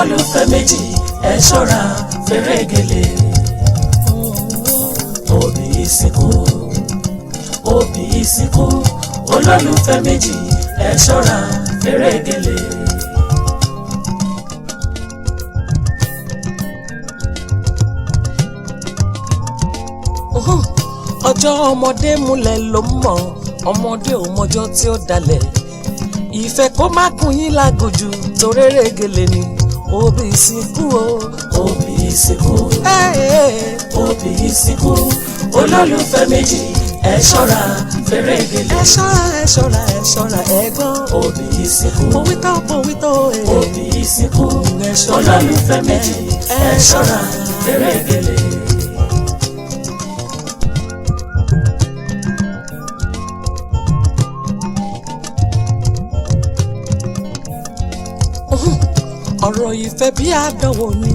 Olólùfẹ́ méjì, ẹ ṣọ́ra fèrègèlè. Òbí ìsìnkú, òbí ìsìnkú. Olólùfẹ́ méjì, ẹ ṣọ́ra fèrègèlè. Ọjọ́ ọmọdé múlẹ̀ ló mọ̀, ọmọdé ò mọjọ́ tí ó dalẹ̀. Ìfẹ́ kó má gùn yín lágòjù, toréré gèlè ni. Òbí ìsìnkú o, òbí ìsìnkú, òbí ìsìnkú. Olólùfẹ́ méjì, ẹ ṣọ́ra fèrègèlè. Ẹ ṣọ́ra, ẹ ṣọ́ra, ẹ ṣọ́ra ẹ̀gbọ́n. Òbí ìsìnkú, mo wí tán, mo wí tán. Òbí ìsìnkú, olólùfẹ́ méjì, ẹ ṣọ́ra fèrègèlè. Ọ̀rọ̀ ìfẹ́ bí àdánwò ni.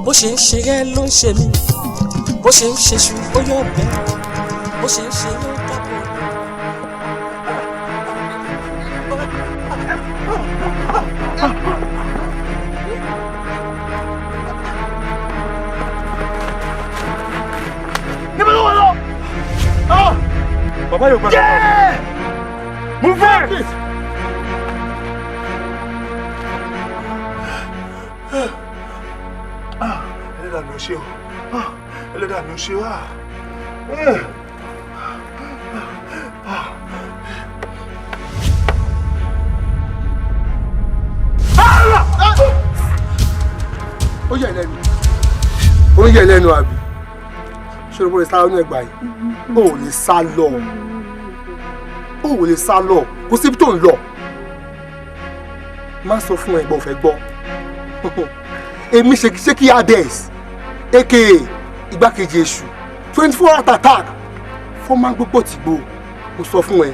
Bó ṣe ń ṣe ẹ́ ló ń ṣe mí, bó ṣe ń ṣe ṣu ó yọ̀ bẹ́ẹ̀, bó ṣe ń ṣe ló ń dábò. Níbo ló wà lọ? Bàbá yóò gbàgbọ́. Move it! Ẹlẹ́dàá mi ò ṣe o. Ẹlẹ́dàá mi ò ṣe o. Ó yẹ lẹ́nu, ó yẹ lẹ́nu, àbí? Ṣé o lè sá lọ́nà ẹgbàá yìí? O ò lè sá lọ, o ò lè sá lọ, kò síbi tó ń lọ. Má sọ fún ẹ̀gbọ́n fẹ́ gbọ́. Èmi ṣèkí Ades, aka igbákejì èṣù, 24 hour attack fọ́nmá gbogbo tìgbò. Mo sọ fún ẹ,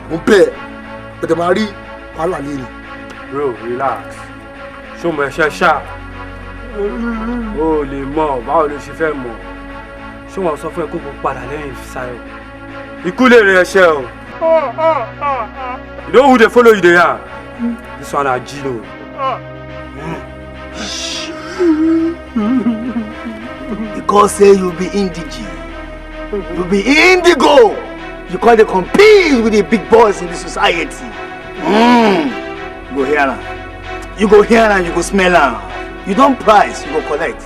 mo bẹ́ẹ̀ ọ̀dẹ̀ máa rí wàhálà lẹ́nu. Bro, relax. Ṣó mọ ẹṣẹ ṣá? O lè mọ, báwo ló ṣe fẹ́ mọ̀? Ṣé wọ́n sọ fún ẹ kó kó padà lẹ́yìn Fisáyọ̀? Ikú lè rìn ẹṣẹ o. You know who dey follow you dey yarn? This one na Gino. Because say you be indige, you be indigo, you come dey compete with the big boys in the society. You go hear am, you go hear am, you go smell am. You don price, you go collect.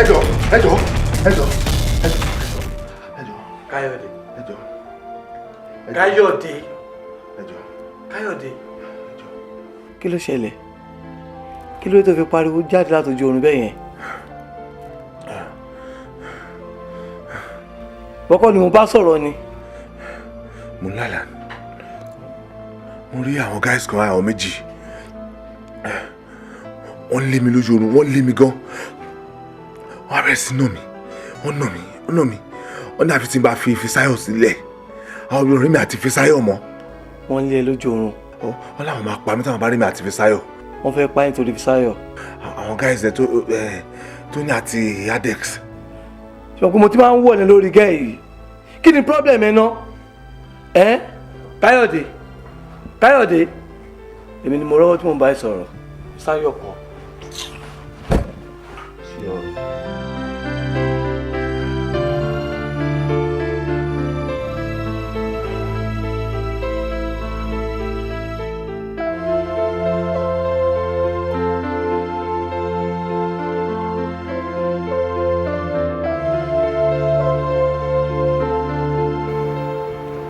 Ẹjọ, ẹjọ, ẹjọ, ẹjọ, ẹjọ. Káyọ̀dé. Ẹjọ. Káyọ̀dé. Ẹjọ. Káyọ̀dé. Kí ló ṣẹlẹ̀? Kí ló tó fi pariwo jáde látọjú oorun bẹ́ẹ̀ yẹn? Bọ́kọ́ ni mo bá sọ̀rọ̀ ni. Mo ń lálàá, mo rí àwọn guys kan, àwọn méjì, wọ́n lé mi lójú oorun, wọ́n lé mi gan, wọ́n á bẹ̀rẹ̀ sí nà mí, wọ́n nà mí, wọ́n nà mí, wọ́n ní àfi tí n bá fi Fisáyọ̀ sílẹ̀, àwọn obìnrin mi àti Fisáyọ̀ mọ́. Wọ́n lé ẹ lójú oorun? Wọ́n láwọn máa pa mí táwọn bá rí mi àti Fisáyọ̀. Wọ́n fẹ́ pa ẹ́ nítorí Fisáyọ̀? Àwọn guys ẹ tó ẹ Tony àti Adex. Ṣùgbọ́n mo ti máa ń wọ̀ ní lórí gẹ́ yìí. Kí ni problem ẹ ná ẹ? Káyọ̀dé, Káyọ̀dé, èmi ni mo rọ́wọ́ tí mo ń bá ẹ sọ̀rọ̀. Fisáyọ̀ kọ́.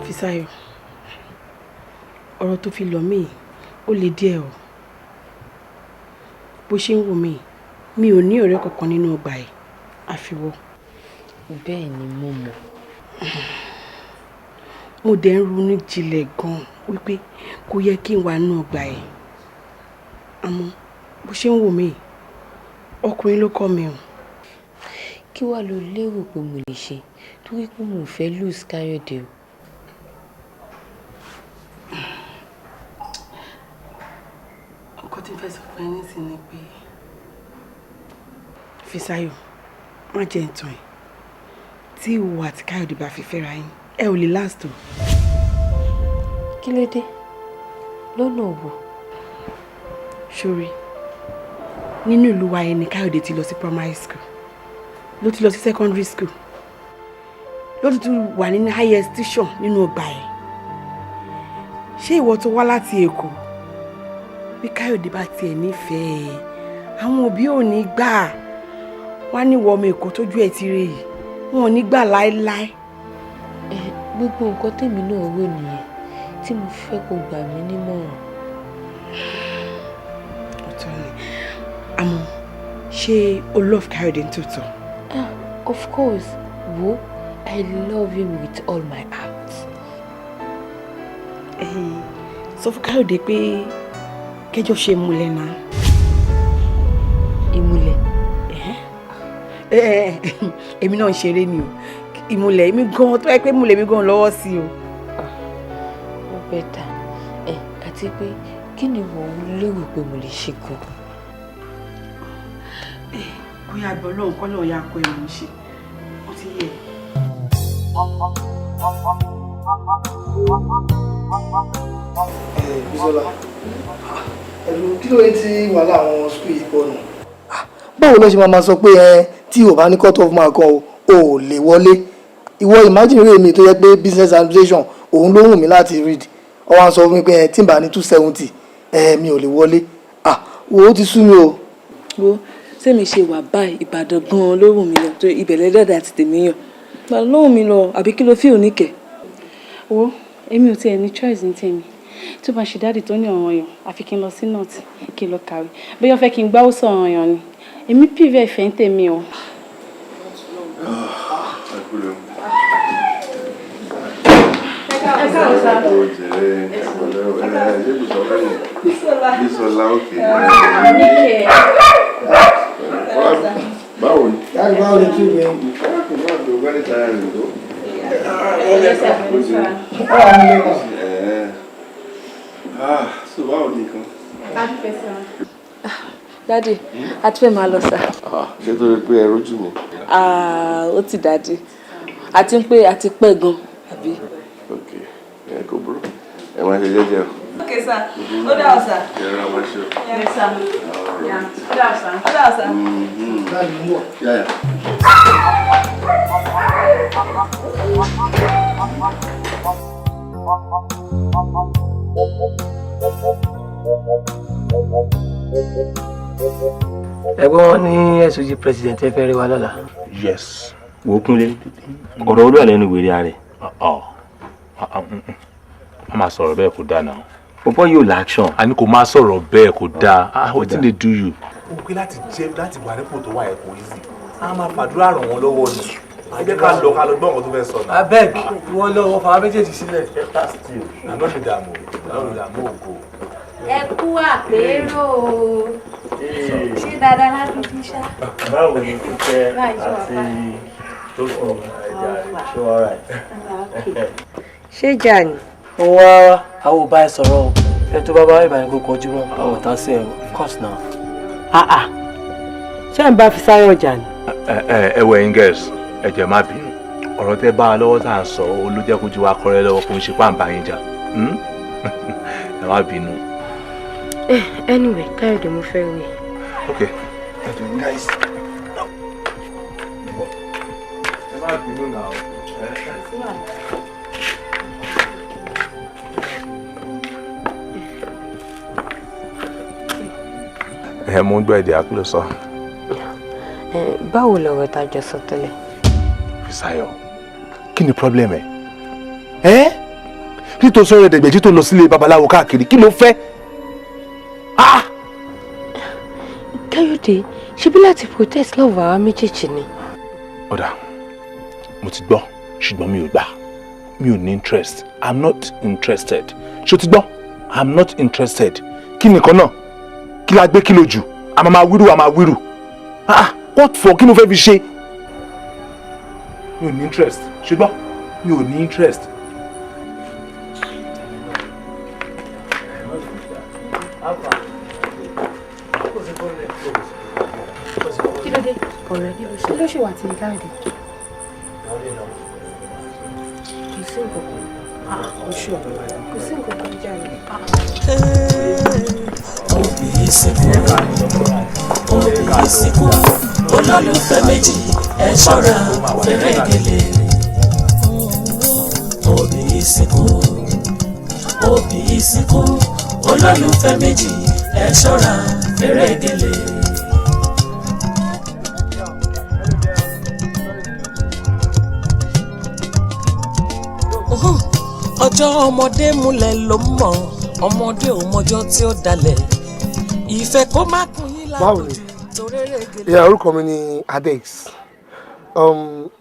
Fisáyọ̀, ọ̀rọ̀ tó fi lọ̀ mí ó le díẹ̀ o. Bó ṣe ń wò mí, mi ò ní ọ̀rẹ́ kankan nínú ọgbà yìí àfiwọ́. Bẹ́ẹ̀ ni, mo mọ̀. Mo dẹ̀ ń ronú jinlẹ̀ gan-an wípé kò yẹ kí n wà nínú ọgbà yìí, àmọ́ bó ṣe ń wò mí, ọkùnrin ló kọ́ mi o. Kí wàá lo lérò pé mo lè ṣe, torí pé mo ò fẹ́ lose Káyọ̀dé o? thing ni pé, Fisáyọ̀, má jẹ́ ntàn ẹ̀. Tí ìwọ àti Káyọ̀dé bá fi fẹ́ra yín, ẹ ò lè last o. Kí ló dé? Lọ́nà wo? Ṣorí, nínú ìlú wa yẹn ni Káyọ̀dé ti lọ sí primary school, ló ti lọ sí secondary school, ló ti tún wà nínú higher institution nínú ọgbà ẹ̀. Ṣé ìwọ tó wá láti Èkó, bí Káyọ̀dé bá tiẹ̀ nífẹ̀ẹ́, àwọn òbí ò ní gbà. Wọ́n á ní ìwọ ọmọ Èkó tójú ẹ̀ ti rí yìí, wọn ò ní gbà láéláé. Ẹ gbogbo nǹkan tèmi náà rò nìyẹn tí mo fẹ́ kó gbà mí nímọ̀ràn. Ọ̀tọ̀ ni, àmọ́ ṣé o love Káyọ̀dé nítòótọ́? Ah, of course. Wo, I love him with all my heart. Sọ fún Káyọ̀dé pé kẹjọ ṣe ìmùlẹ̀ náà. Ìmùlẹ̀? Èmi náà ń ṣeré ni o. Ìmùlẹ̀ èmi gan-an tó yẹ pé ìmùlẹ̀ mi gan-an lọ́wọ́ sí o. Ó better. Ẹ àti pé kí ni wọ́n lérò pé mo lè ṣe gan? Bóyá àgbẹ̀ Ọlọ́run kọ́ lọ́ọ́ ya akọ ẹ̀ mọ̀ ṣe. Ó ti yẹ. Bísọ́lá, ẹ̀rù kí ló dé tí wàhálà àwọn school yìí pọ̀ nù? Báwo ló ṣe máa sọ pé ẹ tí o bá ní cut off mark kan o ò lè wọlé? Ìwọ imagine rèé mi tó yẹ pé business administration òun ló wù mí láti read, ọ wá ń sọ fún mi pé ẹ tí n bá ní 270 ẹ mi ò lè wọlé. Ah, wo, ó ti sú mi o. Wo, sẹ́mi ṣe wà báyìí, Ìbàdàn gan-an ló wù mí lọ, tó ibẹ̀ lẹ́dàá àti tèmi yàn. Ìbàdàn ló wù mí lọ, àbí kí ló fíò níkẹ́? Wo, èmi ò tiẹ̀ ní choice ní tèmi. Tó bá ṣe daddy tó ní ọ̀ràn yàn, àfi kí n lọ sí north kí n lọ kàwé. Bóyá ó fẹ́ kí n gbá ó sọ ọ̀ràn yàn ni. Èmi prefer ìfẹ́ ń tèmi o. Ẹ Ẹ káàárọ̀ sá. Ó jèrè ẹ̀pẹ̀lẹ́ o. Ẹ ṣé Bùsọ́lá ni? Bísọ́lá, òkè. Níkẹ́. Báwo ni? Láti báwo ni tí mi. Kò má dùn very tiring tó. Ẹ Ó jèrè. Báwo ni lè wà? Ah, so báwo ni nǹkan? Daddy, a ti fẹ́ máa lọ sá. Ah, ṣé torí pé ẹ rójú mi? Ah, ó ti daddy. Àti pé a ti pẹ́ gan, àbí? Ok, ẹ kò burú. Ẹ máa ṣe jẹ́jẹ́ o. Ok sir, ó dà ọ́ sir. Ẹ rọra máa ṣe o. Yes sir. Yeah. Ó dà sir. Ó dà sir. Yeah, yeah. Ẹgbẹ́ wọn ní SOG president ẹ fẹ́ rí wa lọ́la. Yes. Wò ó Kúnlé, ọ̀rọ̀ olúwa lẹ́nu wèrè ààrẹ. Wọ́n máa sọ̀rọ̀ bẹ́ẹ̀, kò dáa náà. Bọ́bọ́ yóò l'action. A ní kò máa sọ̀rọ̀ bẹ́ẹ̀, kò dáa. Ah, wetin dey do you? Ó pé láti jẹ́ láti wà nípò tó wà ẹ̀ kò easy. A máa fàdúrà ràn wọ́n lọ́wọ́ ni. Ẹ jẹ́ ká lọ gbọ́ nǹkan tó fẹ́ sọ náà. Abeg, ìwọ lọ wọ fàwọn méjèèjì sílẹ̀. Àná mi dààmú, àná mi dààmú ògo. Ẹ kú àpérò o. Ṣé dáadáa láti fi ṣá? Báwo ni Kíkẹ́ Báyìí ṣe wà àti báyìí? tó kù ẹja rẹ̀ ṣé wọ́n rà? Ṣé ìjà ni? Ó wá àwọn ò bá ẹ sọ̀rọ̀ o. Ẹ tó bá bá ìbànú kó kọjú mọ́ àwọn ọ̀tá sí ẹ, of course now. Ah ah, ṣé ń bá Fisáyọ̀ jà ni? Ẹ ẹ ẹ wọ ẹ̀yin girls, ẹ jẹ́ má bínú. Ọ̀rọ̀ tẹ́ bá a lọ́wọ́ tá à ń sọ, ó ló jẹ́ kójú wa kọ́rẹ́ lọ́wọ́, kó ń ṣe pàǹbá yín jà. Ẹ má bínú. Eh, anyway, Káyọ̀dé, mo fẹ́ rí ẹ. Ok. Ẹ jọ̀ọ́ guys. Ẹ má bínú náà. Ẹ mú gbọ́ èdè àkúlò sọ. Eh, báwo lọ̀rọ̀ tá a jọ sọ tẹ́lẹ̀? Fisáyọ̀, kí ni problem ẹ? Ẹ́ kí tó sọ̀rọ̀ ẹ̀dẹ̀gbẹ̀jì tó lọ sílé babaláwo káàkiri, kí ló fẹ́? Ah! Káyọ̀dé, ṣebí láti protect love àwa méjèèjì ni. Ọ̀dà, mo ti gbọ́, ṣùgbọ́n mi ò gbà. Mi ò ní interest. I'm not interested. Ṣé o ti gbọ́? I'm not interested. Kí nìkan náà? Kí la gbé kí lo jù? A máa máa wíru, a máa wíru. Ah! What for? Kí ló fẹ́ fi ṣe? Mi ò ní interest. Ṣùgbọ́n mi ò ní interest. Ọ̀rẹ́, kí ló ṣe wà tí Káyọ̀dé? Kò sí nǹkan kan. Kò sí nǹkan kan jáde. Òbí ìsìnkú, òbí ìsìnkú, olólùfẹ́ méjì, ẹ ṣọ́ra fèrègèlè. Òbí ìsìnkú, òbí ìsìnkú, olólùfẹ́ méjì, ẹ ṣọ́ra fèrègèlè. Ọjọ́ ọmọdé múlẹ̀ ló mọ̀, ọmọdé ò mọjọ́ tí ó dalẹ̀. Ìfẹ́ kó má kún yín Báwo ni? lágòjù torérégele. Yeah, orúkọ mi ni Adex.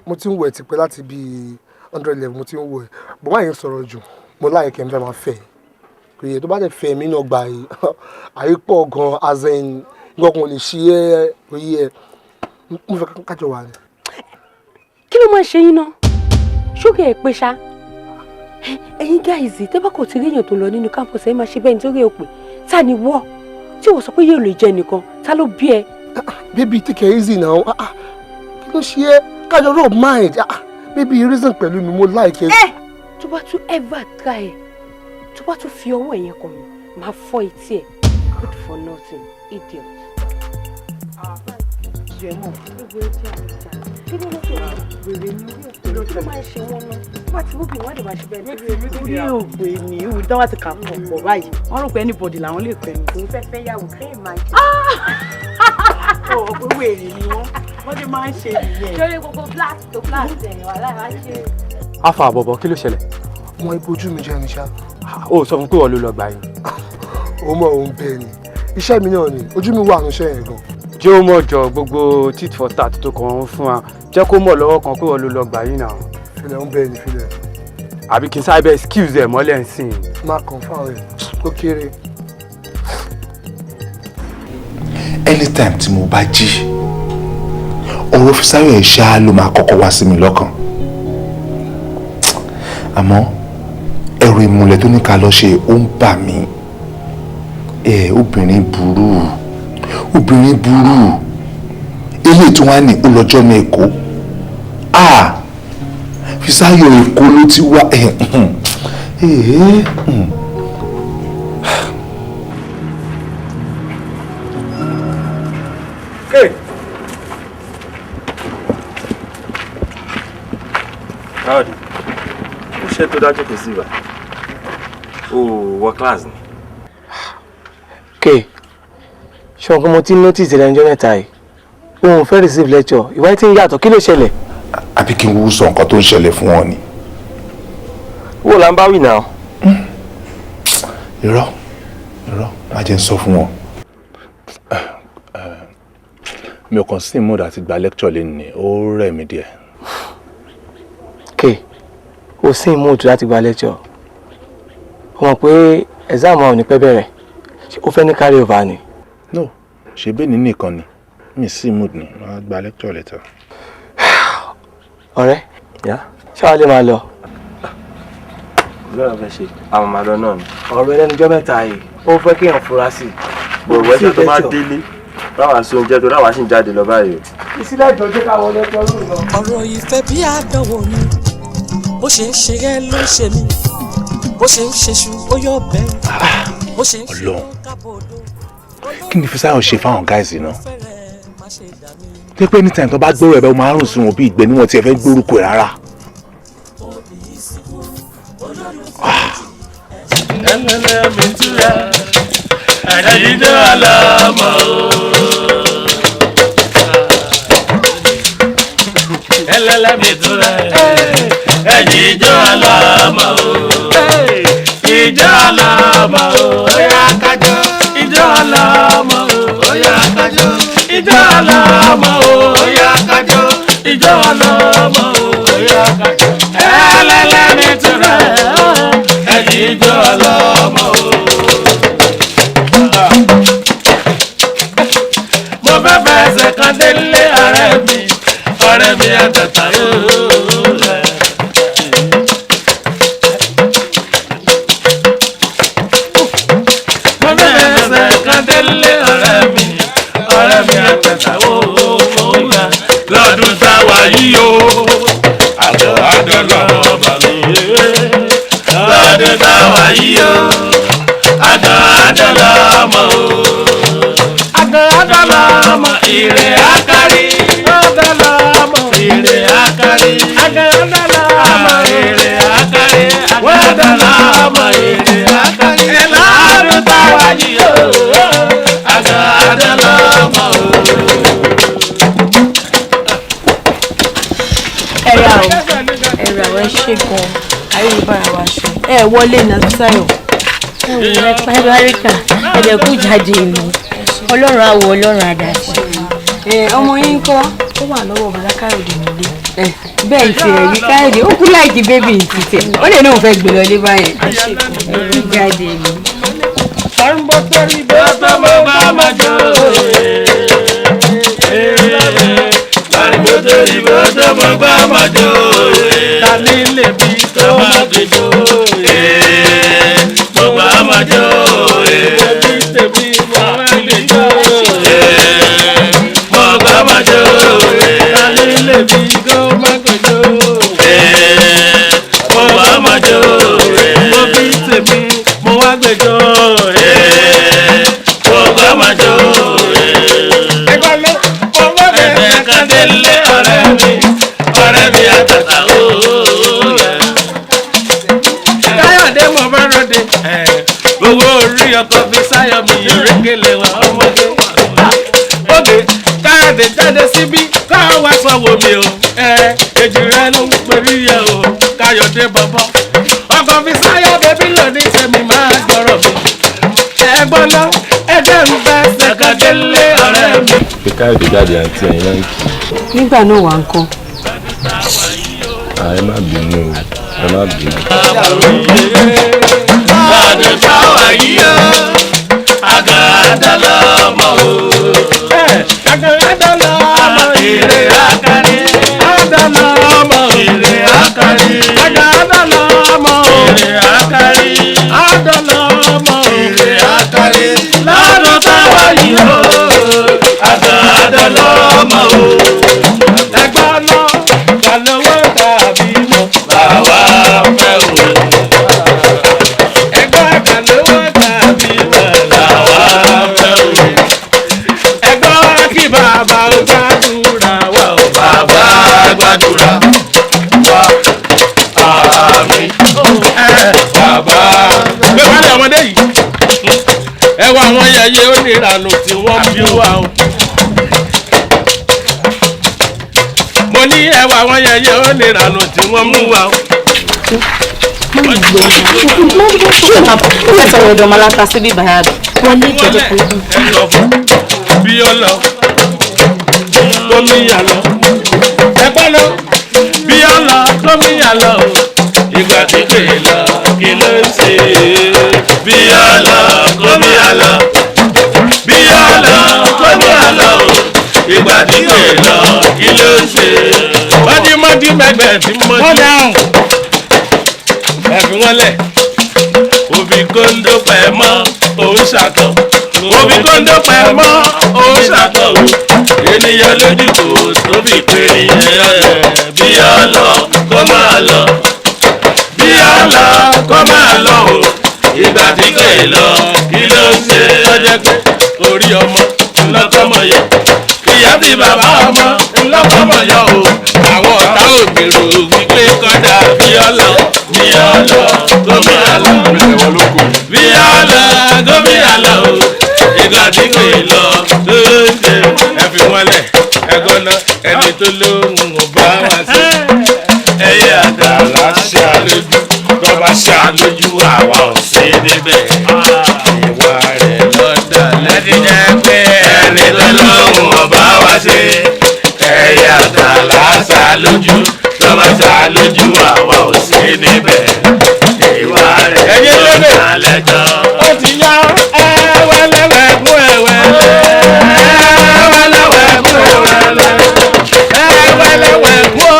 Mo ti ń wẹ̀ tipẹ́ láti bíi 100 level mo ti ń wẹ̀. Bọ̀ wáyé ń sọ̀rọ̀ jù, mo láyé kẹ́ ń fẹ́ máa fẹ́. Kò yẹ tó bá dẹ̀ fẹ́ mi náà gbà yìí, àyè pọ̀ gan-an as in nǹkan kan ò lè ṣe é, kò yẹ. Mo fẹ́ kájọ wà ní. Kí ló máa ń ṣe yín náà? Ṣókè ẹ̀ pé ṣá, ẹ̀yin guys, tẹ́ bá kò ti rí èèyàn tó lọ nínú campus, ẹ̀ máa ṣe bẹ́ẹ̀ nítorí òpè. Ta ni wọ́ tí wọ́n sọ pé yóò lè jẹ nìkan? Ta ló bí ẹ? Baby, take it easy now. Ah, ah. Kí ló ṣe é? Kájọ rub mind. Ah, ah. Baby, reason pẹ̀lú mi, mo like ẹ. Ẹ tó bá tún ever try ẹ, tó bá tún fi ọwọ́ ẹ̀yẹn kàn mí, máa fọ́ etí ẹ̀. Good for nothing idiot. Kí ló máa ń ṣe wọ́n náà? Wọ́n ti rúbì, wọ́n á dẹ̀ máa ṣe bẹ́ẹ̀. Orí òpè ní ìwé tí wọ́n ti kà pọ̀ pọ̀ báyìí, wọ́n rò pé anybody làwọn lè pẹ̀ ní. Òun fẹ́ fẹ́ yàwó kẹ́yìn máa jẹ́. Ó pé wèrè ni wọ́n, wọ́n ti máa ń ṣe nìyẹn. Lórí gbogbo black tó black ẹ̀ wà láì wá ṣe. Afa àbọ̀bọ̀, kí ló ṣẹlẹ̀? Wọ́n ibojú mi jẹ́ ni ṣá. Ó sọ fún pé wọ́n ló lọ gbà yín. Ó mọ̀ òun bẹ́ẹ̀ ni. Iṣẹ́ mi náà ni, ojú mi wà ní iṣẹ́ yẹn gan. Jẹ́ ó mọ̀ jọ gbogbo tit for tat tó kàn ń fún wa. Jẹ́ kó mọ̀ lọ́wọ́ kan pé wọ́n ló lọ gbà yín náà. Filẹ̀, ń bẹ́ẹ̀ ni, filẹ̀. Àbí kí n sáré bẹ́ẹ̀ excuse ẹ̀ mọ́lẹ̀ ń sìn. Má kàn fáwọn ẹ̀, ó kéré. Anytime tí mo bá jí, ọ̀rọ̀ Fisáyọ̀ ẹ̀ ṣáá ló máa kọ́kọ́ wá sí mi lọ́kàn. Àmọ́ ẹ̀rù ìmùlẹ̀ tó ní ká lọ ṣe ó ń bà mí. Ẹ obìnrin burú, obìnrin burú. Eléyìí tí wọ́n á ní ó lọ́jọ́ ní Èkó. Ah, Fisáyọ̀, Èkó ló ti wá ẹ̀ ẹ̀. Hey. Káyọ̀dé, ó ṣe tó dájú kò sí ibà. O wọ class ni. K, ṣé wọn kí mo ti notice rẹ ọjọ́ mẹ́ta yìí, òun fẹ́ receive lecture, ìwà tí ń yàtọ̀, kí ló ṣẹlẹ̀? Àbí kí n wú sọ nǹkan tó ń ṣẹlẹ̀ fún wọn ni? Wo là ń bá wì náà. Irọ́, irọ́, má jẹ́ ń sọ fún wọn. Mi ò kàn sí mood àti gba lecture lẹ́nu ni, ó rẹ̀ mí díẹ̀. K, o sì ń mood láti gba lecture? O mọ̀ pé exam wa ò ní pẹ́ bẹ̀rẹ̀. Ṣé o fẹ́ ní carry over ni? No, ṣe bẹ́ẹ̀ ní nìkan ni mi sí mood ni, máa gba lecture later. Ọ̀rẹ́, ṣé wàá lè máa lọ? Lọ́rọ̀ fẹ́ ṣe àwọn máa lọ náà ni. Ọ̀rọ̀ ẹlẹ́nujọ́ mẹ́ta yìí, ó fẹ́ kéèyàn fura sí i. Bọ̀wọ̀ ẹ̀ṣẹ̀ tó bá délé báwa sí oúnjẹ tó ráwa sì ń jáde lọ báyìí o. Ìsílẹ̀ ìjọ́jú káwọn lecture room lọ. Ọ̀rọ̀ ìfẹ́ bí àdánwò ni. Bó ṣe ń ṣe ẹ́ ló ń ṣe mí, bó ṣe ń ṣe ṣu ó yọ bẹ́ẹ̀, bó ṣe ń ṣe Ọlọ́run, kí ni Fisáyọ̀ ṣe fáwọn guys náà tó pé anytime tó bá gbóró ẹ̀ bẹ́ẹ̀, ó máa ń rùn sí wọn bí ìgbẹ́ níwọ̀n tí ẹ fẹ́ gbórúkọ ẹ̀ rárá? Ẹlẹ́lẹ́ mi túra, àjíjọ́ àlọ́mọ o. Ẹlẹ́lẹ́ mi túra, àjíjọ́ àlọ́mọ o. Ìjọ́ àlọ́mọ o, ó yá kájọ. Ìjọ́ àlọ́mọ o, ó yá kájọ. Ìjọ́ àlọ́mọ o, ó yá kájọ. Ìjọ́ àlọ́mọ o, ó yá kájọ. Ẹlẹ́lẹ́ mi túra, àjíjọ́ àlọ́mọ o. Mo fẹ́ fẹsẹ̀ kan délé ọ̀rẹ́ mi, ọ̀rẹ́ mi àtàtà ooo. Mo fẹ́ fẹsẹ̀ kan délé ọ̀rẹ́ mi, ọ̀rẹ́ mi àtàtà ooo. yìí o, àgàn àdàlọ́mọ o. Àgàn àdàlọ́mọ ire àkárí. Àdàlọ́mọ ire àkárí. Àgàn àdàlọ́mọ ire àkárí. Àdàlọ́mọ ire àkárí. Ẹ̀làdùn táwa yìí o, àgàn àdàlọ́mọ o. Ẹ̀rọ àwọn ẹ̀rọ àwọn ẹ ṣe gan-an, ayélujára wa ṣe ẹ wọlé ní Àtúnṣayọ̀. Ẹ wò ẹ pa Amẹ́ríkà, ẹ̀dẹ̀ kú jáde ìlú. Ọlọ́run á wo, Ọlọ́run àdàṣe. Ọmọ yín kọ́? Ó wà lọ́wọ́ bọ̀dá Káyọ̀dé nílé. Bẹ́ẹ̀ ti ẹ̀ rí Káyọ̀dé, ó kú láìkí bébì títẹ̀, ó lè náà fẹ́ gbé lọlé báyẹn. Ẹ kú jáde ìlú. Káyọ̀dé mo bá ròde, owó orí ọkọ̀ fi sáyọ̀ mi ìrékèlè wa ọmọdé. Òde Káyọ̀dé jáde síbí káwọn wá sanwó mi o, èjì rẹ ló ń perí yẹ o, Káyọ̀dé bọ̀bọ̀. Ọkọ̀ fi sáyọ̀ bẹ́bí lónìí tẹ̀mí máa gbọ́rọ̀ mi. Ẹ̀gbọ́n náà ẹ̀jẹ̀ ń bẹ́ ṣẹ̀kadélé ọ̀rẹ́ mi. Pé Káyọ̀dé jáde àǹtí ẹ̀yin náà ń kì í. Nígbà náà wà ń kọ́. Ẹ má bínú o, ẹ má bínú. Lọ́dún táwa yìí o, àgàn àdàlọ́mọ o. Àgàn àdàlọ́mọ èrè àkàrí. Àdàlọ́mọ èrè àkàrí. Àgàn àdàlọ́mọ èrè àkàrí. Àdàlọ́mọ èrè àkàrí. Lọ́dún táwa yìí o, àgàn àdàlọ́mọ o. Ẹgbọ́n náà kà lówó tàbí mọ́. Bàwá fẹ́ o. Ẹgbọ́n kà lówó tàbí mọ́. Làwa fẹ́ o. Ẹgbọ́n kí bàbá ó gbàdúrà wá o. Bàbá gbàdúrà wá. Àmín. Bàbá. Gbé wálé ọmọdé yìí. Ẹ wá àwọn yẹyẹ oníranù tí wọ́n bí wá o. Mo ní ẹwà àwọn yẹyẹ oníranù tí wọ́n mú wá o. Ó fẹ́ sọ̀rọ̀ ọ̀dọ̀ ọmọláta síbí bàyà bí. Wọlé ìjọjọ́ kan lọ́dún. Bí ó lọ, gómìnà lọ. Ẹgbọ́n lọ, bí ó lọ, gómìnà lọ. Ìgbà tí kò lọ, kí ló ń ṣe? Bí ó lọ, gómìnà lọ. Bí ó lọ, gómìnà lọ. Ìgbà tí kò lọ, kí ló ń ṣe? Mọ́dí mẹ́gbẹ̀ẹ́ tí mọ́dí. Wọ́n dáhùn. Ẹ̀fín wọn lẹ̀. Òbí kóńdó pẹ̀ mọ́, òun ṣàtọ̀. Òbí kóńdó pẹ̀ mọ́, òun ṣàtọ̀ o. Ènìyàn lójú kò tóbi pé bí ọ lọ kó máa lọ. Bí ọ lọ kó máa lọ o. Ìgbà tí kò lọ kí ló ń ṣe? Lọ́jọ́ pé orí ọmọ ńlọ́kọ́mọ yọ. Ìyá bí bàbá ọmọ ńlọ́kọ́mọ yọ o. Àwọn ọ̀tá ò gbèrò wípé kọ́dà bí ọ lọ. Bí ọ lọ gómìnà lọ. Bí ọ lọ gómìnà lọ o. Ìgbà tí kò lọ ló ń ṣe. Ẹ fi wọ́n lẹ̀ ẹ̀gbọ́n náà ẹni tó lóhùn ò bá wá sí. Ẹyẹ àdàlà ṣá lójú, tọ́ba ṣá lójú àwa ò sí níbẹ̀. Ìwà rẹ̀ lọ́dà lẹ́ni jẹ́ pé ẹni tó lóhùn ò bá wá sí. Ẹyẹ àdàlà ṣá lójú, tọ́ba ṣá lójú àwa ò sí níbẹ̀. Ìwà rẹ̀ lọ́dà lẹ́jọ́. Ó ti yá ẹwẹ́lẹ́wẹ́ kún ẹwẹ́lẹ́. Ẹwẹ́lẹ́wẹ́ kún ẹwẹ́lẹ́. Ẹwẹ́lẹ́wẹ́ kún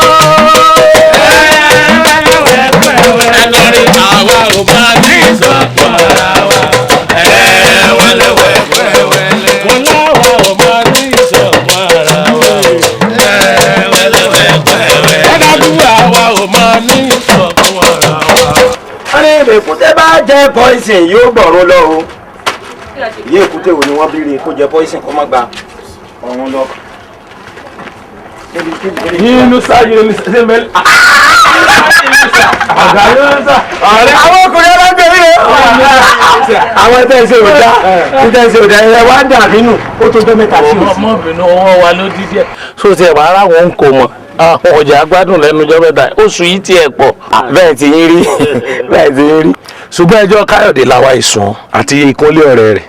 ẹlọrin àwa ò bá ní ìsọ̀kọ̀ ara wa. Ẹwẹ́lẹ́wẹ́ kún ẹwẹ́lẹ́. Wọn láwa ò bá ní ìsọ̀kọ̀ ara wa. Ẹwẹ́lẹ́wẹ́ kún ẹwẹ́lẹ́. Ẹ̀dájú àwa ò máa ní ìsọ̀kọ̀ ara wa. Wọ́n ní èkúté bá jẹ Jẹ́ poison yóò gbọ̀rún lọ o. Ìyé èkúté wo ni wọ́n bíire kó jẹ poison kó má gba ọ̀run lọ. Nínú sáyé ní sẹ́mẹ́lì. Ọ̀gá ló ń sà. Àwọn ọkùnrin ọlọ́gbẹ̀ mi o. Àwọn tẹ́ ń ṣe òdá tẹ́ ń ṣe òdá ẹ wá dà nínú ó tó jọ́ mẹ́ta sí òsì. Ọmọbìnrin ọwọ́ wa ló dí díẹ̀. So ti ẹ̀ wá ara wọn kò mọ̀. Àwọn ọjà gbádùn lẹ́nu ọjọ́ mẹ́ta. Oṣù yìí tiẹ̀ pọ̀. Bẹ́ẹ̀ ti yín rí, bẹ́ẹ̀ ti yín rí. Ṣùgbọ́n ẹjọ́ Káyọ̀dé làwa ìsùn àti ìkúnlé ọ̀rẹ́ rẹ̀.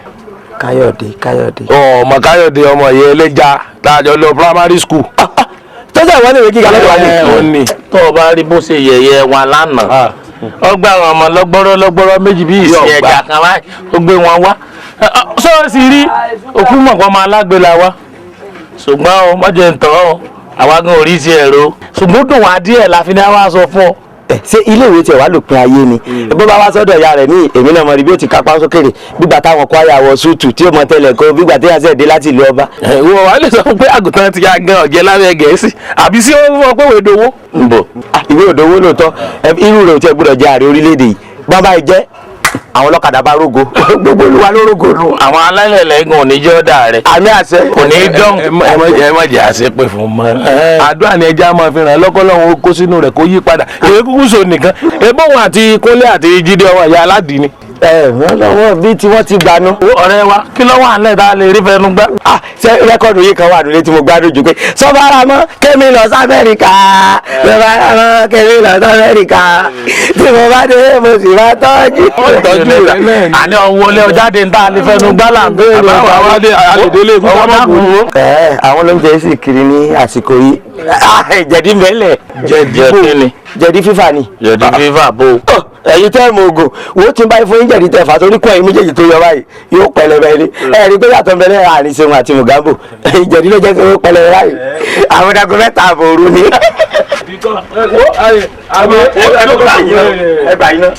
Káyọ̀dé Káyọ̀dé. Ọmọ Káyọ̀dé ọmọ yẹn ẹlẹ́ja láàjọ lọ primary school. Tọ́jà ìwọ níwèé gíga lọ́dọ̀ wa ní. Ẹ ò ní tó o bá rí bó ṣe yẹ̀yẹ́ wa lánàá. Ó gbá àwọn ọmọ lọ́gbọ́rọ́ lọ́gbọ́rọ́ méjì bí ìsìn ẹja kan wá ó gbé wọn wá. Sọ́ọ̀sì rí òkú mọ̀kàn máa lágbè la wá. Ṣùgbọ́n o mọ̀jẹ̀ ń tọ́ ọ àwa gan orí ti ẹ̀rọ. Ṣùgbọ́n dùn wá díẹ̀ la fi ní wá sọ fún ọ. Ṣé ilé ìwé tiẹ̀ wá lòpin ayé ni? Bó bá wá sọ́dọ̀ ìyá rẹ̀ ní èmi náà mọ̀ rí bí ó ti kápá sókèrè gbígbà táwọn kó àyà wọ súùtù tí ó mọ tẹ́lẹ̀ kó gbígbà tí yàtọ̀ dé láti ìlú ọba. Ìwọ wa lè sọ pé àgùntàn ti ya gan ọ̀jẹ̀ lábẹ́ Gẹ̀ẹ́sì àbí sí ó fọ pé ìwé ìdòwó. Ń bọ̀ ìwé ìdòwó lóòótọ́ irú rẹ̀ ò tiẹ̀ gbọ́dọ̀ jẹ́ ààrẹ orílẹ̀-èdè yìí bọ́n báyìí jẹ́ àwọn ọlọ́kadà bá rógo gbogbo olúwa ló rógo nù. Àwọn alálẹ̀lẹ̀ gan ò ní jẹ́ ọ̀dà rẹ̀. Àmì àṣẹ. Kò ní í dán. Ẹ má jẹ́ àṣẹ pé fún mọ́. Àdúrà ni ẹja máa fi ràn lọ́kọ́lọ́hún ó kó sínú rẹ̀ kó yí padà. Èyí kúkú so nìkan. Ebó wọn àti Kúnlé àti Jídé ọmọ ìyá aládìí ni. Ẹ wọ́n lọ́wọ́ bí tí wọ́n ti gbanú. Ọ̀rẹ́ wa kí ló wà nílẹ̀ tá a lè rí fẹnu gbá. Ṣé rẹ́kọ̀dù yìí kan wà nílé tí mo gbádùn jù pé sọ́bàrà mọ́ kémi lọ sí Amẹ́ríkà, sọ́bàrà mọ́ kémi lọ sí Amẹ́ríkà, tí mo bá dé mo sì máa tọ́jú. Tọ́jú rẹ̀ àní ọ̀wọ́lé ọjáde tá a lè fẹnu gbá là ń béèrè. Àbáwọ̀ àwádé àlèdélé fún ọmọ Ẹ àwọn olóúnjẹ sì kiri ní àsìkò yìí. Jẹ̀dí mẹ́lẹ̀. Jẹ̀dí kíni? Jẹ̀dí fífà ni. Jẹ̀dí fífà bó. Ẹ̀yin tẹ́ mọ oògùn wo tí n bá fún yín jẹ̀dí tẹ́ fà torí kọ́ ẹ̀yin méjèèjì tó yọ báyìí yóò pẹlẹbẹ ni ẹ rí i pé yàtọ̀ nbẹ̀lẹ̀ àárín Ṣeun àti Mugambo jẹ̀dí ló jẹ́ kí ó pẹlẹbẹ báyìí àwọn dago mẹ́ta àbọ̀ òru ni. Ẹ gbà yín náà.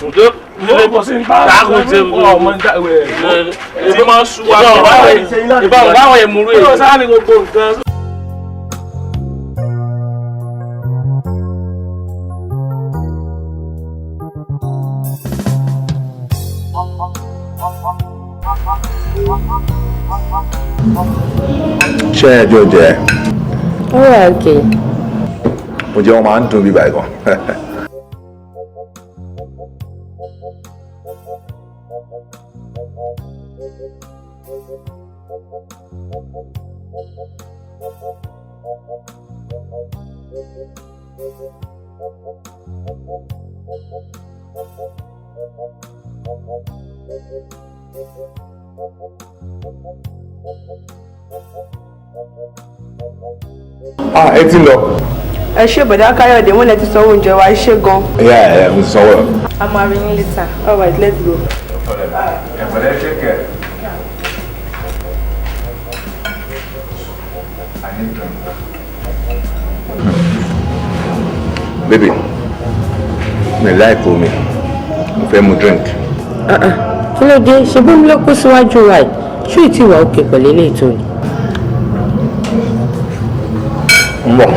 Ṣé ẹ jọ jẹ? Ó wà okay. Mo jẹ́ wọn máa ń dùn bí báyìí gan. Ah, ẹ ti lọ. Ẹ ṣé bọ̀dá Káyọ̀dé, wọ́n lẹ ti sanwó oúnjẹ wa, ẹ ṣé gan. Yeah, mo ti sanwó. A máa rí yín later. All right, let's go. Ẹ pẹ̀lẹ́, take care. I need drink. Baby, mi láìpẹ́ omi, mo fẹ́ mu drink. Kí ló dé? Ṣe bómi ló kó síwájú wa yìí? Ṣé ì tí wà òkè pẹ̀lú ilé ètò ni? Ń bọ̀.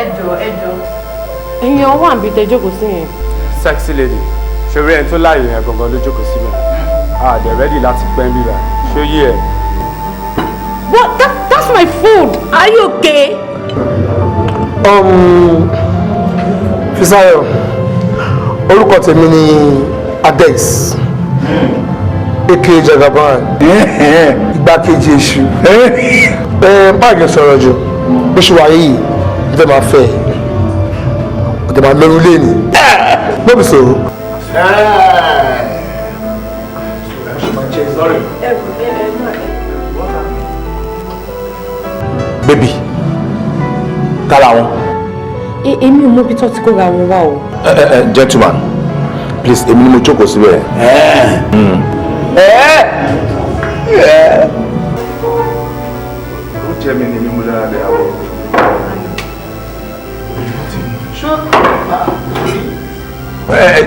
Ẹ jọ̀ọ́, ẹ jọ̀ọ́. Ẹ̀yin ọwọ́ àbí tẹ jókòó sí yẹn. Sexy lady, ṣeré ẹni tó láàyò yẹn gangan ló jókòó síbẹ̀. A dẹ̀ ready láti pẹ́ ń bíbà. Ṣé ó yé ẹ? What? That's my food. Are you okay? Fisáyọ̀, orúkọ tèmi ni Adex aka Jagaban, igbákejì èṣù. Báyìí sọ̀rọ̀ jù bó ṣe wà yìí, mo fẹ́ máa fẹ́ ẹ, mo tẹ̀ máa lóyún léni lóbi sòrò. Sorry. Baby, tara wọn. Èmi ò mọ ibi tó ti kóra wọn wá o. Gentleman, please, èmi ni mo jókòó síbẹ̀. Ó jẹ́ mi ni mímú dára dé àwọ̀.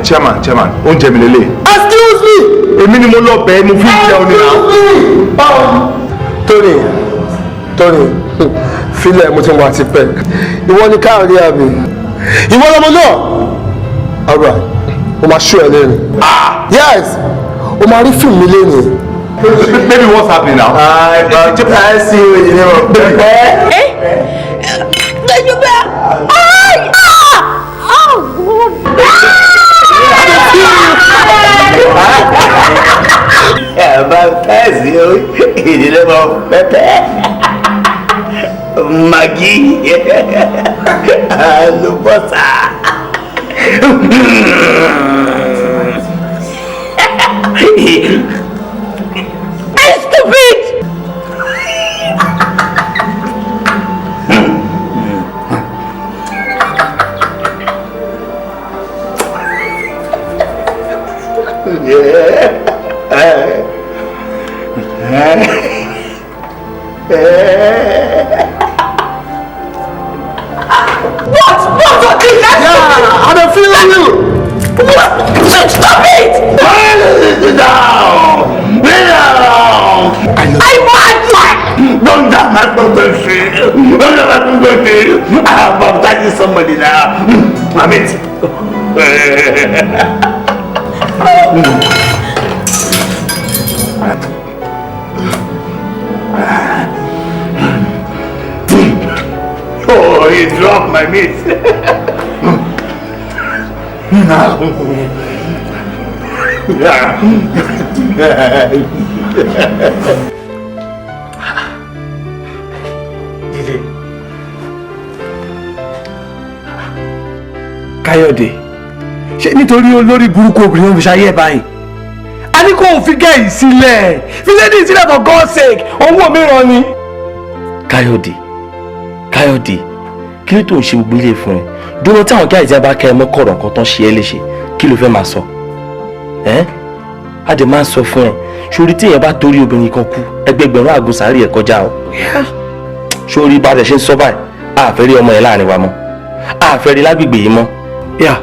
Chairman, chairman, oúnjẹ mi lélẹ̀. Excuse me. Èmi ni mo lọ bẹ́ẹ̀, mo fi ń jẹun ní náà. Tony, Tony, filẹ̀ mo ti wà tipẹ́. Ìwọ ni káàrí àbí? Ìwọ lọmọ náà? Alright, mo máa ṣó ẹ lẹ́nu. Yes, o máa rí fíìmù mi lẹ́nu. Baby, what's happening now? I baptize you in the name of Baby. I baptize you in the name of pepper, Maggi, àlùbọ́sà. I'm stupid! What? What? What is that? Yeah, I'm feeling you. What? Stop it! Down! Down! I'm mad! Don't die my prophecy! Don't die my prophecy! I'm baptizing somebody now. I'm it. Oh, he dropped my meat. Jídé. Káyọ̀dé, ṣé nítorí olórí burúkú obìnrin ló fi ṣayé ẹ̀ báyìí? A ní kó o fi gẹ́yì sílẹ̀, fi lédè sílẹ̀ for God's sake, owó mìíràn ni. Káyọ̀dé, Káyọ̀dé, kí ló tó ń ṣe gbogbo ilé fún ẹ? Dúró táwọn kí àìsàn bá kẹ́ ẹ mọ́ kọ̀rọ̀ nǹkan tán ṣe é léṣe, kí ló fẹ́ máa sọ? Ẹ́ á dẹ̀ máa ń sọ fún ẹ, sórí tí èèyàn bá torí obìnrin kan kú, ẹgbẹgbẹ̀rún àgọ́ sàárì ẹ̀ kọjá o. Sórí bá a ṣe ń sọ báyìí, a fẹ́ rí ọmọ yẹn láàrin wa mọ́, a fẹ́ rí lágbègbè yìí mọ́. Yeah,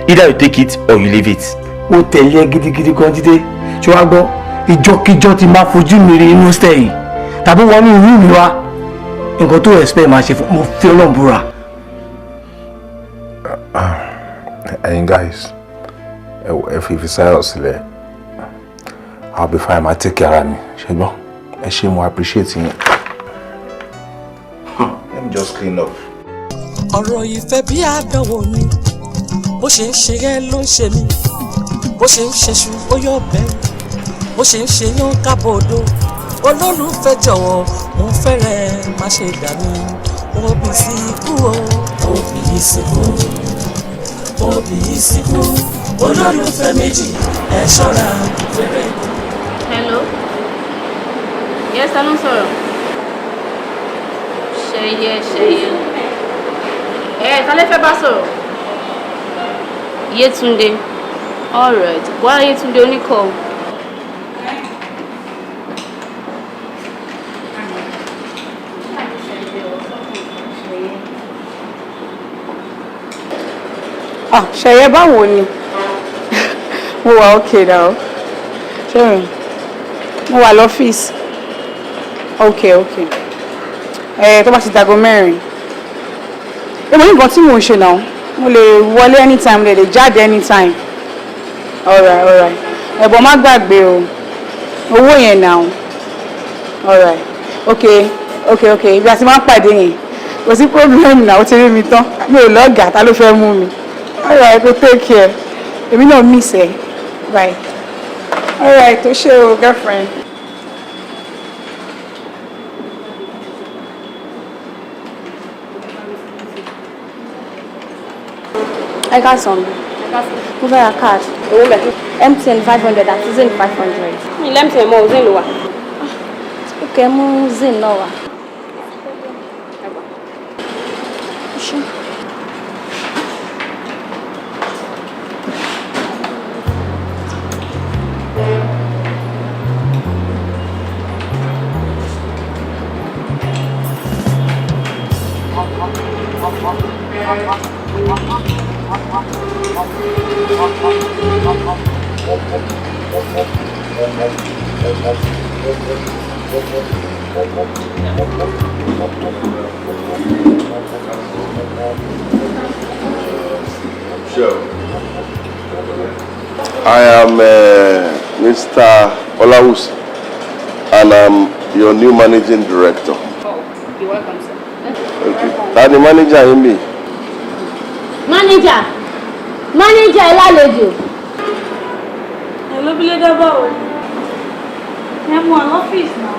either you take it or you leave it. Ó tẹ̀lé ẹ gidigidi gan Jídé, ṣé wàá gbọ́ ìjọkíjọ ti máa fojú mi rí inú stẹ̀ yìí tàbí wọnú irú mi wá, nǹkan tó expect máa ṣe fún mo fi Ọlọ́run búra. Ẹ̀yin guys, ẹ fi Fisáyọ̀ sílẹ̀. I'll be fine, màá take care ara mi, ṣé gbọ́? Ẹ ṣé, mo appreciate yín. Let me just clean up. Ọ̀rọ̀ ìfẹ́ bí àdánwò ni, bó ṣe ń ṣe ẹ́ ló ń ṣe mí, bó ṣe ń ṣeṣu ó yọ bẹ́ẹ̀, bó ṣe ń ṣe yán kábòdó. Olólùfẹ́ jọ̀wọ́, mo fẹ́rẹ̀ má ṣe dà mí. Òbí sí ikú o, òbí sí ikú, òbí sí ikú. Olólùfẹ́ méjì, ẹ ṣọ́ra fẹ́rẹ̀. Hello. Yes, ta ló ń sọ̀rọ̀? Ṣẹyẹ, Ṣẹyẹ. Ẹ ta lẹ fẹ́ bá sọ̀rọ̀? Yétúndé. All right. Wá Yétúndé oníkọ̀. Ah, Ṣẹyẹ, báwo ni? Mo wà okay now. Ṣé mo wà lọ́fíìsì? Okay. Ẹ tó bá ti dago 4. Ẹ mo ní nǹkan tí mò ń ṣe náà. Mo lè wọlé anytime, mo lè jáde anytime. Alright. Ẹ̀bọ̀n má gbàgbé o. Owó yẹn náà. Alright. Okay. Ibi àti máa ń pàdé yẹn. Kò sí problem náà, ó ti rí mi tán. Mi ò lọ́gàá, ta ló fẹ́ mú mi? Alright, go take care. Èmi náà miss ẹ. Bye. Alright, tó ṣe o, girlfriend. Ẹ káàsán. Mo fẹ́ ra card. Owó bẹ̀. MTN 500 àti Zain 500. Mi lẹ́ MTN mọ́, Zain ló wà. Ok, mú Zain náà wá. Ṣé. Sure. I am Mr. Olawusi, and I'm your new managing director. Oh, you're welcome, sir. Okay. Ta ni manager yín bí? Manager, manager ẹ lálejò. Ẹ ló bí lé dábàá o. Ẹ mú àwọn ọ́fíìsì náà.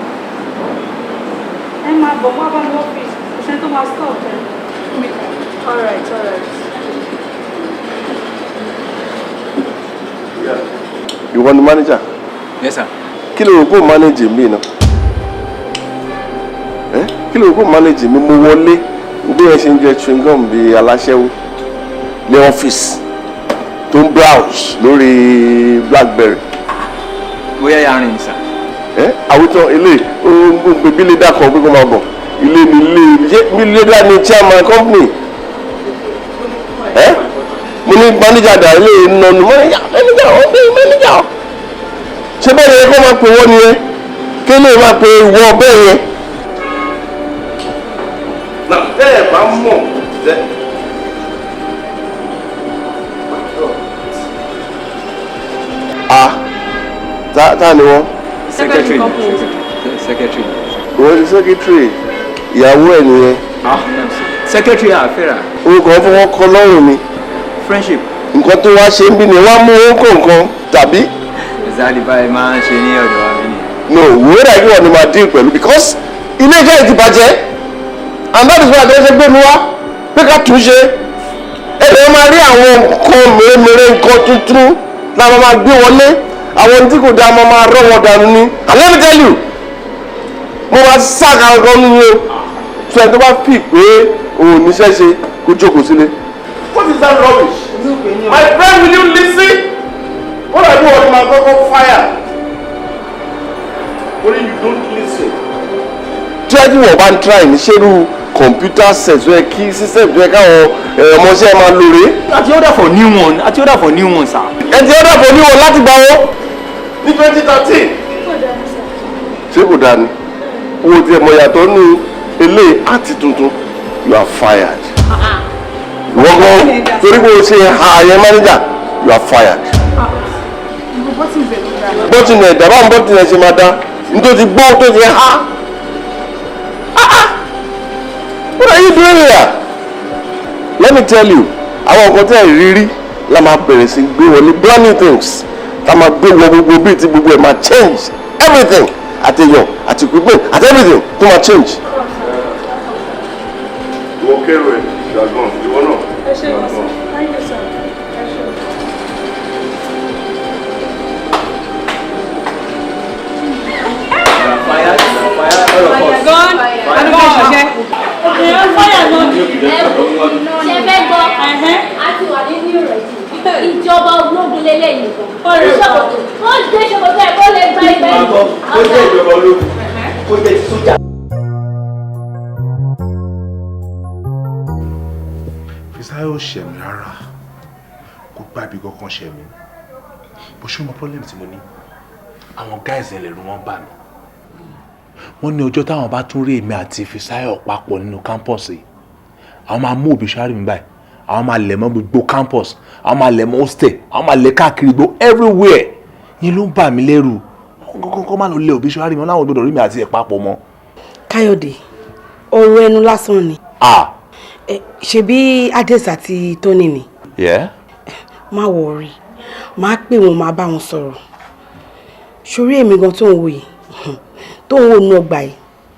Ẹ máa bọ̀ wá bá mi ọ́fíìsì. Kò sẹ́ni tó máa stop ẹ. All right, all right. Ìwọ ni manager? Yes, sir. Kí ló rò pé o manage mi náà? Ẹ́, kí ló rò pé o manage mi? Mo wọlé bí ẹ ṣe ń jẹ chewing gum bí aláṣẹ́wó ní ọ́fíìsì tó ń browse lórí BlackBerry. Bóyá ya rìn, sir. Ẹ́, àwùjọ ilé ó ń gbé bí leader kan pé kó máa bọ̀ ilé mi ilé ṣé bí leader ni chairman company. Ẹ́, mo ní manager dà, ilé nọnù manager, manager ó bí manager. Ṣé bẹ́ẹ̀ yẹn kó máa pè wọ́n nìyẹn, kí lè máa pè wọ́ bẹ́ẹ̀ yẹn. Náà tẹ́ ẹ̀ bá mọ̀ tẹ́. Ah, ta ni wọ́n? Secretary. Secretary. Wọ́n ti secretary, ìyàwó ẹ̀ nìyẹn. Ah, secretary àfẹ́rà. Orúkọ wọn fọwọ́ kọ lọ́rùn mi. Friendship. Nǹkan tó wá ṣe ń bí ni wọ́n á mú owó kó nǹkan tàbí. Exactly, báyìí máa ń ṣe ní ọ̀dọ̀ wa bí nìyẹn. No, wúrà yìí wọ́n ni máa deal pẹ̀lú because ilé iṣẹ́ yìí ti bàjẹ́, and that is why àtẹ̀wé ṣe gbé mi wá pé ká tún ṣe. Ẹ̀rọ máa rí àwọn nǹkan mèremère, nǹkan tuntun la máa gbé wọlé, àwọn tí kò dáa máa rọ́ wọn dànù ni. And let me tell you, mo máa sáà kan nínú o, sọ ẹ tó bá fi pé òun ò níṣẹ́ ṣe kó jókòó sílé. What is that rubbish? My friend, will you listen? What I do on my kọ́kọ́ fire. Only you don't listen. Tí wọ́n bá ń try ní ṣerú computer set tó yẹ kí system tó yẹ káwọn ọmọọṣẹ́ máa lò rè. A ti order for new one, a ti order for new one, sir. Ẹ ti order for new one láti gbà wọ́n ní 2013. Ṣé kò dáa ni? Owó tí ẹ mọ yàtọ̀ ní ilé àti tuntun, you are fired. Ìwọ gan torí pé o ṣe ààyè manager, you are fired. Bọ́tìnì ẹ̀dá báwọn bọ́tìnì ẹ̀ ṣe máa dá nítorí gbọ́ tó ti há. What are you doing here? Let me tell you, àwọn nǹkan tí ẹ̀ rí rí la máa bẹ̀rẹ̀ sí gbé wọlé, brand new things la máa gbé wọ gbogbo bíi tí gbogbo ẹ̀ máa change everything, àti èèyàn àti equipment àti everything tó máa change. Ìwọ kẹrù ẹ ṣàgàn ìwọ náà. Ẹ ṣé gan, sir. Thank you, sir. Ẹ ṣé. Gone. Obìnrin fire náà ni. Ṣe fẹ́ gbọ́, a ti wà nínú ìrẹ̀jì ìjọba ológun lélẹ́yìn kan. Ó dé ṣòkòtò ẹ̀ kó lè gba ibẹ̀. Kó jẹ́ ìjọba ológun, kó jẹ́ ti sójà. Fisáyọ̀ ṣẹ̀ mí rárá, kò gbá ibi kankan ṣẹ̀ mí. Bó ṣe mọ problem tí mo ní, àwọn guys ẹ̀ lẹ̀rù wọn bà mí. Wọ́n ní ọjọ́ táwọn bá tún rí èmi àti Fisáyọ̀ papọ̀ nínú campus yìí, àwọn máa mú obituary mi báyìí, àwọn máa lẹ̀ mọ́ gbogbo campus, àwọn máa lẹ̀ mọ́ hostel, àwọn máa lẹ̀ káàkiri gbogbo everywhere. Yẹn ló ń bà mí lẹ́rù, kọ́kọ́ má lọ lé obituary mi, láwọn gbọ́dọ̀ rí mi àti ẹ̀ papọ̀ mọ́. Káyọ̀dé, ọ̀rọ̀ ẹnu lásán ni. Ah. Ṣebí Ades àti Tony ni. Yeah. Má worry, má pè wọ́n, má bá wọn sọ̀rọ̀. Sórí èmi gan tó ń wò yìí, tó ń wò nínú ọgbà yìí,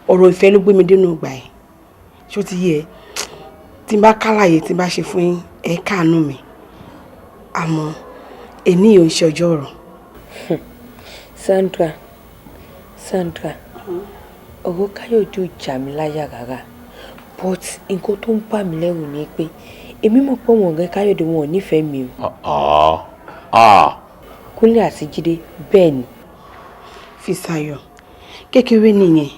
ọ̀rọ̀ ìfẹ́ ló gbé mi dénú ọgbà yìí. Ṣó ti yé ẹ? Tí n bá kálàyé tí n bá ṣe fún yín, ẹ káàánú mi. Àmọ́ Èní ò ń ṣe ọjọ́ ọ̀rọ̀. Sandra, Sandra, ọ̀rọ̀ Káyọ̀dé ò já mi láyà rárá, but nǹkan tó ń bà mí lẹ́rù ni pé èmi mọ̀ pé àwọn ọ̀rẹ́ Káyọ̀dé wọn ò nífẹ̀ẹ́ mi o. Ah, ah. Kúnlé àti Jídé, bẹ́ẹ̀ ni. Fisáyọ̀, kékeré nìyẹn.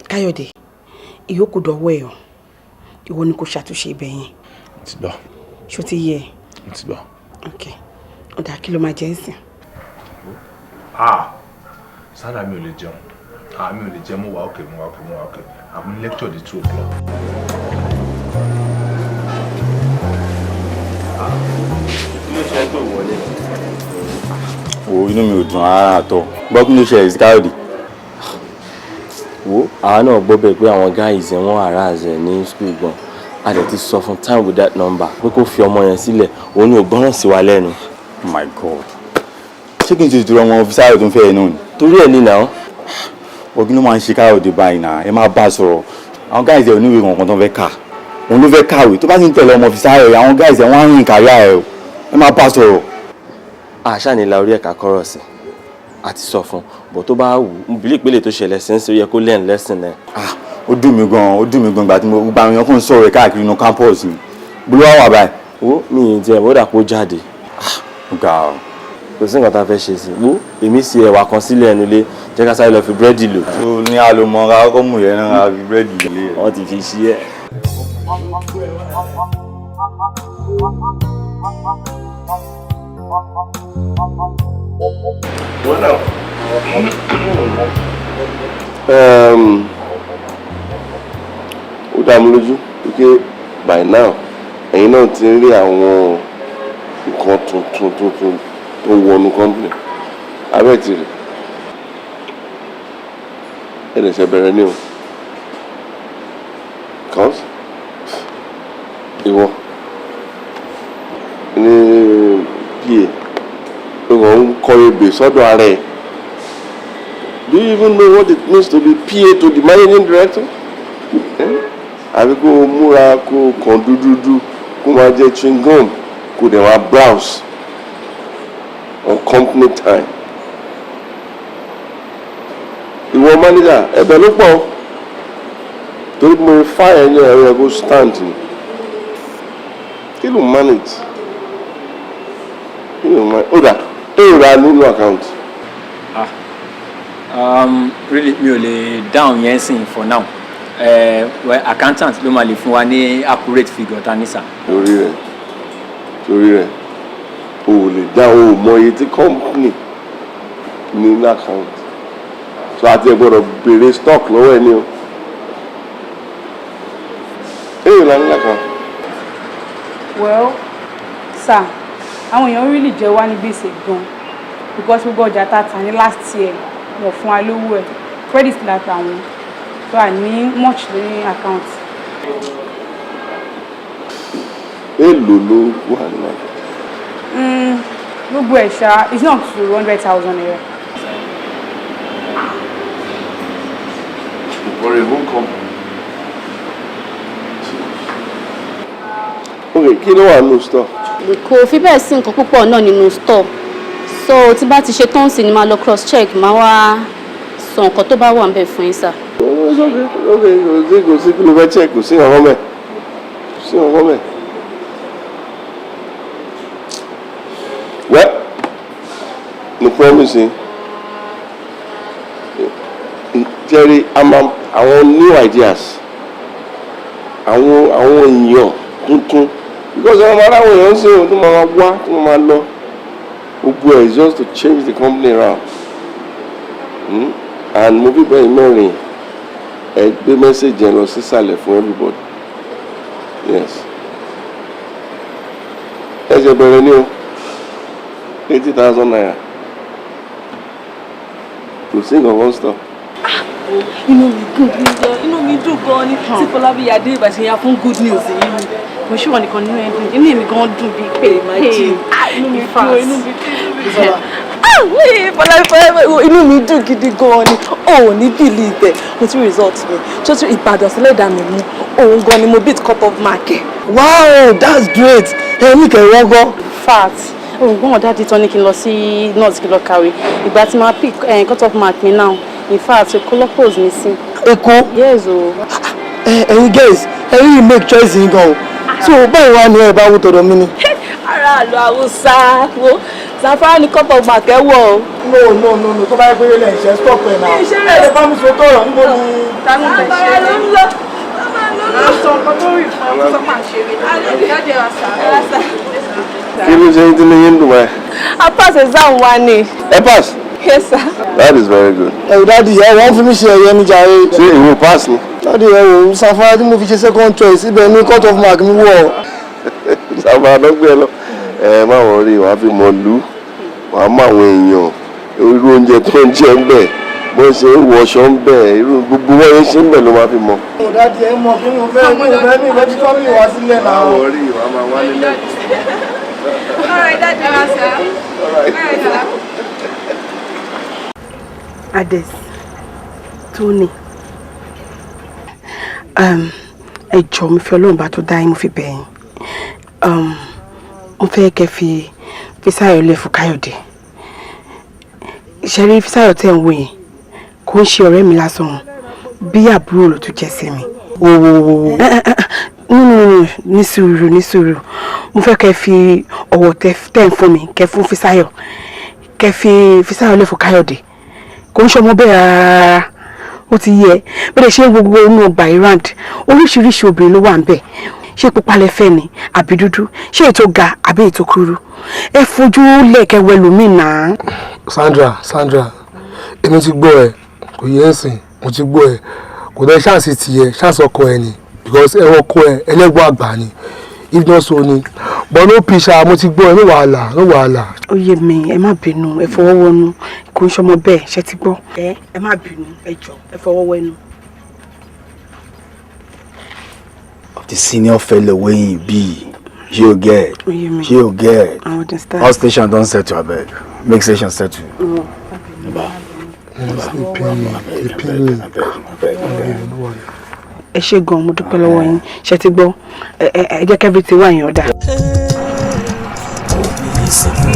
Káyọ̀dé, ìyókù dọ̀wọ́ ẹ̀ o. Ìwọ ni kò ṣàtúnṣe ibẹ̀ yẹn. Ti gbọ́. Ṣó ti yé ẹ? Ti gbọ́. Ok, ó dáa, kí ló máa jẹ ń sìn? Ah, Sandra, mi ò lè jẹun. Ah, mi ò lè jẹun. Mo wà okay, mo wà okay, mo wà okay. I'm in lecture di 2 o'clock. Kí ló ṣe é tó wọlé? Wo, inú mi ò dùn rárá àtọ. Gbọ́, kí ló ṣẹlẹ̀ sí Káyọ̀dé? Wo, àwa náà gbọ́ bẹ́ẹ̀ pé àwọn guys ẹ̀ wọ́n harass ẹ̀ ní school gan. A dẹ̀ ti sọ fún time with that number pé kó fi ọmọ yẹn sílẹ̀, òun ni ò gbọ́ràn sí wa lẹ́nu. Oh my God, ṣé kí n ṣe dúró ọmọ Fisáyọ̀ tó ń fẹ́ ẹ náà ni? Torí ẹ̀ ní náà. Wọ́n, kí ló máa ń ṣe Káyọ̀dé báyìí náà? Ẹ máa bá a sọ̀rọ̀. Àwọn guys ẹ̀ oníwèé kankan tó ń fẹ́ kà, òun ló fẹ́ kàwé. Tó bá ti ń tẹ̀lé ọmọ Fisáyọ̀ yẹn, àwọn guys ẹ̀ wọ́n á rìn kárí ẹ̀ o. Ẹ máa bá a sọ̀rọ̀. Àṣà ni la orí ẹ̀ka kọ́rọ̀ sí àti sọ fún bọ̀, tó bá wù ú bílí ìpele tó ṣẹlẹ̀ sí ń ṣe, ó yẹ kó learn lesson ẹ̀. Ó dùn mí gan, ó dùn mí gan. Ìgbà tí mo gba àwọn èèyàn kàn ń sọ̀rọ̀ ẹ̀ káàkiri inú campus mi bolo wà wà báyìí. Wo, mi ì jẹ́ ó dà kó jáde. Ó ga ọ. Kò sí nǹkan tá a fẹ́ ṣe sí i. Wo, èmi sì ẹ̀wà kan sílẹ̀ ẹnu ilé, jẹ́ ká sáré lọ fi búrẹ́dì lò. Tó ní àlòmọ́ ra kọ́ mú yẹn náà fi búrẹ́dì lé. Wọ́n ti fi ṣí ẹ̀. Wọ́n náà. Ó dá mi lójú wípé by now ẹ̀yin náà ti ń rí àwọn nǹkan tuntun tuntun tó wọnú company abẹ́ ti rí. Ẹ̀ lè ṣe bẹ̀rẹ̀ ní o, cause ìwọ ní pa ó kàn ń kọ ebè sọ́dọ̀ ara ẹ̀. Do you even know what it means to be PA to the managing director? Eh? Àbí kó o múra, kó o kàn dúdúdú, kó o máa jẹ chewing gum, kó o dẹ̀ máa browse on company time. Ìwọ manager, ẹ̀bẹ̀ ló pọ̀ torí mo fire yẹn, ẹ̀rọ ẹ̀ kó stand ni. Kí ló manage? Kí ló manage? Ó dà, èrò ra nínú account. Ah, really, mi ò lè dáhùn yẹn sìn for now. Well, accountant ló máa lè fún wa ní accurate figure ta ní sà. Torí rẹ̀ o ò lè dá o ò mọ iye tí company ní ní account, so àti ẹ gbọ́dọ̀ béèrè stock lọ́wọ́ ẹ ní o. Èyí la ní account. Well, sir, àwọn èèyàn really jẹ wá ní gbèsè gan, because gbogbo ọjà tá a tà ní last year, wọ́n fún wa lówó ẹ̀. Credit la tà wọ́n, so à ní much ní account. Èlò ló wà ní account? Gbogbo ẹ̀ ṣá, it's not to ₦100,000. For a whole company. Okay, kí ló wà nínú store? Kò fi bẹ́ẹ̀ sí nǹkan púpọ̀ náà nínú store, so tí bá ti ṣe tán sí ni máa lọ cross check, máa wá sọ nǹkan tó bá wà níbẹ̀ fún yín, sir. Oh, it's okay, okay, kò sí kí ló fẹ́ check, kò sí nǹkan mẹ́, kò sí nǹkan mẹ́. Well, mo promise yín, Jerry, àwọn new ideas, àwọn èèyàn tuntun, because àwọn aráwọ̀ èèyàn ń sìn tó máa wá, tó máa lọ, gbogbo ẹ̀ is just to change the company around. And mo bí bẹ́ẹ̀ mẹ́rin, ẹ gbé message yẹn lọ sísàlẹ̀ fún everybody. Yes, ẹ ṣe bẹ̀rẹ̀ ní o. ₦80,000, kò sí nǹkan kan stop. Inú mi dùn gan, inú mi dùn gan ni tí Fọlábí Adé ìbàṣẹ yẹn fún good news yìí ni. Mo ṣì wà nìkan nínú ẹ dùn, inú èmi gan dùn bíi pé Imagine. Inú mi dùn, inú mi dùn. Bísọ́lá. Ah, wait, Fọlábí, Fọlábí, inú mi dùn gidi gan ni. O ò ní believe ẹ̀, mo ti result mi tó tún Ìbàdàn sílẹ̀ dà mí mú, òun gan ni mo beat cut off mark ẹ̀. Wow, that's great. Ẹ ní kẹrẹ ọgọ. Fact. Ògbọ́n daddy tán ní kí n lọ sí north kí n lọ kàwé. Ìgbà tí màá pick cut off mark mi now. In fact, Èkó ló post mi sí. Èkó? Yes o. Ẹ̀yin girls, ẹ really make choice yín gan o. So báwo wá ni ẹ bá wò tọ̀dọ̀ mi ni? Aráàlú Haúsá wo, Zamfara ní cut off mark ẹ wọ̀ o. No, no, no, no, tó bá yẹ pé ilé ìṣe, stop ẹ̀ náà. Ẹ lè bá mi sọ tọrọ, níbo ni? Zamfara ló ń lọ. Sọ nǹkan tó rí fún ọ tó máa ṣe rí. Kí ló ṣe ń tí ní yín dùn báyìí? A pass exam wa ni. Ẹ pass? Yes, sir. That is very good. Ẹ daddy, ẹ wọ́n fi mí ṣe ẹ̀yẹ ní jàre. Ṣé ìwọ pass ni? Daddy, ẹ wò, Zamfara tí mo fi ṣe second choice, ibẹ̀ ní cut off mark mi wọ̀. Zamfara ló gbé ẹ lọ. Ẹ má wọrí, wàá fi mọ lú, wàá mọ àwọn èèyàn, irú oúnjẹ tó ń jẹ ń bẹ̀, bó ṣe ń wọṣọ ń bẹ̀, irú gbogbo wọn yẹn ṣe ń bẹ̀ ló máa fi mọ. Daddy, ẹ mọ̀ kí mo fẹ́, mi fẹ́ fi tọ́ mi wá sílẹ̀ náà. Má wọrí, wàá máa wálé lẹ́yìn. All right, Daddy. All right, sir. Ades, Tony, ẹ jọ̀ọ́, mi fi Ọlọ́run bá tó dá yín, mo fi bẹ̀ yín. Mo fẹ́ kẹ́ fi Fisáyọ̀ lẹ̀ fún Káyọ̀dé. Ṣẹ́rí Fisáyọ̀ tẹ̀ ń wò yẹn, kò ń ṣe ọ̀rẹ́ mi lásán, bí àbúrò ló tún jẹ́ sí mi. Wo, wo, wo, wo. No, no, no, ní sùúrù, ní sùúrù. Mo fẹ́ kẹ́ fi ọ̀wọ̀ tẹ́ ń fún mi kẹ́ fún Fisáyọ̀, kẹ́ fi Fisáyọ̀ lẹ̀ fún Káyọ̀dé. Kò ń ṣọmọ bẹ́ẹ̀ rárá, ó ti yẹ bẹ́ẹ̀. Ṣe gbogbo inú ọgbà Iran, oríṣiríṣi obìnrin ló wà ń bẹ̀. Ṣé pupa lẹ fẹ́ ni àbí dúdú? Ṣé ètò ga àbí ètò kúrú? Ẹ fojú lẹ̀kẹ́ wẹlòmíì náà. Sandra, Sandra, èmi ti gbọ́ ẹ, kò yẹ ẹ́ sìn. Mo ti gbọ́ ẹ, kò dẹ́ chance tiẹ̀, chance ọkọ ẹ ni, because ẹ ọkọ ẹ ẹlẹ́gbọ́n àgbà ni. If not so ni, but no pisha, mo ti gbọ́ ẹ, no wàhálà, no wàhálà. Ó yé mi, ẹ má bínú, ẹ fọwọ́ wọnú. Kò ń ṣọmọ bẹ́ẹ̀, ṣe ti gbọ́? Ẹ má bínú, ẹ jọ, ẹ fọwọ́ wẹnu. Of the senior fellow wey him be, you get? Ó yé mi. You get? I understand. All station don settle, abeg. Make station settle. Baba. Ìpín ìpín. Ẹ ṣé gan, mo dúpẹ́ lọ́wọ́ yín. Ṣe ti gbọ́? Ẹ jẹ́ kẹ́bí ti wá yín ọ̀dà. Òbí sìnkú,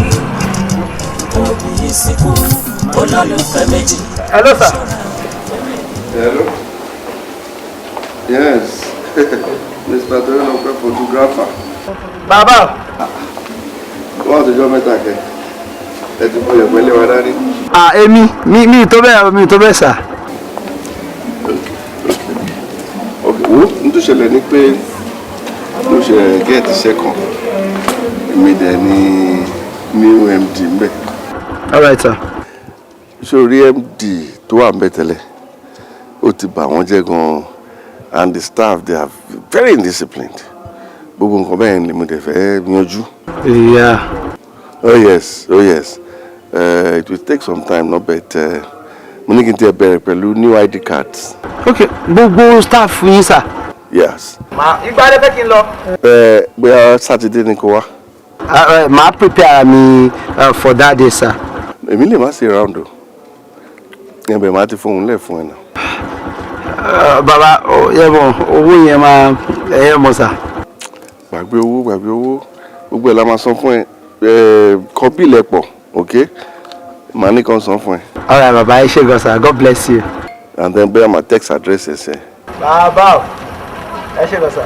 òbí sìnkú, olólùfẹ́ méjì. Hello, sir. Hello. Yes, Mr. Toyolope, photographer. Bàbá. Wọ́n ti jọ́ mẹ́ta kẹ́. Ẹ ti fọ ìyẹ̀pẹ̀ lé wa dání. Ah, èmi mi tó bẹ́ẹ̀, mi tó bẹ́ẹ̀ sà. Ok, wo, n tó ṣẹlẹ̀ ni pé mo ṣe get iṣẹ́ kan. Èmi dẹ̀ ni new MD ń bẹ̀. All right, sir. Ṣé o rí MD tó wà ń bẹ̀ tẹ́lẹ̀? Ó ti bà wọ́n jẹ́ gan-an, and the staff, they are very indisciplined. Gbogbo nǹkan bẹ́ẹ̀ ni mo dẹ̀ fẹ́ yanjú. Oh yes, oh yes. It will take some time, no, but mo ní kí n tiẹ̀ bẹ̀rẹ̀ pẹ̀lú new ID cards. Ok, gbogbo staff yín, sà? Yes. Màá ìgbà rẹ fẹ́ kí n lọ. Ẹ bóyá Saturday ni kò wá. Màá prepare mi for that day, sir. Èmi lè má sí round o. Ẹbẹ̀ máa ti fóun lẹ̀ fún ẹ náà. Bàbá, yẹ mọ owó yẹn máa ẹ mọ, sà. Gbàgbé owó, gbàgbé owó. Gbogbo ẹ̀ la máa san fún ẹ. Ẹ kọ bill ẹ pọ̀, ok? Màá ní kàn san fún ẹ. All right, bàbá, ẹ ṣé gan, sir. God bless you. And then bóyá màá text address ẹ sẹ. Bàbá, ẹ ṣé gan, sir.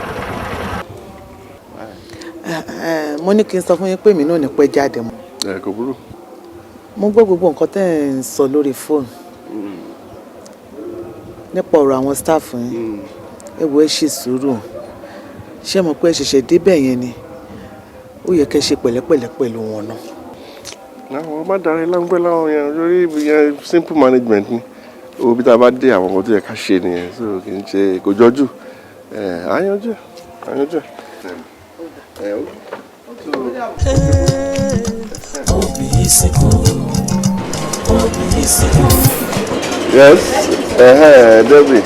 Mo ní kí n sọ fún yín pé èmi náà ní pẹ́ jáde mọ́. Ẹ kò burú. Mo gbọ́ gbogbo nǹkan tẹ́ ẹ̀ ń sọ lórí fóònù nípa ọ̀rọ̀ àwọn staff yín. Ẹ wo, ẹ ṣe sùúrù. Ṣé mọ̀ pé ẹ ṣẹ̀ṣẹ̀ débẹ̀ yẹn ni? Ó yẹ kẹ́ ṣe pẹ̀lẹ́pẹ̀lẹ́ pẹ̀lú wọn náà. Àwọn má darí láńpẹ́ láwọn yẹn lórí ibi yẹn, simple management ni. Owó bí tá a bá dé, àwọn nǹkan tó yẹ ká ṣe nìyẹn, so kì í ṣe kò jọjú. Ẹ àyànjú àyànjú ẹ. Òbí sìnkú, òbí sìnkú. Yes, Debbie.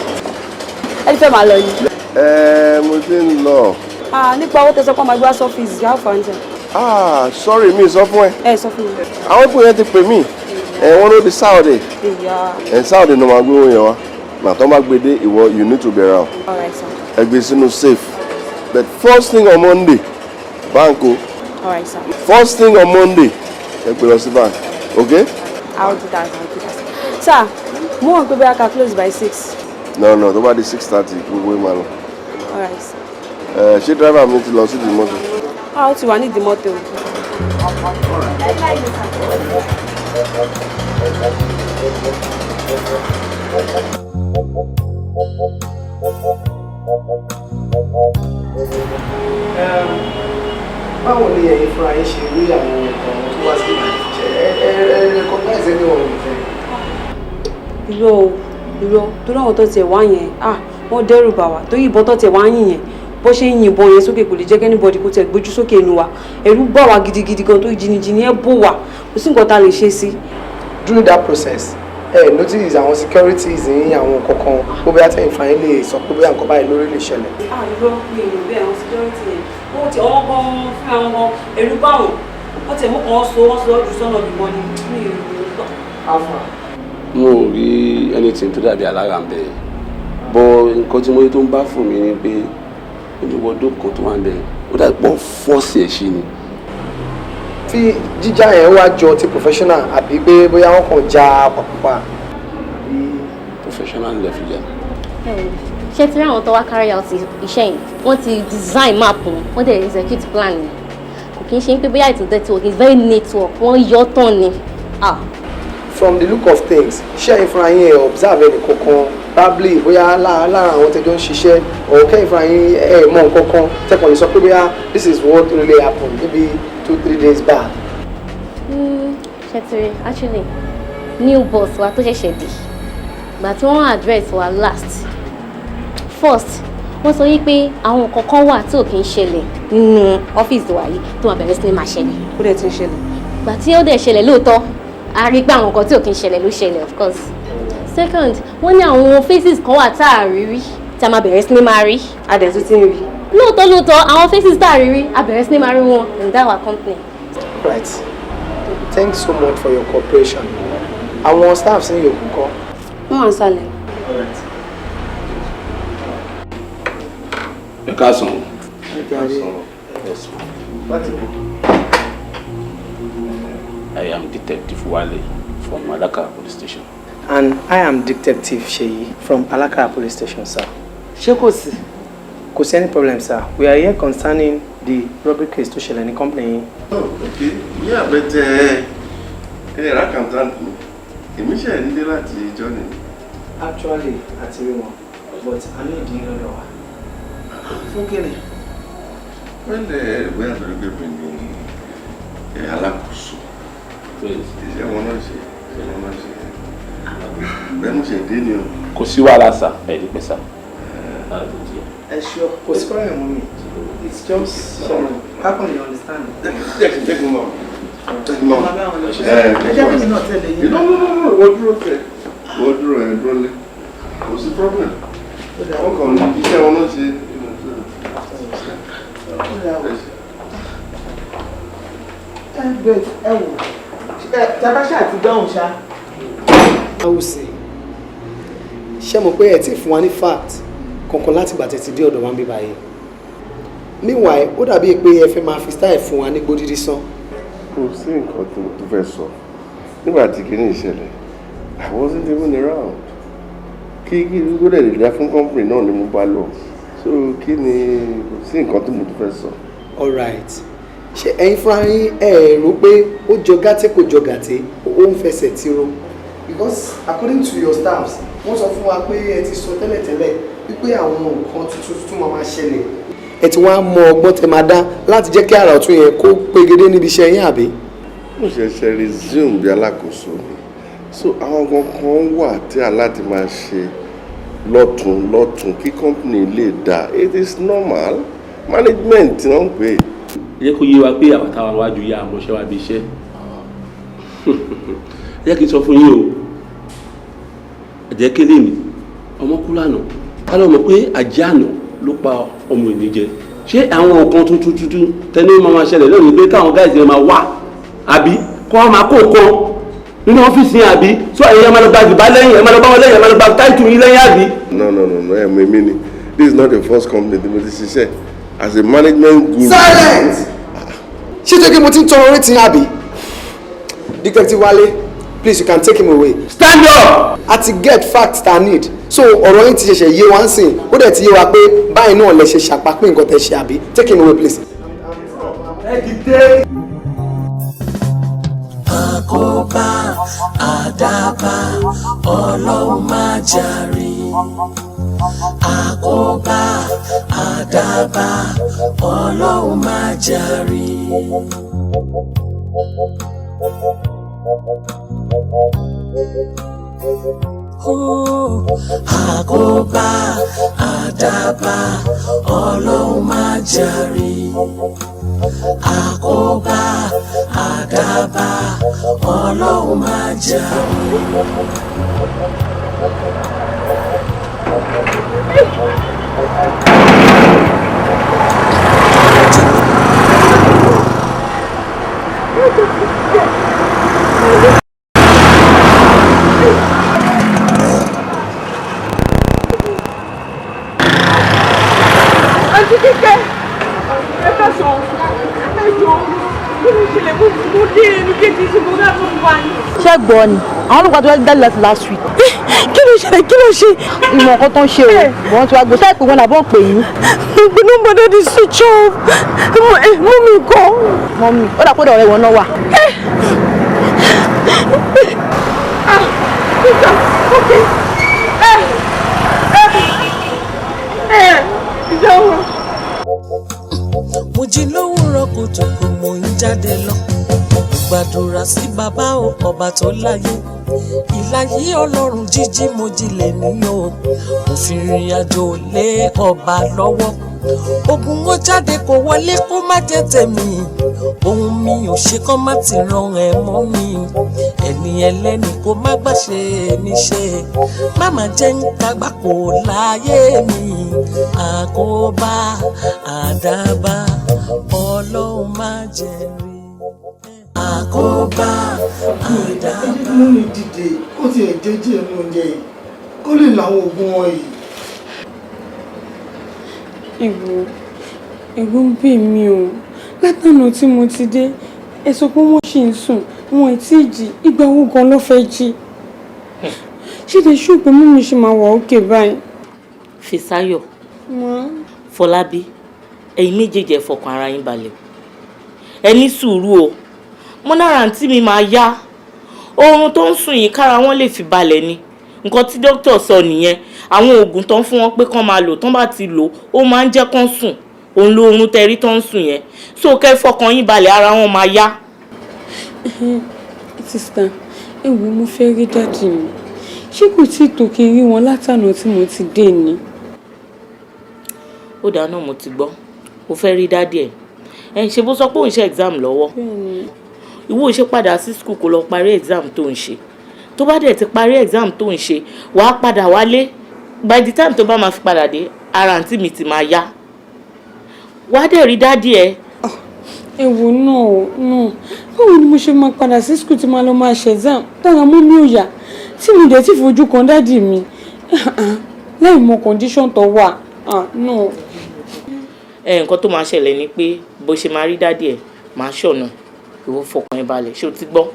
Ẹ ti fẹ́ máa lọ yìí? Ẹ mo ti ń lọ. Ah, nípa owó tẹsán kọ́ máa gbé wá sọ́fíìsì, how far ǹjẹ́? Ah, sorry, mi sọ fún ẹ. Ẹ sọ fún mi. Àwọn ìpò yẹn ti pè mí ẹ, wọ́n ló di Saturday. Ìyá. Ẹ Saturday ló máa gbé owó yẹn wá. Màá tó máa gbé dé, ìwọ, you need to be around. All right, sir. Ẹ gbé sínú safe, but first thing on Monday, bank o. All right, sir. First thing on Monday, ẹ gbé lọ sí bank, okay? I'll do that. I'll do that. Sir, mo wọ̀n pé bóyá ká close by 6. No, tó bá di 6:30, gbogbo ẹ̀ máa lọ. All right, sir. Ẹ ṣé driver mi ti lọ sí di mọ́tò? Ah, ó ti wà nídìí mọ́tò. Báwo ni ẹ̀yin fúnra yín ṣe rí àwọn nǹkan tó wá sí ìbàdàn? Ẹ recognize anyone with them? Irọ́ o, irọ́, torí àwọn tó tiẹ̀ wá yẹn, ah, wọ́n dẹ́rù bà wá, torí ìbọn tó tiẹ̀ wá yìn yẹn, bó ṣe ń yìnbọn yẹn sókè kò lè jẹ́ kẹ́nìbọ̀dì kó tiẹ̀ gbójú sókè inú wa. Ẹ̀rù bà wá gidigidi gan, tó jìnnìjìnnì ẹ̀ bò wá, kò sí nǹkan tá a lè ṣe sí. During that process, ẹ notice àwọn securities ní àwọn kankan bó bóyá tẹ̀yìn fún yín lè sọ pé bóyá nǹkan báyìí lórí lè ṣẹlẹ̀. Ah, irọ́, mi ò rò bẹ́ẹ̀. Àwọn security yẹn, wọ́n ti ọwọ́ gan fún àwọn gan, ẹ̀rù bà wọ́n, wọ́n tiẹ̀ mú kan so wọ́n sọ jù sọ́nà ìbọn ni, mi ò rò. Alpha. Mo ò rí anything tó dàbí alára ń bẹ̀ bọ́. Nǹkan tí mo rí tó ń bá fún mi ni pé oníwọ́dún kan tó wà ń bẹ̀, ó dàbí pọ́n fọ́ọ̀sì ẹ̀ ṣe ni. Tí jíjà yẹn wá jọ ti professional àbí pé bóyá wọn kàn já pàpàpà? Professional lè fi jà. Ṣé ti rí àwọn tó wá carry out iṣẹ́ yìí, wọ́n ti design map wọn, wọ́n dẹ̀ execute plan yẹn. Kò kí n ṣe pé bóyá it's dirty work, it's very neat work, wọ́n yọ tán ni. Ah. From the look of things, ṣé ẹ̀yin fúnra yín ẹ̀ observe ẹnì kankan, probably bóyá lára àwọn tẹ́jọ́ ń ṣiṣẹ́, or kẹ́yìn fúnra yín ẹ̀ mọ̀ nǹkan kan tẹ́kàn lè sọ pé bóyá this is what really happened maybe 2-3 days back? Ṣé ti rí, actually, new boss wa tó ṣẹ̀ṣẹ̀ dé, ìgbà tí wọ́n address wa last first, wọ́n sọ yí pé àwọn nǹkan kan wà tí ò kí ń ṣẹlẹ̀ nínú ọ́fíìsì wa yìí tó máa bẹ̀rẹ̀ sí ní máa ṣẹlẹ̀. Ó dẹ̀ ti ń ṣẹlẹ̀. Ìgbà tí ó dẹ̀ ṣẹlẹ̀ lóòótọ́, a rí pé àwọn nǹkan tí ò kí ń ṣẹlẹ̀ ló ṣẹlẹ̀, of course. Second, wọ́n ní àwọn faces kan wà tá a rí rí tí a máa bẹ̀rẹ̀ sí ní máa rí. A dẹ̀ tún ti ń rí. Lóòótọ́ lóòótọ́, àwọn faces tá a rí rí, a bẹ̀rẹ̀ sí ní máa rí wọn in that our company. Right, thanks so much for your cooperation. Àwọn staffs ní yòókù kọ́? Wọ́n wà ń sàlẹ̀. Alright. Ẹ káàsán. Ẹ jàre. Láti bọ̀. I am Detective Wale from Alaka Police Station. And I am Detective Seyi from Alakara Police Station, sir. Ṣé kò sí? Kò sí any problem, sir. We are here concerning the robbery case tó ṣẹlẹ̀ ní company yín. Oh, okay. Yeah, but ẹ ẹ accountant mi. Èmi ṣe ń dé láti Johnny. Actually, àti rí wọn, but a ní ìdí lọ́dọ̀ wa. Fún kíni? Well, bóyá torí pé mi ni alákòóso. Iṣẹ́ wọn náà ṣe, iṣẹ́ wọn náà ṣe. Bẹ́ẹ̀ mo ṣe dé ni o. Kò sí wàhálà sà, ẹ ní pẹ́ sà. Ẹ ṣọ́, kò sí problem mú mi. It's just how come you understand? Jẹ́ kí n mọ̀. Jẹ́ kí n mọ̀. Ẹ jẹ́ kí mi náà tẹ̀lé yín. No, no, no, no, wọ́n dúró tẹ̀. Wọ́n dúró ẹ̀ dúró lé. Kò sí problem. Wọ́n kàn ní iṣẹ́ wọn náà ṣe. Ẹ bẹ́ẹ̀, ẹ wò tàbá ṣáà ti dáhùn ṣá. Awùsì, ṣé mo pé ẹ ti fún wa ní fact kankan láti gbà tẹ́ ti dé ọ̀dọ̀ wa ń bí báyìí? Meanwhile, ó dàbí pé ẹ fẹ́ máa fi style fún wa ní gbódídí sán. Kò sí nǹkan tí mo tún fẹ́ sọ. Nígbà tí kinní ìṣẹ̀lẹ̀, I wasn't even around. Kí gbọ́dọ̀ lè dá fún company náà ni mo bá lọ. So kí ni, kò sí nǹkan tí mo tún fẹ́ sọ. Alright, ṣé ẹ̀yin fúnra yín ẹ rò pé ó jọ gàtẹ́, kò jọ gàtẹ́, ó ń fẹsẹ̀ tiro? Because according to your staffs, wọ́n sọ fún wa pé ẹ ti sọ tẹ́lẹ̀tẹ́lẹ̀ wípé àwọn nǹkan tuntun tuntun máa máa ṣẹlẹ̀. Ẹ ti wá mọ ọgbọ́n tẹ máa dá láti jẹ́ kí àrà ọ̀tún yẹn kó pegedé níbi iṣẹ́ yín, àbí? Mo ṣẹ̀ṣẹ̀ resume bí alákòóso ni, so àwọn nǹkan kan wà tí a láti máa ṣe lọ́tún lọ́tún kí company lè dáa. It is normal management tí wọ́n ń pè é. Ẹ jẹ́ kó yé wa pé àwọn táwọn wájú yá àmọ́ṣẹ́ wa bí iṣẹ́. Ẹ jẹ́ kí n sọ fún yín o, ẹ̀jẹ̀ kélé mi ọmọ kú lánàá, ká ló mọ̀ pé àjẹ́ àná ló pa ọmọ ìní jẹ. Ṣé àwọn nǹkan tuntun tuntun tẹni máa ma ṣẹlẹ̀ lónìí pé káwọn guys yẹn máa wá, àbí kó wọn máa kó nǹkan nínú ọ́fíìsì yẹn, àbí sọ ẹ̀yin ẹ̀ máa lọ gba jùbá lẹ́yìn, ẹ̀ máa lọ bá wọn lẹ́yìn, ẹ̀ máa lọ gba táìtù yín lẹ́yìn, àbí? No, no, no, no, ẹ̀ mọ̀ èmi ni this is not the first company tí mo ti ṣiṣẹ́ as a management guru. Silence! Ṣé tó kí mo ti ń tọrọ orí ti yín àbí? Detective Wale, please, you can take him away. Stand up! A ti get facts ta need, so ọ̀rọ̀ yín ti ṣẹ̀ṣẹ̀ yé wa ń sìn, ó dẹ̀ ti yé wa pé báyìí náà lẹ ṣe ṣàpapín nǹkan tẹ ṣe àbí. Take him away, please. Ẹ dìde. Àkóbá àdábá, ọlọ́run má jàre. Àkóbá àdábá, ọlọ́run má jàre. Oh, àkóbá àdábá, ọlọ́run má jàre. Àkóbá àdábá, ọlọ́run má jàre. Àǹtí Kíkẹ́, ẹ káàsán, ẹ jọ̀ọ́, kí ló ṣẹlẹ̀? Mo dé ẹnu géètì sí mo náà tó wà ní. Ṣé gbọ́ ni àwọn ọlọ́pàá tó wá jáde láti last week. Kí ló ṣẹlẹ̀? Kí ló ṣe? Ìmọ̀ nǹkan tó ń ṣe o, wọ́n ti wá gbé sáì pé wọ́n làbọ̀ ń pè yín. Gbogbo nọ́mbà daddy switch off. Mummy kọ́. Mummy, ó dà pé ọ̀rẹ́ wọn náà wà. Ah, okay. Ìjọba. Mo jí lówùúrọ̀ kùtùkù, mo ń jáde lọ. Gbàdúrà sí bàbá o, ọba tó láyé. Ìláyé ọlọ́run, jíjí mo jílẹ̀ ní o. Mo fi rìn àjò lé ọba lọ́wọ́. Ogun ó jáde kó wọlé kó má jẹ́ tèmi. Ohun mi ò ṣe kán má ti ran ẹ̀ mọ́ mi. Ẹni ẹlẹ́ni kó má gbà ṣe mí ṣe. Má má jẹ́ ń kagbá kò láyé mi. Àkóbá àdábá, ọlọ́run má jẹ́ rí. Àkóbá àdábá. Mú mi dìde kó tiẹ̀ jẹ́ díẹ̀ nínú oúnjẹ yìí kó lè làwọn oògùn wọn yìí. Ẹ̀rù, ẹ̀rù ń bè mí o. Látànà tí mo ti dé, ẹ sọ pé wọ́n ṣì ń sùn, wọn ì tí ì jí. Ìgbà wo gan ló fẹ́ jí? Ṣé lè ṣú pé mummy ṣì máa wà òkè báyìí? Fisáyọ̀, Ma. Fọlábí, ẹ̀yin méjèèjì, ẹ fọkàn ara yín balẹ̀, ẹ ní sùúrù o. Mo nára àǹtí mi máa yá. Oorun tó ń sùn yìí, kára wọn lè fi balẹ̀ ni. Nǹkan tí dókítà sọ nìyẹn. Àwọn oògùn tó ń fún wọn pé kán máa lò, tán bá ti lò ó, máa ń jẹ́ kán sùn. Òun ló oorun tẹrí tó ń sùn yẹn. So kẹ́ fọkàn yín balẹ̀, ara wọn máa yá. Sister, ẹ wo, mo fẹ́ rí daddy mi. Ṣé kò tí ì tó kí n rí wọn látànà tí mo ti dé ni? Ó dáa náà, mo ti gbọ́. O fẹ́ rí daddy ẹ̀. Ẹ ṣe bó sọ pé òun ṣe exam lọ́wọ́. Ìwọ ò ṣe padà sí school kó lọ parí exam tó ń ṣe. Tó bá dẹ̀ ti parí exam tó ń ṣe, wàá padà wálé. By the time tó bá máa fi padà dé, ara àǹtí mi ti máa yá, wàá dẹ̀ rí daddy ẹ̀. Ẹ wo, náà o náà, báwo ni mo ṣe máa padà sí school tí máa lọ máa ṣe exam tára mú mi ò yá, tí mi dẹ̀ ti fojú kan daddy mi láì mọ condition tó wà? Ah, no. Ẹ nǹkan tó máa ṣẹlẹ̀ ni pé bó ṣe máa rí daddy ẹ̀, máa ṣọ̀nà. Ìwọ fọkàn ẹ balẹ̀, ṣé o ti gbọ́?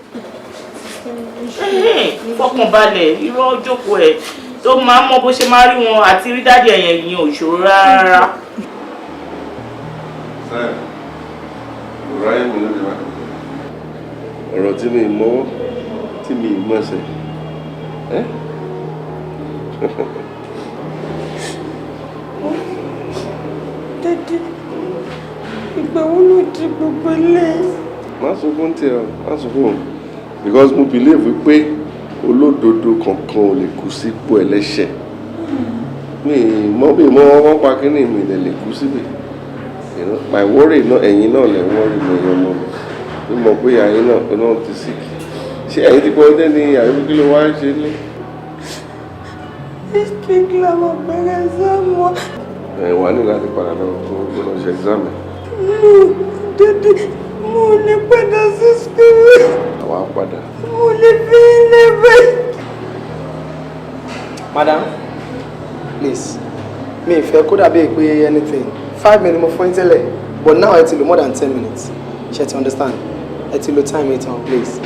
Fọkàn balẹ̀. Irọ́, jókòó ẹ̀ tó máa mọ bó ṣe máa rí wọn àti rí daddy ẹ̀ yẹn, ìyẹn ò ṣòro rárá. Sáyà, ráyè mi lóde wa. Ọ̀rọ̀ tí mi mọ́wọ́ tí mi mọ̀ọ́sẹ̀ ẹ́. Daddy, ìgbà wo ló di gbogbo ilé? Má sunkún tiẹ̀ o, má sunkún, because mo believe wípé olódodo kankan ò lè kú sípò ẹlẹ́ṣẹ̀. Mi mọ wọ́n pa kínní mi lè kú síbẹ̀. My worry náà, ẹ̀yin náà lè worry mi, ẹ̀yin ọmọ mi. Mi mọ̀ pé ẹ̀yin náà náà ti sick. Ṣé ẹ̀yin ti pọ̀ ọdẹ ni àbí kí ló wá ń ṣe ní? This week làwọn bẹ̀rẹ̀ exam wa. Ẹ wà ní láti padà lọ kó lọ ṣe exam ẹ̀. No, Daddy, mo ò lè padà sí school. Àwa padà. Mo lè fi ilé bẹ́ẹ̀. Madam, please, mi ì fẹ́ kó dàbí pé anything. 5 minutes mo fún yín tẹ́lẹ̀, but now ẹ ti lò more than 10 minutes. Ṣé ti understand? Ẹ ti lo time it on, please.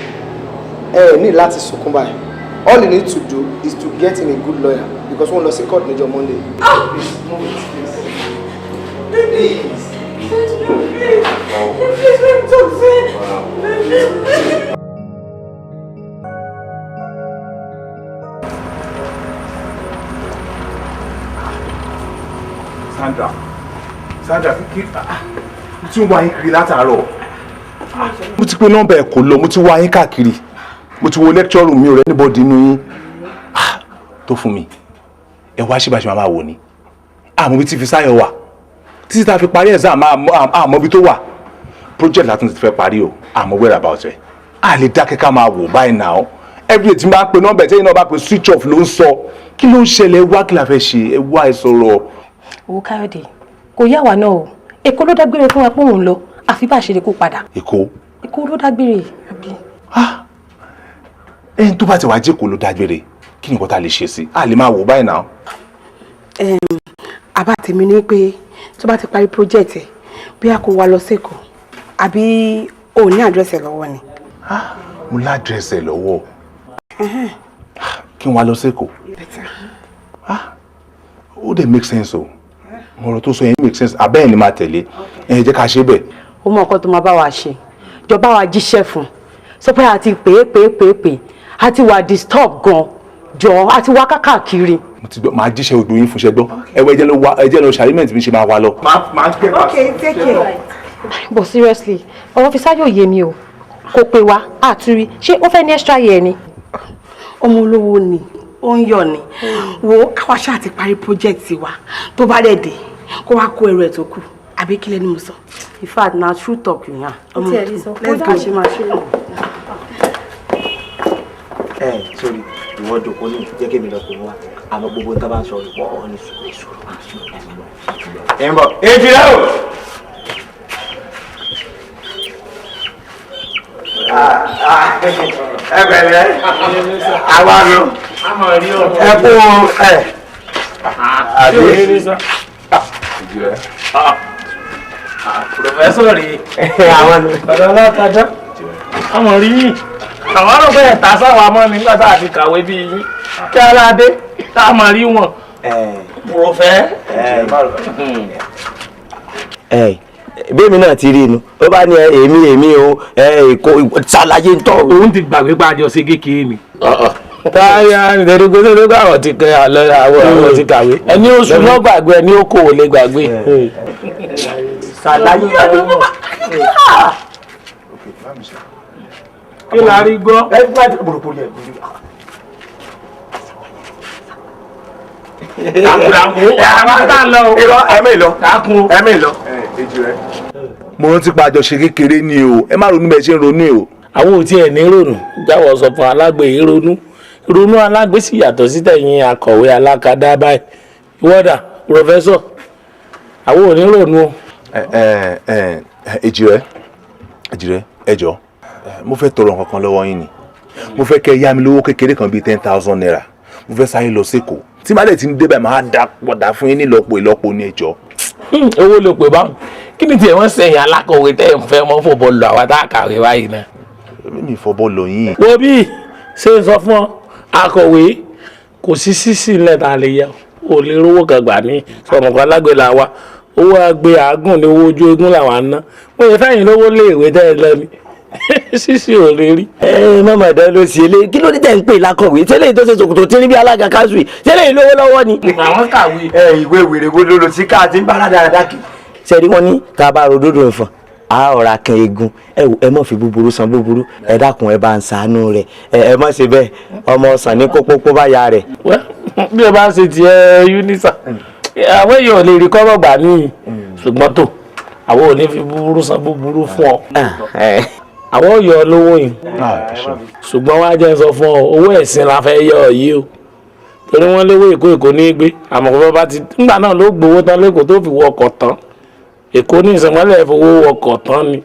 Ẹ ní láti sunkún báyìí. All you need to do is to get him a good lawyer because wọ́n lọ sí court níjọ́ Monday. Please, move it, please. Please. Please, let me talk to him. Sandra, Sandra, kí mo ti ń wá yín kiri látàárọ̀. Mo ti pe nọ́mbà ẹ̀ kò lọ, mo ti wá yín káàkiri. Mo ti wo lecture room, mi ò rẹ́ anybody nínú yín. Tó fún mi. Ẹ wá ṣe bá ṣe máa wò ni. Àmọ́ bí tí Fisáyọ̀ wà. Títí tá a fi parí exam, àmọ́ bí tó wà. Project látún ti fẹ́ parí o, àmọ́ whereabout ẹ̀. A lè dákẹ́ ká máa wò báyìí náà. Every day tí n bá pe nọ́mbà ẹ̀, tẹ́yìn náà bá pe, switch off ló ń sọ. Kí ló ń ṣẹlẹ̀? Wá, kí la fẹ́ ṣe? Ẹ wá, ẹ sọ̀rọ̀. Owó Káyọ̀dé kò yá wa náà o. Èkó ló dágbére fún wa pé òun lọ, àfi bá a ṣe lè kó padà. Èkó? Èkó ló dágbére, àbí. Ẹni tó bá ti wá jẹ́kọ̀ọ́ ló dágbére, kí ni nǹkan tá a lè ṣe sí? A lè máa wò báyìí náà. Àbá tèmi ní pé tó bá ti parí project ẹ̀, bí a kò wá lọ sẹ́kọ̀ọ́, àbí o ò ní address ẹ̀ lọ́wọ́ ni? Mo l'address ẹ̀ lọ́wọ́. Kí n wá lọ sẹ́kọ̀ọ́? Better. Ó dẹ̀ make sense o. Ọ̀rọ̀ tó sọ yẹn make sense. Abẹ́ ẹ̀ ni máa tẹ̀lé. Ẹ jẹ́ ká ṣe bẹ́ẹ̀. Ó mọ nǹkan tó máa bá wa ṣe. Jọba wa jíṣẹ́ fún un, sọ pé a ti pè é, pè é, pè é, pè é, a ti wà disturb gan jọ, a ti wá kákàkiri. Mo ti gbọ́, máa jíṣẹ́ odò yín fúnṣẹ́ gbọ́. Ẹ wọ, ẹ jẹ́ lọ wá, ẹ jẹ́ lọ ṣàrímẹ̀tì mi ṣe máa wá lọ. Máa gbé. Okay, take care. But seriously, ọ̀rọ̀ Fisáyọ̀ yé mi o. Kò pè wá àtúrí, ṣé ó fẹ́ ní extra year ni? Ọmọ olówó ni, ó ń yọ̀ ni. Wo, káwa ṣáà ti parí project wa, tó bá dẹ̀ dé, kó wá kó ẹrù ẹ̀ tó kù, àbí kílẹ̀ ni mo sọ? In fact, na true talk you yarn. Ọmọ, let's let's go. go. Ṣe máa ṣe lọ. Ẹ sórí ìwọ jòkó ní jẹ́ kí èmi lọ pè wọ́n wá, àmọ́ gbogbo nǹkan bá ń sọ ìwọ ọ̀ ní sùúrù sùúrù. Ẹ ń bọ̀ èjì rẹ o. Ẹ pẹ̀lẹ́, àwa nù, ẹ kú ẹ. Àbí? Professor rí. Àwọn nù. Bàbá alátajà. Àmọ̀ rí yìí. Àwọn àrùn bẹ́ẹ̀ ta sáwọn amọ́ ni nígbà tá a ti kàwé bí yín. Kí aládé tá a mọ̀ rí wọn. Prọfẹ́. Ẹ bẹ́ẹ̀mi náà ti rí inú ó bá ní èmi o, èkó ṣàlàyé ń tọ́. Òun ti gbàgbé pa àjọ sí kékeré ni. Táyà nítorí pé tó gbà àwọn ti kẹ àlọ́ àwọn ti kàwé. Ẹni oṣù náà gbàgbé, ẹni ó kò lè gbàgbé. Ṣàlàyé. Kí la rí gbọ́? Ẹ bá ti bòròpò yẹ. Àwọn tá a lọ o. Irọ́, ẹ̀mí lọ. Dákun. Ẹ̀mí lọ. Mo rántí pa àjọṣe kékeré ni o. Ẹ má ronú bẹ́ẹ̀ ṣe ń ronú o. Àwọn ò tiẹ̀ ní ronú jáwọ́, sọ fún alágbe yìí, ronú ronú alágbe sì yàtọ̀ sí tẹ̀yìn akọ̀wé alákadá báyìí. Ìwọ́dà professor, àwọn ò ní ronú o. Ẹ ẹ ẹ, èjì rẹ, èjì rẹ, ẹ jọ, mo fẹ́ tọrọ nǹkan kan lọ́wọ́ yín ni. Mo fẹ́ kẹ́ ẹ yá mi lówó kékeré kan bíi ₦10,000. Mo fẹ́ sáré lọ sékòó. Tí màá dẹ̀ ti ń débẹ̀, máa dá pọ̀dà fún yín nílọ́po ìlọ́po ní, ẹjọ́. Owó ló pè báwọn. Kí ni tiẹ̀ wọ́n sẹ̀yìn alákọ̀wé tẹ́ ẹ̀ ń fẹ́ mọ́ fòbọ̀ lọ àwọn tá a kàwé báyìí náà? Mi fọbọ́ lọ yín. Wo bí ṣe ń sọ fún ọ, akọ̀wé kò sí sísì ńlẹ̀ tá a lè yẹ o, lè rówó kan gbà ní sọmọkàn alágbè là wa. Owó agbe àágùn ní owó ojú eégún làwọn á ná. Wọ́n yẹ fẹ́yìn lówó léèwé tẹ́ ẹ lọ ní sísì ò lè rí. Ẹ mọ̀mọ́ ẹ̀dá ló ṣe lé. Kí ló dé tẹ̀ ń pè lákọ̀wé tẹ́lẹ̀ tó ṣe ṣòkòtò tí ní bí alága káṣù yìí tẹ́lẹ̀ yìí lówó lọ́wọ́ ni? Àwọn kàwé. Ẹ ìwé wèrè wo ló lọ sí káà tí ń bá dáadáa kì. Sẹ́ni wọ́n ní tá a bá ro dódò ẹ̀fọn, a ọ̀rá kan eegun. Ẹ wò, ẹ mọ̀ fi búburú san búburú. Ẹ dákun, ẹ bá ń ṣàánú rẹ̀. Ẹ mọ̀ ṣe bẹ́ẹ̀, ọmọ ọ̀sán ní kókó bá ya rẹ̀. Bí o bá ń ṣe tiẹ̀ unisa, àwọn èèyàn ò lè rí kọ́rọ̀ gbà níyì, ṣùgbọ́n tó àwọn ò ní fi búburú san búburú fún ọ. Àwọn ò yọ ọ lówó yìí, ṣùgbọ́n wá jẹ́ sọ fún ọ, owó ẹ̀sìn la fẹ́ yọ ọ yìí o, torí wọ́n léwó Èkó, Èkó ní í gbé. Àmọ́ kó bá ti ńgbà náà ló gbowó tán lẹ́kọ̀ọ́ tó fi wọ ọkọ̀ tán. Èkó ní ìsìnmọ́lẹ̀ fowó ọkọ̀ tán ni.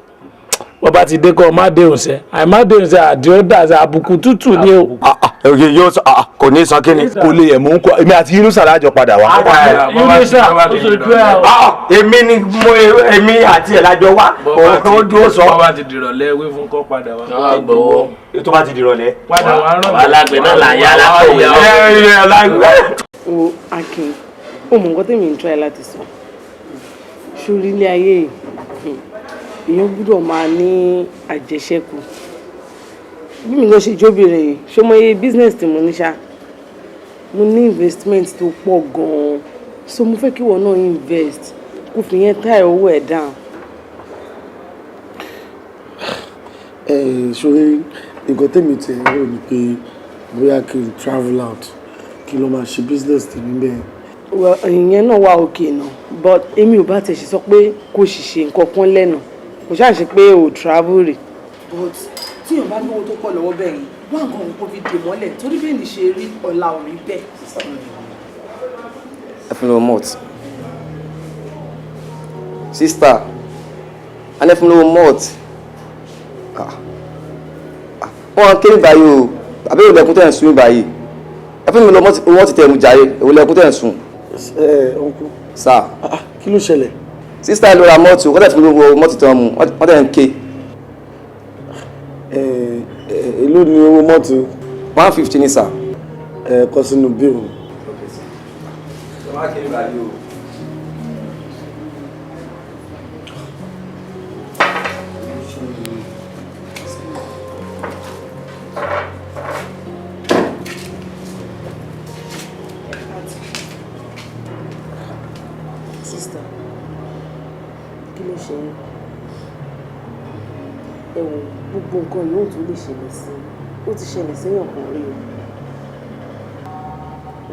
Wọ́n bá ti dé, kọ́ má dé òǹṣẹ́, àìmá dé òǹṣẹ́, àdìó dà sí àbùkù tútù ni o. Yóò sọ kò ní san kí ni. Kò lè yẹ mò ń kọ èmi àti Yunusa lájọ padà wá. Yunusa ó sojú ẹ o. Èmi ni mo èmi àti ẹ̀ lájọ wá òun dúró sọ. Bọ́ bá ti dìrọ̀lẹ́ wí fún kọ́ padà wá. Gbowó. Tó bá ti dìrọ̀lẹ́. Padà wá rán. Alágbè náà là ń yá alákọ̀wé. Wo Akin, ó mọ nǹkan tèmi ń try láti sọ. Sórí ilé ayé yìí, èèyàn gbúdọ̀ máa ní àjẹṣẹ́kù. Bí mi gan ṣe jóbìnrin yìí, ṣé mo yẹ business tí mo ní ṣá? Mo ní investment tó pọ̀ gan-an, so mo fẹ́ kí ìwọ náà invest kó fi yẹn tie owó ẹ̀ down. Ẹ ṣorí, nǹkan tèmi ti ẹ̀ rò ni pé bóyá kí n travel out, kí n lọ máa ṣe business tèmi bẹ́ẹ̀. Well, ìyẹn náà wà okay náà, but èmi ò bá tẹ̀ ṣe sọ pé kò sì ṣe nǹkan kan lẹ́nu, kò ṣáà ṣe pé ò travel rè. But tí èèyàn bá lówó tó pọ̀ lọ́wọ́ bẹ́ẹ̀ yẹn, wá nǹkan òun kò fi dè mọ́lẹ̀, torí bẹ́ẹ̀ ni ṣe rí ọ̀la ò rí bẹ́ẹ̀. Ẹ fún mi lówó malt. Sister, a ní ẹ fún mi lówó malt. Ah. Ah, wọ́n á kéré báyìí o, àbí èwo lẹkùn tẹ̀ ń sun báyìí? Ẹ fún mi lówó malt tẹ̀ mú jàre, èwo lẹkùn tẹ̀ ń sun? Ẹ uncle. Sir. Kí ló ṣẹlẹ̀? Sister ló ra malt o, wọ́n tẹ̀ fún mi lówó malt tẹ̀ mú, wọ́n tẹ̀ ń ké. Ẹ èló ni owó malt? 150 ni, sir. Ẹ kọ sínú bill. Ẹ má kéré báyìí o. Sister, kí ló ṣe yín? Ẹ wò, gbogbo nǹkan yóò tún lè ṣẹlẹ̀ sí i, ó ti ṣẹlẹ̀ séèyàn kan rí o.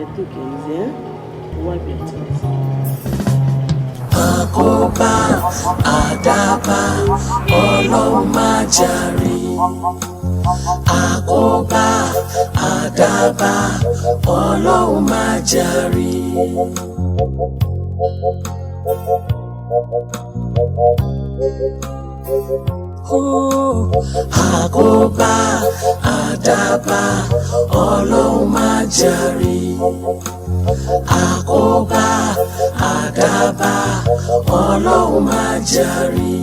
Ẹ take it easy, ẹ wipe your tears. Àkóbá, àdábá, Ọlọ́run má jàre. Àkóbá, àdábá, Ọlọ́run má jàre. Àkóbá, àdábá, Ọlọ́run má jàre. Àkóbá, àdábá, Ọlọ́run má jàre.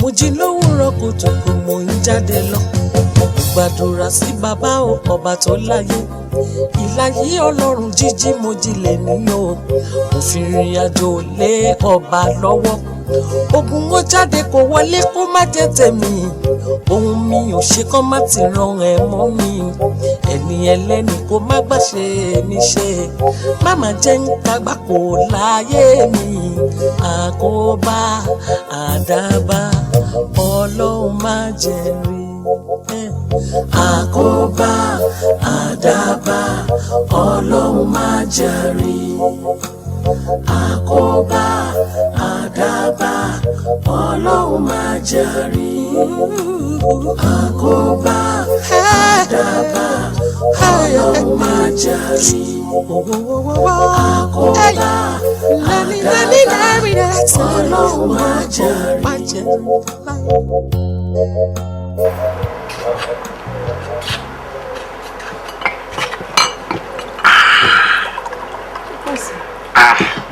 Mo jí lówùúrọ̀ kùtùkù, mo ń jáde lọ. Gbàdúrà sí bàbá o, ọba tó láyé. Ìláyé Ọlọ́run, jíjí mo jílẹ̀ ní o. Mo fi rìn àjò lé ọba lọ́wọ́. Ogun ó jáde kó wọlé, kó má jẹ́ tèmi. Ohun mi ò ṣe kán má ti ran ẹ mọ́ mi. Ẹni ẹlẹ́ni kó má gbà ṣe mi ṣe. Má má jẹ́ ń kagbá kò láyé mi. Àkóbá, àdábá, Ọlọ́run má jẹ́ rí. Àkóbá, àdábá, Ọlọ́run má jẹ́ rí. Àkóbá, àdábá, Ọlọ́run má jẹ́ rí. Àkóbá, àdábá, Ọlọ́run má jẹ́ rí. Àkóbá, àdábá, Ọlọ́run má jẹ́ rí.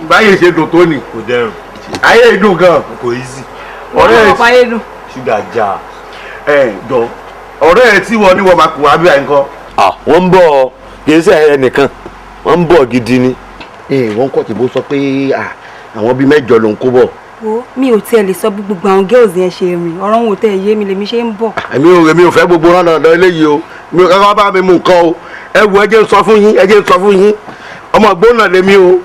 Báyìí ṣe dùn tó ni. Kò dẹrùn. Ayé dùn gan. Kò easy. Ọ̀rẹ́ ẹ̀ Ọ̀pá dùn. Ṣúgà já. Ẹ jọ, ọ̀rẹ́ ẹ tí wọ́n ní wọ́n máa kó wá bí i nǹkan. Wọ́n ń bọ̀, kì í ṣe ẹnìkan, wọ́n ń bọ̀ gidi ni. Ẹ wọ́n kọ́ tìbó sọ pé àwọn bíi 8 ló ń kó bọ̀. Wo, mi ò tiẹ̀ lè sọ bí gbogbo àwọn girls yẹn ṣe rìn, ọ̀rọ̀ wọn ò tẹ̀ yé mi lèmi ṣe ń bọ̀. Èmi ò fẹ́ gbogbo rán dandan eléyìí o, mi ò kọ́kọ́ bá mi mú nǹkan o. Ẹ wo, ẹ jẹ́ n sọ fún yín, ẹ jẹ́ n sọ fún yín, ọmọ ìgbóná lèmi o.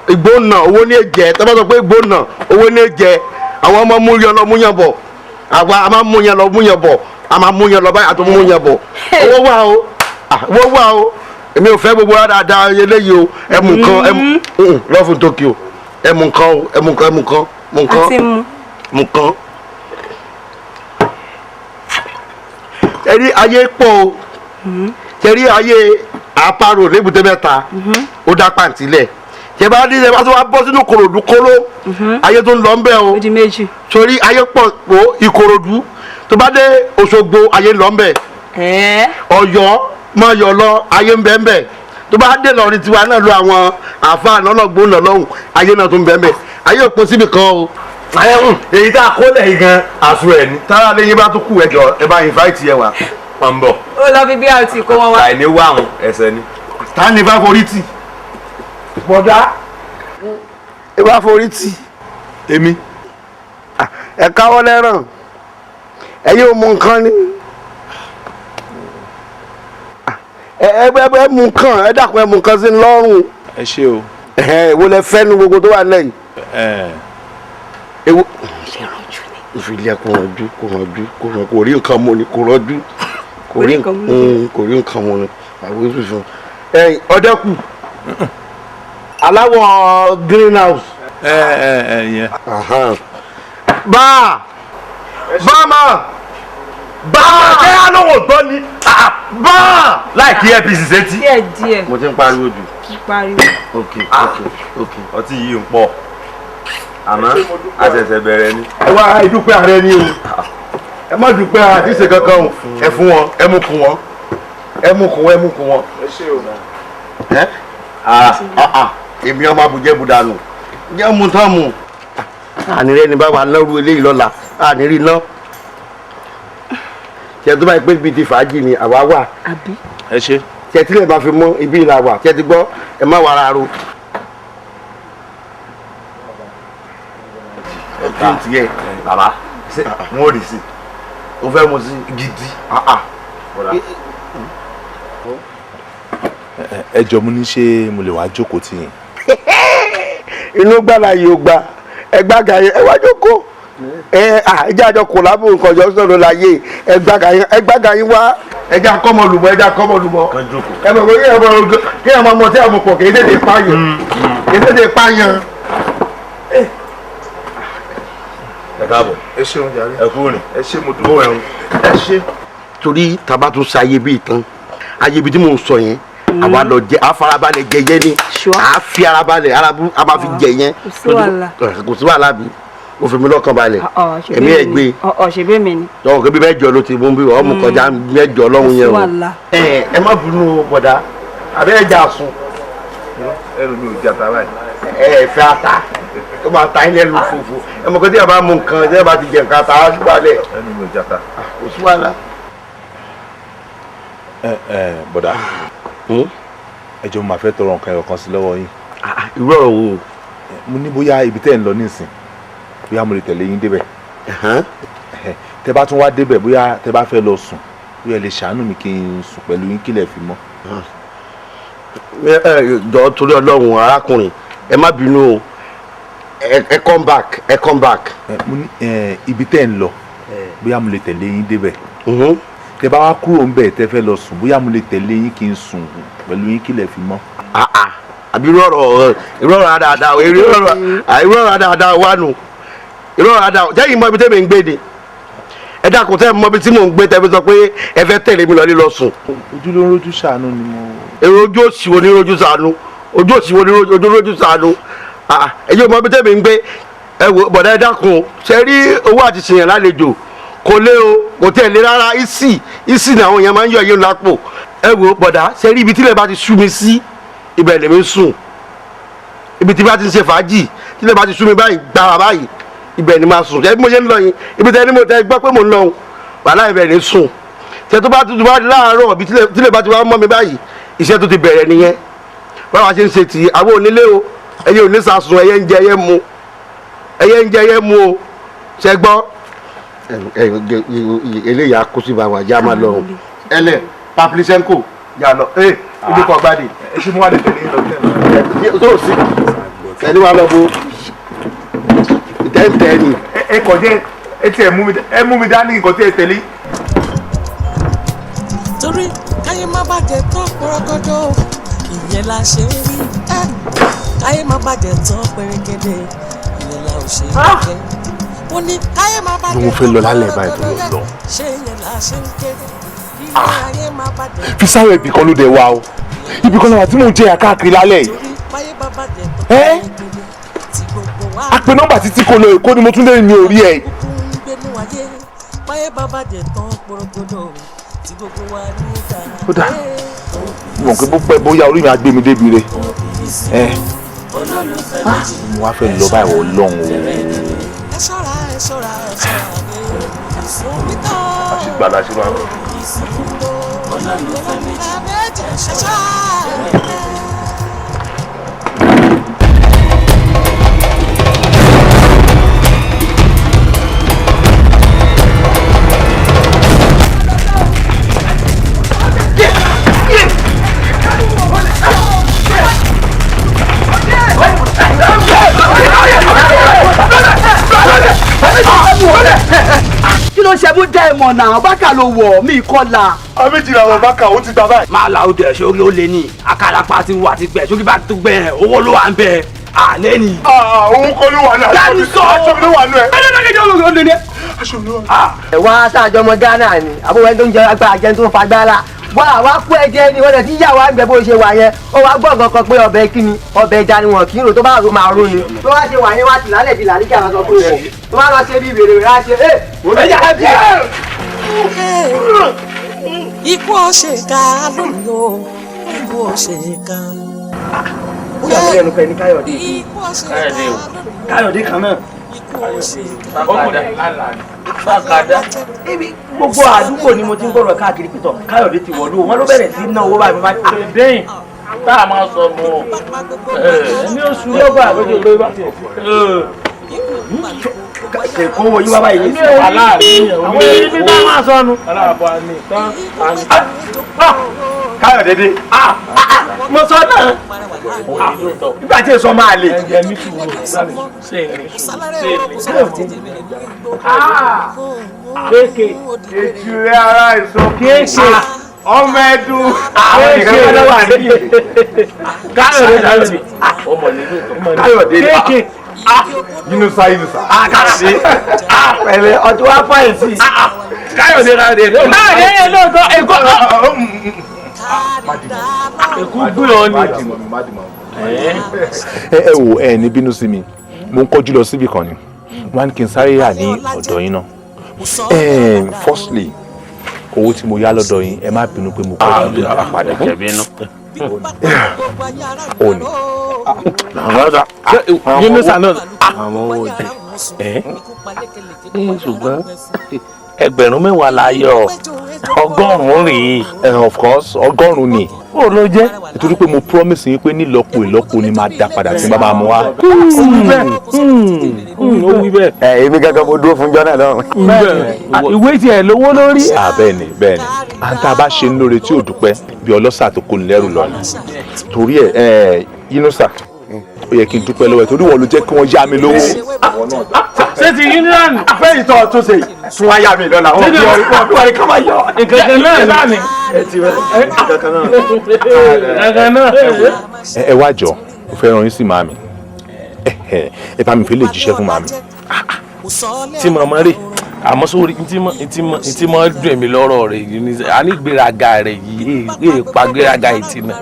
Ìgbóná owó ní èjẹ, tẹ́ bá sọ pé ìgbóná owó ní èjẹ, àwọn ọmọ mú yan lọ mú yan bọ̀, àwa a máa mú yan lọ mú yan bọ̀, a máa mú yan lọ báyìí àti mú yan bọ̀. Owó wà o, owó wà o. Èmi ò fẹ́ gbogbo rán dandan eléyìí o. Ẹ mú nǹkan, ẹ mú lọ́fun Tokyo, ẹ mú nǹkan o, ẹ mú nǹkan, ẹ mú nǹkan, mú nǹkan, mú nǹkan. Ẹ rí ayé pọ̀ o, ṣe rí ayé àparò lébùté mẹ́ta, ó dá pàǹtí lẹ̀. Tẹ bá ní ẹ bá tó wá bọ́ sínú Ìkòròdú kóló, ayé tó ń lọ ń bẹ̀ o. Ó di méjì. Sórí ayé pọ̀ pọ̀ Ìkòròdú, tó bá dé Òṣogbo ayé ń lọ ń bẹ̀. Ọ̀yọ́ mọ yọ lọ, ayé ń bẹ ń bẹ. Tó bá dé lọrin tiwa náà lọ, àwọn àáfàá lọ́nà gbóná lọ́hùn, ayé náà tó ń bẹ ń bẹ. Ayé òpin síbi kan o. Èyí tá a kó lẹ̀ yìí gan aṣọ ẹ̀ ni. Tára lè yín bá tó kù, ẹjọ ẹ bá invite yẹ wá. Wọ́n ń bọ̀. Ó lọ fi BRT kó wọn wá. Àìní wá àwọn ẹsẹ̀ ni. Ta ni bá forí tì? Bọ̀dá, ẹ bá forí tì. Èmi. Ẹ káwọ́ lẹ́ràn, ẹ yóò mú nǹkan ni. Ẹ ẹ ẹ mú nǹkan, ẹ dákun, ẹ mú nǹkan sí lọ́rùn. Ẹ ṣé o. Ẹ wo lẹ fẹ́ nu gbogbo tó wà lẹ́yìn? Ẹ. Ewo ìfìlẹ̀ kò rànjú, kò rànjú, kò ràn, kò rí nǹkan mu ni, kò rànjú, kò rí kò rí nǹkan mu ni àwọn èso fún ẹ. Ọdẹkù aláwọ̀ greenhouse. Ẹ ẹ ẹ yẹn. Báà báà mà báà ṣé alóhùn gbọ́ ni? Báà. Láì kí APC sétí. Díẹ̀ díẹ̀. Mo ti ń pariwo jù. Kí pariwo. Ok. Ọtí yìí ń pọ̀, àmọ́ a ṣẹ̀ṣẹ̀ bẹ̀rẹ̀ ni. Ẹ wá ìdúpẹ́ ààrẹ ni o, ẹ má dúpẹ́ àti ṣe kankan o. Ẹ fún wọn, ẹ mú kún wọn, ẹ mú kún wọn, ẹ mú kún wọn. Ẹ ṣé o. Ẹ èmi ọmọ abùjẹ́ budanu jẹ́ mu tán mu. Ànírẹ́ ni báwa lọ́rù eléyìí lọ́la, ànírí iná ṣe tó báyìí pé bíi ti fàájì ni àwa wà. Ẹ ṣé. Ṣe tílẹ̀ bá fi mọ́ ibi ìlà wà, ṣe ti gbọ́, ẹ má wàrà ro. Kí n tiẹ̀. Bàbá, wọn ò rí sí. O fẹ́ mu sí. Gidi. Ẹ jọ, mo ní ṣé mo lè wá jókòó tì yín? Inú gbàlà yìí ò gbà, ẹ gbàgà yẹn, ẹ wá jókòó. Ẹ à ẹ jẹ́ àjọ kò lábò nǹkan jọ sọ̀rọ̀ láyé. Ẹ gbàgà yín, ẹ gbàgà yín wá. Ẹ jẹ́ akọ́mọlùmọ́, ẹ jẹ́ akọ́mọlùmọ́. Ẹ mọ̀ pé kí ẹ mọ̀ tí a mọ̀ pọ̀, kì í tètè pààyàn, kì í tètè pààyàn. Ẹ káàbọ̀. Ẹ ṣeun jàre. Ẹ kúrò ní. Ẹ ṣé, mo dúpẹ́. Ẹ ṣé. Torí taba tún ṣe ayé bíi tán, ayé bíi tí mò ń sọ yẹn, àwa lọ jẹ, a farabalẹ̀ jẹ yẹn ni, a fi ara balẹ̀, arabu a máa fi jẹ yẹn. Kò sí wàhálà. Kò sí wàhálà bí o fi mi lọ́kàn balẹ̀, ẹ̀mí ẹ̀ gbé. Ọ̀ ṣe bẹ́ẹ̀ mi ni. Lọ́wọ́ kébí mẹ́jọ ló ti mú bí wọ́n mú kọjá mẹ́jọ lọ́hùn yẹn o. Kò sí wàhálà. Ẹ ẹ má bínú bọ̀dá, àbẹ́ ẹja sùn. Ẹnu mi ò jẹ ata báyìí. Ẹ ẹ fẹ́ ata ó máa ta ilé lu fòfò. Ẹ mọ̀ pé tí a bá mú nǹkan, tí a bá ti jẹ nǹkan ata á sí balẹ̀. Ẹnu mi ò jẹ ata. Kò sí wàhálà. Ẹ ẹ bọ̀dá, ẹ jọ̀ọ́, mo máa fẹ́ tọrọ nǹkan ẹyọ kan sí lọ́wọ́ yín. Irú ọ̀rọ̀ wo? Mo ní bóyá ibi tẹ́ ẹ̀ ń lọ nísìn, bóyá mo lè tẹ̀lé yín débẹ̀. Tẹ́ bá tún wá débẹ̀, bóyá tẹ́ bá fẹ́ lọ sùn, bóyá ẹ lè ṣàánú mi kí n sùn pẹ̀lú yín kílẹ̀ fi mọ́. Ẹ jọ̀ọ́, torí Ọlọ́run, arákùnrin, ẹ má bínú o. Ẹ come back, ẹ come back. Mo ní ibi tẹ́ ẹ̀ ń lọ, bóyá mo lè tẹ̀lé yín débẹ̀. Tẹ́ bá wá kúrò ńbẹ̀, tẹ́ fẹ́ lọ sùn, bóyá mo lè tẹ̀lé yín kí n sùn pẹ̀lú yín kílẹ̀ fi mọ́. Àbí irú ọ̀rọ̀ dáadáa, irú ọ̀rọ̀ dáadáa wà nù, irú ọ̀rọ̀ dáadáa jẹ́ ìmọ̀ ibi tẹ́mi ń gbé ni. Ẹ dákun, tẹ́ ẹ mọ ibi tí mò ń gbé, tẹ́ fi sọ pé ẹ fẹ́ tẹ̀lé mi lọ lílọ sùn. Ojú ló ń rojú ṣàánú ni mo. Èrò ojú òsì wo ni rojú ṣàánú? Ojú òsì wo ni ojú rojú ṣàánú? Ẹ yóò mọ ibi tẹ́mi ń gbé. Ẹ wò bọ̀dá, ẹ dákun, ṣe rí owó àti ṣèyàn lálejò kò lé o, kò tẹ̀ lé rárá. Ìsì ìsì ni àwọn èèyàn máa ń yọ yín lápò. Ẹ wò bọ̀dá, ṣe rí ibi tílẹ̀ bá ti sú mi sí, ibẹ̀ lèmi ń sùn. Ibi tí bá ti ń ṣe fàájì, tílẹ̀ bá ti sú mi báyìí gbára báyìí, ibẹ̀ ni máa sùn. Ṣe bí mo ṣe ń lọ yín, ibi tẹ́ ni mo tẹ́ gbọ́ pé mo ń lọ wàhálà, ibẹ̀ ni sùn. Ṣe tó bá tutù bá láàárọ̀, ibi tílẹ̀ bá ti wá mọ́ mi báyìí, iṣẹ́ tó ti bẹ̀rẹ̀ nìyẹn. Báwa ṣe ń ṣe tì í àwọn onílé o, ẹyẹ onísàsùn, ẹyẹ ń jẹ ẹyẹ mu, ẹyẹ ń jẹ ẹyẹ mu o. Ṣe gbọ́, eléyà kó sí bàbá já máa lọ ẹlẹ paplisenko yà lọ ẹ ibi kan gbádìí. Ẹ ṣe mo wà lè tẹ̀lé yín lọ tẹ́lẹ̀. Tó sí tẹ̀lé wa lọ bo tẹ́ntẹ́ ni. Ẹ kọ̀ jẹ́ ẹ tiẹ̀ mú mi, ẹ mú mi dání nǹkan tí ẹ tẹ̀lé. Torí káyé má bàjẹ́ tán pọ̀rọ̀gọ́dọ̀, ìyẹn la ṣe ń wí. Ẹ́ káyé má bàjẹ́ tán pẹ̀rẹ̀gẹ̀dẹ̀, ìyẹn la ò ṣe é jẹ́. Mo ní káyé má bàjẹ́ Mo fẹ́ lọ lálẹ́ báyìí tó lọ. Ṣé ìyẹn la ṣe ń kéde? Ilé ayé má bàjẹ́. Fisáyọ̀, ibì kan ló dé wa o, ibì kan lọ́wọ́ tí mò ń jẹ́yà káàkiri lálẹ́ yìí. Káyé má bàjẹ́ tán. Ẹ a pe nọ́mbà títí kò lọ Èkó ni mo tún lè ní orí ẹ. Ó dà mo mọ̀ pé bó pẹ́ bóyá orí mi á gbé mi débi re. Ẹ mo wá fẹ́ lọ báyìí wọ lọ́hùn o. Àṣìgbàlá ṣe máa ń. Kí ló ṣe bó dá ẹ mọ̀ náà? Bákà ló wọ̀ mí kọ́la. Àméjì làwọn bákà ó ti gbà báyìí. Máa la ó dẹ̀ sórí ó lé ní àkàràpá ti wà ti gbẹ sórí bá tó gbẹ owó ló wà ń bẹ àlẹ́ ni. Òun kọ́ ló wà ní aṣọ mi ló wà ní ẹ. Aṣọ mi ló wà ní ẹ. Ẹ wá sáàjọ ọmọ Ghana ni àbúrò ẹni tó ń jẹ agbára jẹun tó ń fagbára wá wá kó ẹ̀jẹ̀ ni wọ́n lè ti yà wá ń bẹ bó ṣe wà yẹn ó wá gbọ́ nǹkan kan pé ọbẹ̀ kíni ọbẹ̀ ẹja ni wọn kì í rò tó bá rò máa rò ni tó wá ṣe wà yẹn wá tì lálẹ́ di làríkì àwọn sọ fún rẹ̀ tó bá lọ ṣe bí wèrè wèrè á ṣe é ẹ̀yà ẹ̀bí. Ikú ò ṣe ká lónìí o, ikú ò ṣe ká. Ó yà mí lẹ́nu pẹ̀ ní Káyọ̀dé. Káyọ̀dé kan náà. Ibi gbogbo àdúgbò ni mo ti ń gbọ́rọ̀ káàkiri pẹ̀tọ̀ Káyọ̀dé ti wọ̀lú wọn ló bẹ̀rẹ̀ sí ná owó báyìí báyìí. Dẹ́yìn tá a máa sọ mọ́ ẹ ní oṣù lọ́gbà àgbẹ̀jọ ló bá tiẹ̀ sí. Ṣe kó wo yín wá báyìí ní ìsìn. Àwọn ibi tá a máa sọ nu. Káyọ̀dé dé. Mo sọ náà. Nígbà tí èso máa le. Kéèké. Ètùrẹ́ ara ìsọkún. Ọmọ ẹdun. Àwọn ìkẹ́kẹ́ ló wà níbí. Káyọ̀dé Káyọ̀dé. Káyọ̀dé. Kéèké. Yunusa Yunusa. Káyọ̀dé. Pẹ̀lẹ́ ọtún wá fáyìn sí. Káyọ̀dé Káyọ̀dé. Káyọ̀dé yẹn lóòótọ́ Èkó. Èkó gbé ọ ni. Ẹ wò ẹ ní bínú sí mi, mo ń kọjú lọ síbì kan ni wọn ní kí n sáré yà ní ọ̀dọ̀ yín náà. Firstly, owó tí mo yá lọ́dọ̀ yín ẹ má bínú pé mo kọ́ ló dá padà. Ó ní. Yunusa náà àwọn owó jẹ ṣùgbọ́n 10,000 la yọ 100 rèé. Of course 100 ni. Ó ló jẹ́. Nítorí pé mo promise yín pé nílọ́po ìlọ́po ni máa dá padà tí n bá máa mú wá. Ó wí bẹ́ẹ̀. Ẹ èmi gangan mo dúró fún jọ́nà náà. Ìwé tiẹ̀ lówó lórí. Bẹ́ẹ̀ ni bẹ́ẹ̀ ni à ń tá a bá ṣe ń lóore tí ò dúpẹ́ bí ọlọ́ṣà tó kó ni lẹ́rù lọ ni. Torí ẹ Yunusa ó yẹ kí n dúpẹ́ lọ́wọ́ ẹ̀ torí wọ́n ló jẹ́ kí wọ́n yá mi lówó. Ṣé ti union. Fẹ́yìn tó tún ṣe tún wá yá mi lọ́la wọn bí wọ́n rí kọ́ máa yọ. Nǹkan náà ni. Ẹ ti rẹ nǹkan náà. Nǹkan náà. Ẹ wá jọ, mo fẹ́ ràn yín sí màmí. Ẹ bá mi fi lè jíṣẹ́ fún màmí. Tí màmá rè àmọ́ sórí ntí mọ́ dùn èmi lọ́rọ̀ rẹ̀ yìí ní a ní ìgbéraga rẹ̀ yìí èè pa gbéraga yìí ti nà.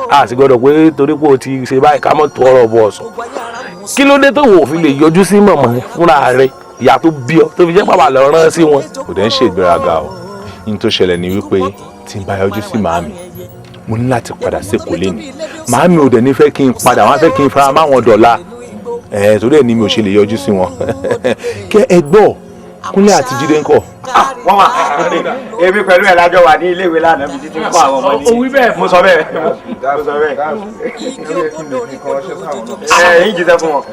A sì gbọ́dọ̀ pé torí pé o ti ṣe báyìí ká mọ̀ tó ọ̀rọ̀ bọ̀ ọ̀sán. Kí ló dé tó wò fi lè yọjú sí màmá fúnra rẹ̀ ìyá tó bí ọ tó fi jẹ́ pàpà lọ rán sí wọn. Kò dẹ̀ ń ṣe ìgbéraga o, ní tó ṣẹlẹ̀ ni wípé tí n bá yọjú sí màámi mo ní láti padà sékòó léni. Màámi ò dẹ̀ ní fẹ́ kí n padà, wọ́n á fẹ́ kí n fara máwọn dọ̀la. Torí ẹ̀ ni mi ò ṣe lè yọjú sí wọn. Kẹ́ ẹ gbọ́, Kúnlé àti Jídé ńkọ́. Wọ́n wà èmi pẹ̀lú ẹ̀ lájọ wà ní iléèwé lánàá bí títí ń kọ́ àwọn ọmọ ní. Mo sọ bẹ́ẹ̀. Mo sọ bẹ́ẹ̀. Ẹ yín jíṣẹ́ fún wọn.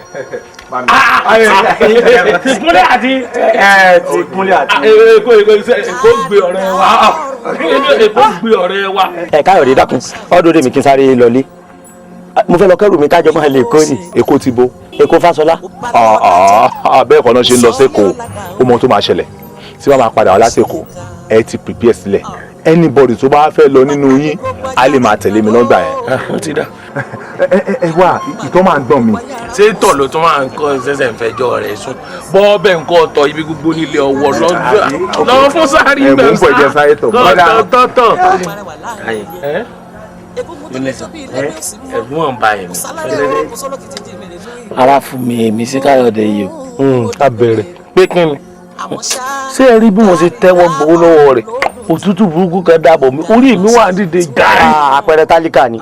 Ti Kúnlé àti. Ẹ ti Kúnlé àti. Èkó gbé ọ̀rẹ́ wa. Èkó gbé ọ̀rẹ́ wa. Ẹ Káyọ̀dé dákun, ọdún dèmi kí n sáré lọlé. Mo fẹ́ lọ kẹ́rù mi kájọ máa lè kó ni. Èkó ti bo. Èkó Fáṣọlá. Bẹ́ẹ̀ kọ́ náà ṣe ń lọ sẹ́kọ̀ọ́, ó mọ tó máa ṣẹlẹ̀ tí wọ́n máa padà wá lásìkò ẹ ti prepare sílẹ̀ anybody tó bá fẹ́ lọ nínú yín á lè máa tẹ̀lé mi lọ́gbà yẹn. Ó ti dá. Ẹ wá ìtọ́ máa ń gbọ̀n mi. Ṣé tọ̀ ló tún máa ń kọ́ ṣẹ̀ṣẹ̀ ń fẹjọ́ rẹ̀ sùn bọ́ bẹ́ẹ̀ ń kọ́ ọ̀tọ̀ ibi gbogbo nílé ọwọ́ lọ́wọ́ fún sáré Ẹ mò ń bọ̀ jẹ sáré tọ̀. Tọ̀tọ̀. Ẹ̀rù wọn bá ẹ̀mí. Ara fún mi èmi sí Káyọ̀dé yìí o. A bẹ̀rẹ̀ pé kí ni? Ṣé ẹ rí bí mo ṣe tẹ́wọ́ gbowó lọ́wọ́ rẹ̀? Òtútù burúkú kan dàbọ̀ mi, orí mi wà dìde gàrí. Àpẹẹrẹ tálíkà ni,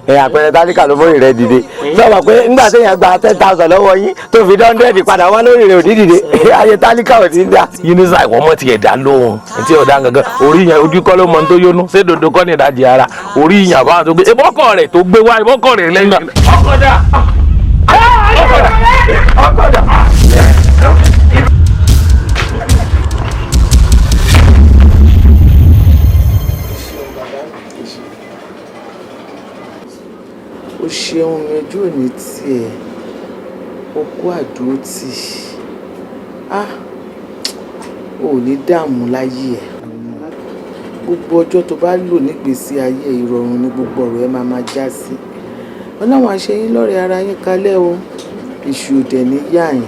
àpẹẹrẹ tálíkà ló fóyè rẹ dìde. Sọ pé ńgbà téèyàn gba 10,000 lọ́wọ́ yín tó fi 100 padà wá lórí rẹ ò ní dìde, ayé tálíkà ò ní dá. Yínnísà ìwọ mọ̀ tiẹ̀ dá lóhùn etí ọ̀dà gangan, orí yẹn ojú kọ́ ló mọ tó yónú, ṣé dòdò kọ́ ní ìdajì ara orí yẹn àbá tó gbé ìbọ́kọ̀ rẹ̀ tó gbé wá ìbọ́kọ̀ rẹ̀ lẹ́yìn. Ọkọ̀dà ọkọ̀dà ọkọ̀dà. O ṣeun, ojú òní tiẹ̀, o kú àdúrótì, ò ní dààmú láyé ẹ̀. Gbogbo ọjọ́ tó bá lò nígbèésí ayé ìrọ̀rùn ni gbogbo ọ̀rọ̀ ẹ máa máa já sí. Ọlọ́run á ṣe yín lọ́rẹ̀ẹ́ ara yín kalẹ̀ o, èṣù ò dẹ̀ ní yà yín.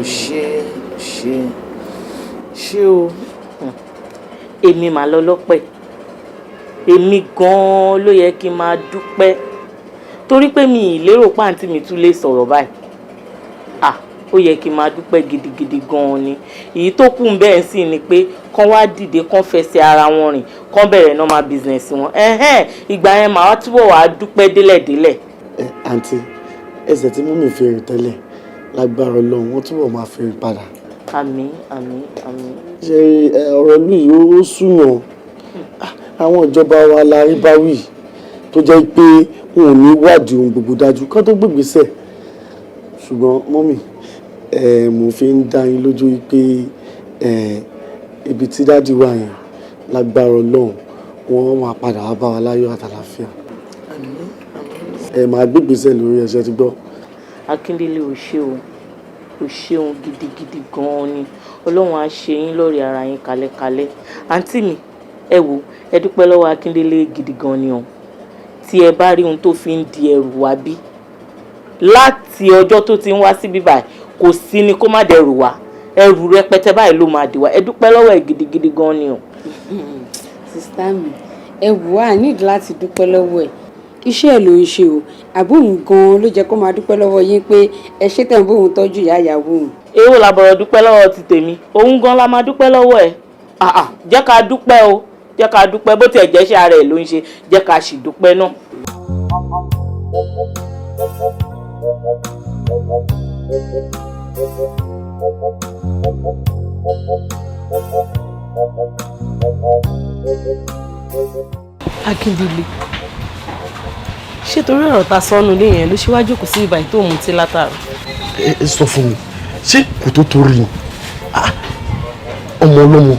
O ṣe ṣe ṣe o. Èmi màá lọ lọ́pẹ́, èmi gan-an ló yẹ kí n máa dúpẹ́ torí pé mi ì lérò pàǹtí mi tún lè sọ̀rọ̀ báyìí. Ó yẹ kí n máa dúpẹ́ gidigidi gan-an ni. Èyí tó kù ń bẹ́ẹ̀ sì ni pé kán wá dìde, kán fẹsẹ̀ ara wọn rìn, kán bẹ̀rẹ̀ normal business wọn. Ìgbà yẹn màá wá túbọ̀ wá dúpẹ́ délẹ̀délẹ̀. Ẹ àǹtí, ẹsẹ̀ tí mú mi fi rìn tẹ́lẹ̀, lágbára Ọlọ́run wọ́n túbọ̀ máa fi rìn padà. Àmín àmín àmín. Ṣé ọ̀rọ̀ ìlú yìí ó súnyàn? Àwọn ìjọba wa la rí bá wí tó jẹ́ pé wọn ò ní wádìí ohun gbogbo dájú kán tó gbégbèsè. Ṣùgbọ́n mọ́mì, mo fi ń dá yín lójú pé ibi tí dádì wà yẹn, lágbára Ọlọ́run wọ́n máa padà wá bá wa láyọ̀ àtàlàáfíà. Ẹ máa gbégbèsè lórí ẹ̀ṣẹ̀ ti gbọ́. Akíndélé, ò ṣe o, ò ṣeun gidigidi gan-an ni. Ọlọ́run á ṣe yín lọ́rẹ̀ ara yín kalẹ́kalẹ́. Àǹtí mi, ẹ wò, ẹ dúpẹ́ lọ́wọ́ Akíndélé gidi gan-an ni o. Tí ẹ bá rí ohun tó fi ń di ẹrù wá bí láti ọjọ́ tó ti ń wá síbí báyìí, kò sí ni kó má dẹrù wá, ẹrù rẹpẹtẹ báyìí ló máa dì wá. Ẹ dúpẹ́ lọ́wọ́ ẹ gidigidi gan ni o. Sista mi, ẹ wò, á nídìí láti dúpẹ́ lọ́wọ́ ẹ̀, iṣẹ́ ẹ̀ ló ń ṣe o. Àbóhùn gan-an ló jẹ́ kó máa dúpẹ́ lọ́wọ́ yín pé ẹ ṣé tẹ̀ ń bóun tọ́jú ìyá ìyàwó òun. Èwo làbọ̀rọ̀ dúpẹ́ lọ́wọ́ ti tèmi, òun gan la máa dúpẹ́ lọ́wọ́ ẹ̀. Jẹ́ ká dúpẹ́ o, jẹ́ ká dúpẹ́, bó tiẹ̀ jẹ́ ṣe ara ẹ̀ ló ń ṣe, jẹ́ ká sì dúpẹ́ náà. Akíndélé, ṣé torí ọ̀rọ̀ ta sọ́nù lé yẹn ló ṣíwájú kò sí ìbàyí tó mutí látàrọ? Ẹ sọ fún mi, ṣé kò tó torí ni ọmọ ọlọ́mọ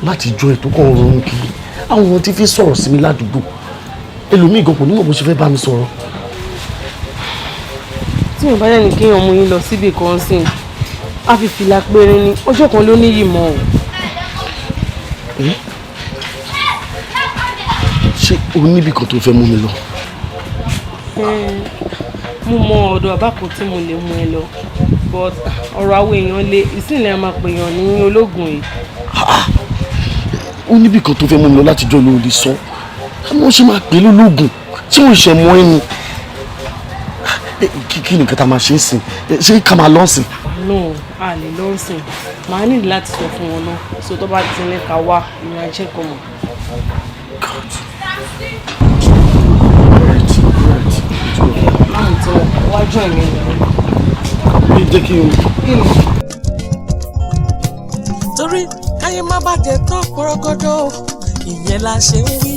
láti jọ ètò kan ronú kiri, àwọn ohun tí fi sọ̀rọ̀ sí mi ládùúgbò, ẹlòmíì gan kò ní mọ̀ bó ṣe fẹ́ bá mi sọ̀rọ̀. Tí mi bá dẹ́ni kéèyàn mú yín lọ síbi kan sí i, a fi fìlà péré ni, ọjọ́ kan ló níyì mọ́ o. Ṣé o níbi kan tó fẹ́ mú mi lọ? Mo mọ ọ̀dọ̀ bàbá kan tí mo lè mú ẹ lọ, but ọ̀rọ̀ àwọn èèyàn le, ìsìnlẹ̀ máa pèèyàn ní ológun yìí. Ó níbi kan tó fẹ́ mú mi lọ láti jọ lórí sọ, mo ṣe máa pè lólógùn tí mo ṣe mọ ẹni. Kí ni nǹkan tá a máa ṣe ń sìn? Ṣé ká máa lọ sìn? No, a lè lọ sìn. Màá ní láti sọ fún wọn náà, so tó bá ti ní ká wá, ìrìn ajé kò mọ̀. God. Máàmù tí wọ́n wájú ẹ̀mí ni. Jẹ́ kí n. Torí káyé má bàjẹ́ tán pọ̀rọ̀gọ́dọ̀, ìyẹn la ṣe ń wí.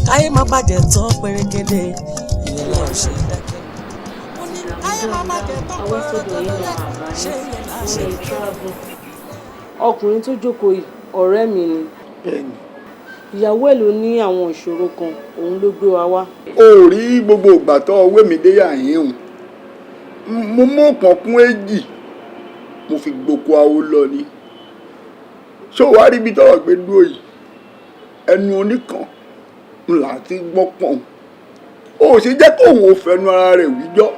Káyé má bàjẹ́ tán pẹ̀rẹ̀gẹ̀dẹ̀, ìyẹn la ṣe ń dákẹ́. Mo ní káyé má bàjẹ́ tán pọ̀rọ̀gọ́dọ̀, ṣé ìyẹn la ṣe ń dákẹ́. Ọkùnrin tó jókòó yìí ọ̀rẹ́ mi ni. Bẹ́ẹ̀ni. Ìyàwó ẹ̀ ló ní àwọn ìṣòro kan, òun ló gbé wa wá. O ò rí gbogbo ìgbà tó ọwé mi dé yà yín o, mo mú ọ̀kan kún èjì, mo fi gboko awo lọ ni. Ṣó wàá rí ibi tọ́rọ̀ gbé dúró yìí? Ẹnu oníkan ńlá ti gbọ́ pọ̀n. O ò ṣe jẹ́ kóun ò fẹnu ara rẹ̀ wíjọ́,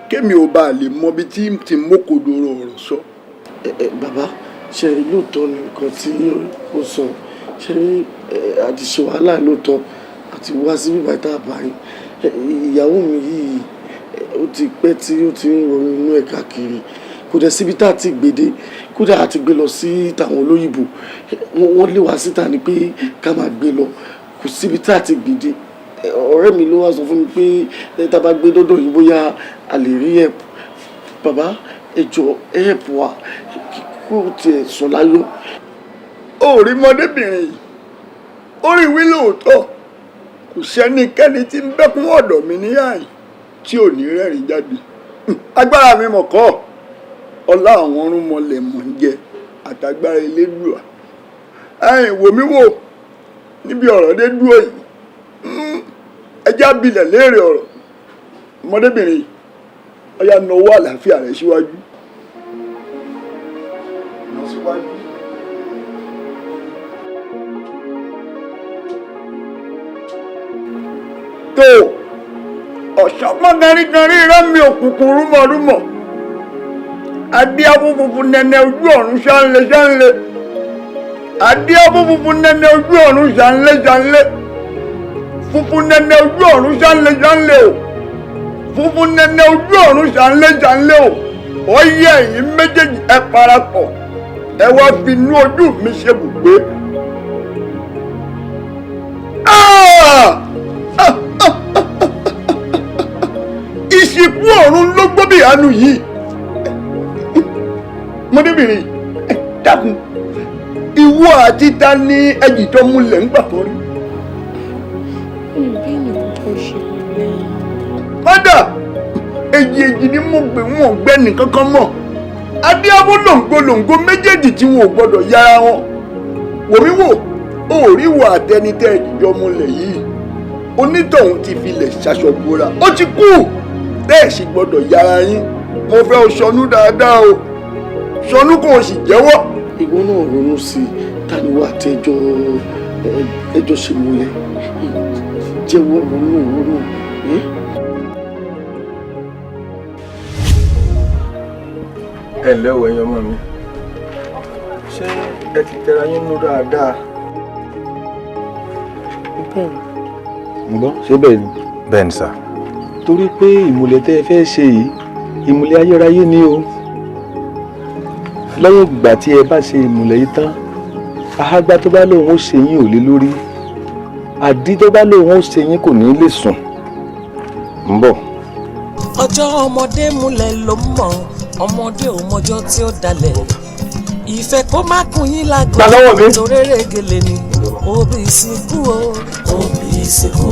kémi ò bá lè mọ ibi tí ti mókodoro ọ̀rọ̀ sọ. Ẹ bàbá, ṣe lóòótọ́ ni nǹkan tí ó sọ? Ṣe rí, àti ṣe wàhálà lóòótọ́, àti ti wá sí bíbá tá a bá yín. Ìyàwó mi yìí, ó ti pẹ́ tí ó ti ń ronú inú ẹ̀ káàkiri. Kò dẹ̀ síbi tá a ti gbé dé. Kódà a ti gbé lọ sí tàwọn olóyìnbó, wọ́n lé wa síta ni pé ká máa gbé lọ. Kò síbi tá a ti gbé dé. Ọ̀rẹ́ mi ló wá sọ fún mi pé tá a bá gbé dọ́dọ̀ yìí, bóyá a lè rí help. Bàbá, ẹ jọ̀ọ́, help wa kó tiẹ̀ sọ láyọ̀. Ó rí ọmọdébìnrin yìí, ó rí wí lóòótọ́. Kò sẹ́nikẹ́ni tí ń bẹ́kún ọ̀dọ̀ mi níyàyìn tí ò ní rẹ́rìn jáde. Agbára mi mọ̀ kọ́, ọlá àwọn ọ̀rúnmọlẹ̀ mọ̀ ń jẹ àtàgbára Elédùà. Ẹ̀yìn wò mí wò níbi ọ̀rọ̀ dé dúró yìí, ẹjẹ́ abilẹ̀ léèrè ọ̀rọ̀. Ọmọdébìnrin yìí, ọ̀yà, nawọ́ àlàáfíà rẹ̀ síwájú. Nà síwájú. Tó ọ̀ṣọ́gbọ́n gẹrígẹrí rẹ́mi òkùnkùn rúmọ̀rúmọ̀, adíábù funfun nẹ́nẹ́ ojú ọ̀run ṣánlé ṣánlé, adíábù funfun nẹ́nẹ́ ojú ọ̀run ṣánlé ṣánlé, funfun nẹ́nẹ́ ojú ọ̀run ṣánlé ṣánlé o, funfun nẹ́nẹ́ ojú ọ̀run ṣánlé ṣánlé o. Ó yẹ ẹ̀yin méjèèjì, ẹ parapọ̀, ẹ wá fi inú ojú mi ṣe bùgbé. Ah! Ìsìnkú ọ̀run ló gbóbi àánú yìí. Mọdébìnrin, dákun, ìwọ àti ta ni ẹjì tó múlẹ̀ ń gbà tó rí? Kódà èjì èjì ni mo gbé, wọn ò gbẹ́ nìkankan mọ̀. Adéábó lòǹgbò lòǹgbò méjèèjì tí wọn ò gbọdọ̀ yára wọn. Wòmí wò, ó rí wọ àtẹnitẹ́ ẹ̀jìjọ́ múlẹ̀ yìí, onítọ̀hún ti filẹ̀ ṣaṣọ bora, ó ti kú. Bẹ́ẹ̀ sì gbọ́dọ̀ yára yín. Mo fẹ́ o sọnú dáadáa o, sọnú kò sì jẹ́wọ́. Ìwọ náà ronú sí i. Tani wà tí ẹjọ́ ẹjọ́ ṣe múlẹ̀? Jẹ́wọ́, ronú, ronú. Ẹ ǹlẹ́ o, ẹ̀yin ọmọ mi, ṣé ẹ ti tẹra yín nú dáadáa? Bẹ́ẹ̀ni. Ń gbọ́, ṣé bẹ́ẹ̀ ni? Bẹ́ẹ̀ ni sà. Torí pé ìmùlẹ̀ tẹ́ ẹ fẹ́ ṣe yìí, ìmùlẹ̀ ayérayé ni o. Lẹ́yìn ìgbà tí ẹ bá ṣe ìmùlẹ̀ yìí tán, ahágbá tó bá lóun ó ṣe yín ò lé lórí, àdí tó bá lóun ó ṣe yín kò ní lè sùn. Ń bọ̀. Ọjọ́ ọmọdé múlẹ̀ ló mọ̀, ọmọdé ò mọjọ́ tí ó dalẹ̀. Ìfẹ́ kó má kún yín lágbo, Gbà lọ́wọ́ mi. Torí régele ni òbí ìsìnkú o, òbí ìsìnkú,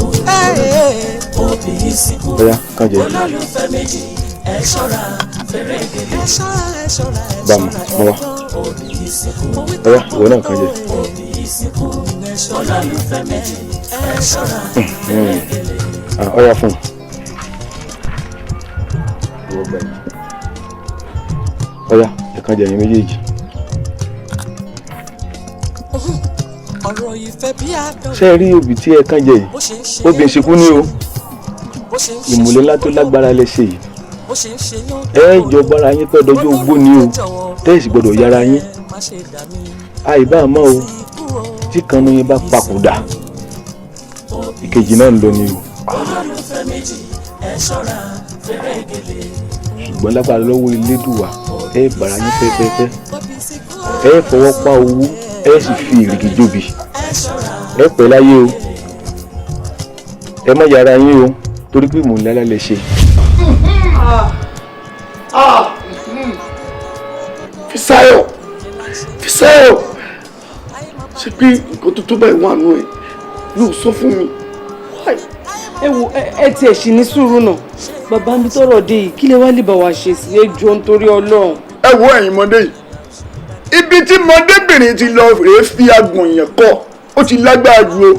òbí ìsìnkú. Bóyá kàn jẹ. Olólùfẹ́ méjì, ẹ ṣọ́ra fẹ́rẹ́gẹ̀lẹ̀, ẹ ṣọ́ra, ẹ ṣọ́ra, ẹ Bá mi ṣọ́ra. Mo wá. Òbí ìsìnkú. Bóyá ìwọ náà kàn jẹ. Òbí ìsìnkú. Olólùfẹ́ méjì, ẹ ṣọ́ra fẹ́rẹ́gẹ̀lẹ̀. Ah, ọ̀yá, fún un. Ìwọ gbà yìí. Ọ̀yá, ẹ kàn jẹ ẹ̀yin méjèèjì. Ọ̀rọ̀ ìfẹ́ bí àdán. Ṣé ẹ rí obì tí ẹ kàn jẹ yìí? Bó ṣe ń ṣe. Obì ìsìnkú ni o. Bó ṣe ń ṣe. Ìmùlẹ̀ ńlá tó lágbára lẹ ṣe yìí. Bó ṣe ń ṣe yán. Ẹ jọ bára yín pẹ́ dọjọ́ ogbó ni o, tẹ́ ẹ sì gbọ́dọ̀ yára yín. Má ṣe dà mí. Àìbá àmọ́ o, tí kan nu yín bá papòdà, ìkejì náà ń lọ ni o. Olólùfẹ́ méjì, ẹ ṣọ́ra fẹ́rẹ́gẹ̀lẹ̀. Ṣùgbọ́n lágbára lọ́wọ́ Elédùwà, ẹ bára yín pẹ́pẹ́pẹ́, ẹ fọwọ́ pa owó, ẹ sì fi ìrìgì jobi, ẹ pẹ́ láyé o. Ẹ má yára yín o, torí pé ìmùlẹ̀ ńlá lẹ ṣe. Ah! Fisáyọ̀, Fisáyọ̀, ṣe pé nǹkan tó tó báyìí wà nù ẹ̀ yóò sọ fún mi? Why? Ẹ wo, ẹ tiẹ̀ ṣì ní sùúrù náà. Bàbá mi, tọrọ dé yìí, kí lè wá lè bá wa ṣe sí? Ẹ jọ̀ọ́, nítorí Ọlọ́run. Ẹ wo, ẹ̀yin mọdé yìí, ibi tí mọdébìnrin ti lọ rèé fi agbọ̀nyàn kọ, ó ti lágbára ju o.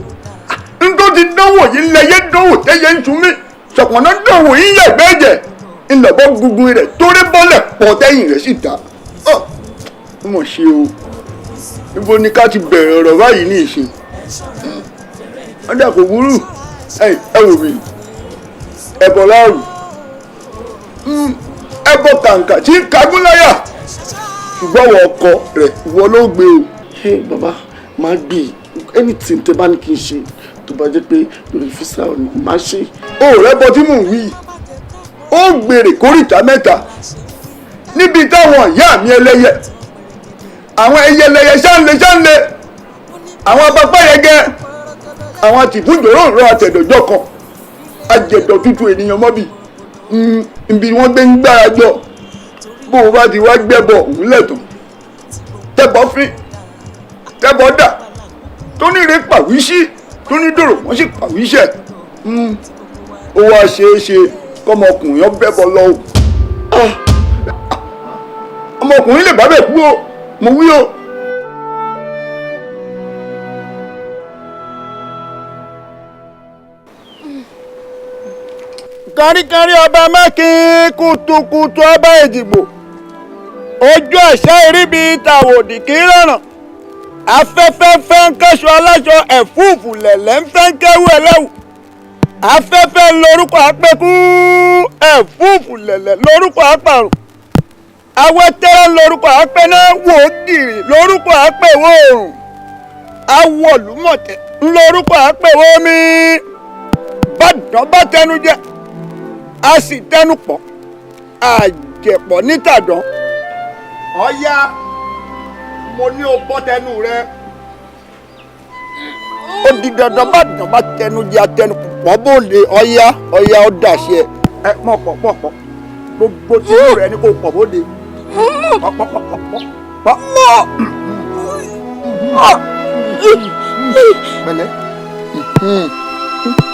N tó ti dánwò yìí, lẹyẹ dánwò tẹyẹ ń sun mí, ṣọ̀pọ̀nà dánwò yìí, yẹ̀gbẹ́ ẹ̀jẹ̀ ńlọ̀bọ̀ gungun rẹ̀ torí bọ́lẹ̀ pọ̀, tẹ́yìn rẹ̀ sì dá ọ́. Ó mọ̀ ṣe o. Ibo ni ká ti bẹ̀rẹ̀ ọ̀rọ̀ báyìí ní ìsìn? Ọ̀dà, kò burú. Ẹ wò mí, ẹ̀bọ̀ láàrú, ẹbọ kàǹkà tí ń kagún láyà, ṣùgbọ́n wọ ọkọ rẹ̀, ìwọ ló gbé o. Hey, bàbá, máa gbé. Anything tẹ bá ní kí n ṣe. Tó bá jẹ́ pé lórí Fisáyọ̀ ni má ṣe. Ó rẹ́bọ tí mò ń wí, ó gbèrè kórìtà mẹ́ta níbi táwọn ìyá mi ẹlẹ́yẹ, àwọn ẹyẹ ẹlẹ́yẹ ṣáńlẹ̀ ṣáńlẹ̀, àwọn apapáyẹgẹ, àwọn tìfúnjòrò rọ àtẹ̀dọ̀jọ́ kan àjẹ̀dọ̀ tútù ènìyàn mọ́bì ibi wọ́n gbé ń gbára jọ. Bó o bá ti wá gbẹ́bọ̀ òun lẹ́tọ̀ tẹ́bọ̀ fín tẹ́bọ̀ dà tó ní ire pàwíṣí tó ní dòrò wọ́n sì pàwíṣẹ̀. Ó wá ṣeé ṣe kọ́mọkùnrin ọbẹ̀ bọ̀ lọ o, ọmọkùnrin lè bá bẹ̀ kú o, mo wí o. Káríkárí ọba mẹ́kìn, kùtùkùtù ọba Èjìgbò, ojú ẹ̀ṣẹ́ iríbi tàwòdì kì í rọ̀ràn, afẹ́fẹ́ fẹ́ ń kẹ́sọ aláṣọ, ẹ̀fúùfù lẹ̀lẹ́ ń fẹ́ ń kẹ́wù ẹlẹ́wù, afẹ́fẹ́ lórúkọ àpẹ́kú, ẹ̀fúùfù lẹ̀lẹ̀ lórúkọ àpàrùn, awẹ́tẹ́rẹ́ lórúkọ àpẹ́ná, wòógìrì lórúkọ àpẹ̀wò òrùn, awọ̀lúmọ̀tẹ̀ lórúkọ àpẹ̀wò omi. Bàdàn bá tẹnu jẹ, a sì tẹnu pọ̀, àjẹpọ̀ nítàdán. Ọ̀ya, mo ní o bọ́ tẹnu rẹ. Ó di dandan, bàdàn bá tẹnu jẹ, atẹnu pọ̀ bóde. Ọ̀ya, ọ̀ya, ó dàṣẹ ẹ mọ̀ pọ̀ pọ̀ pọ̀, gbogbo tinú rẹ ni kò pọ̀ bóde. Pọ̀ pọ̀ pọ̀ pọ̀ pọ̀ pọ̀. Pẹ̀lẹ́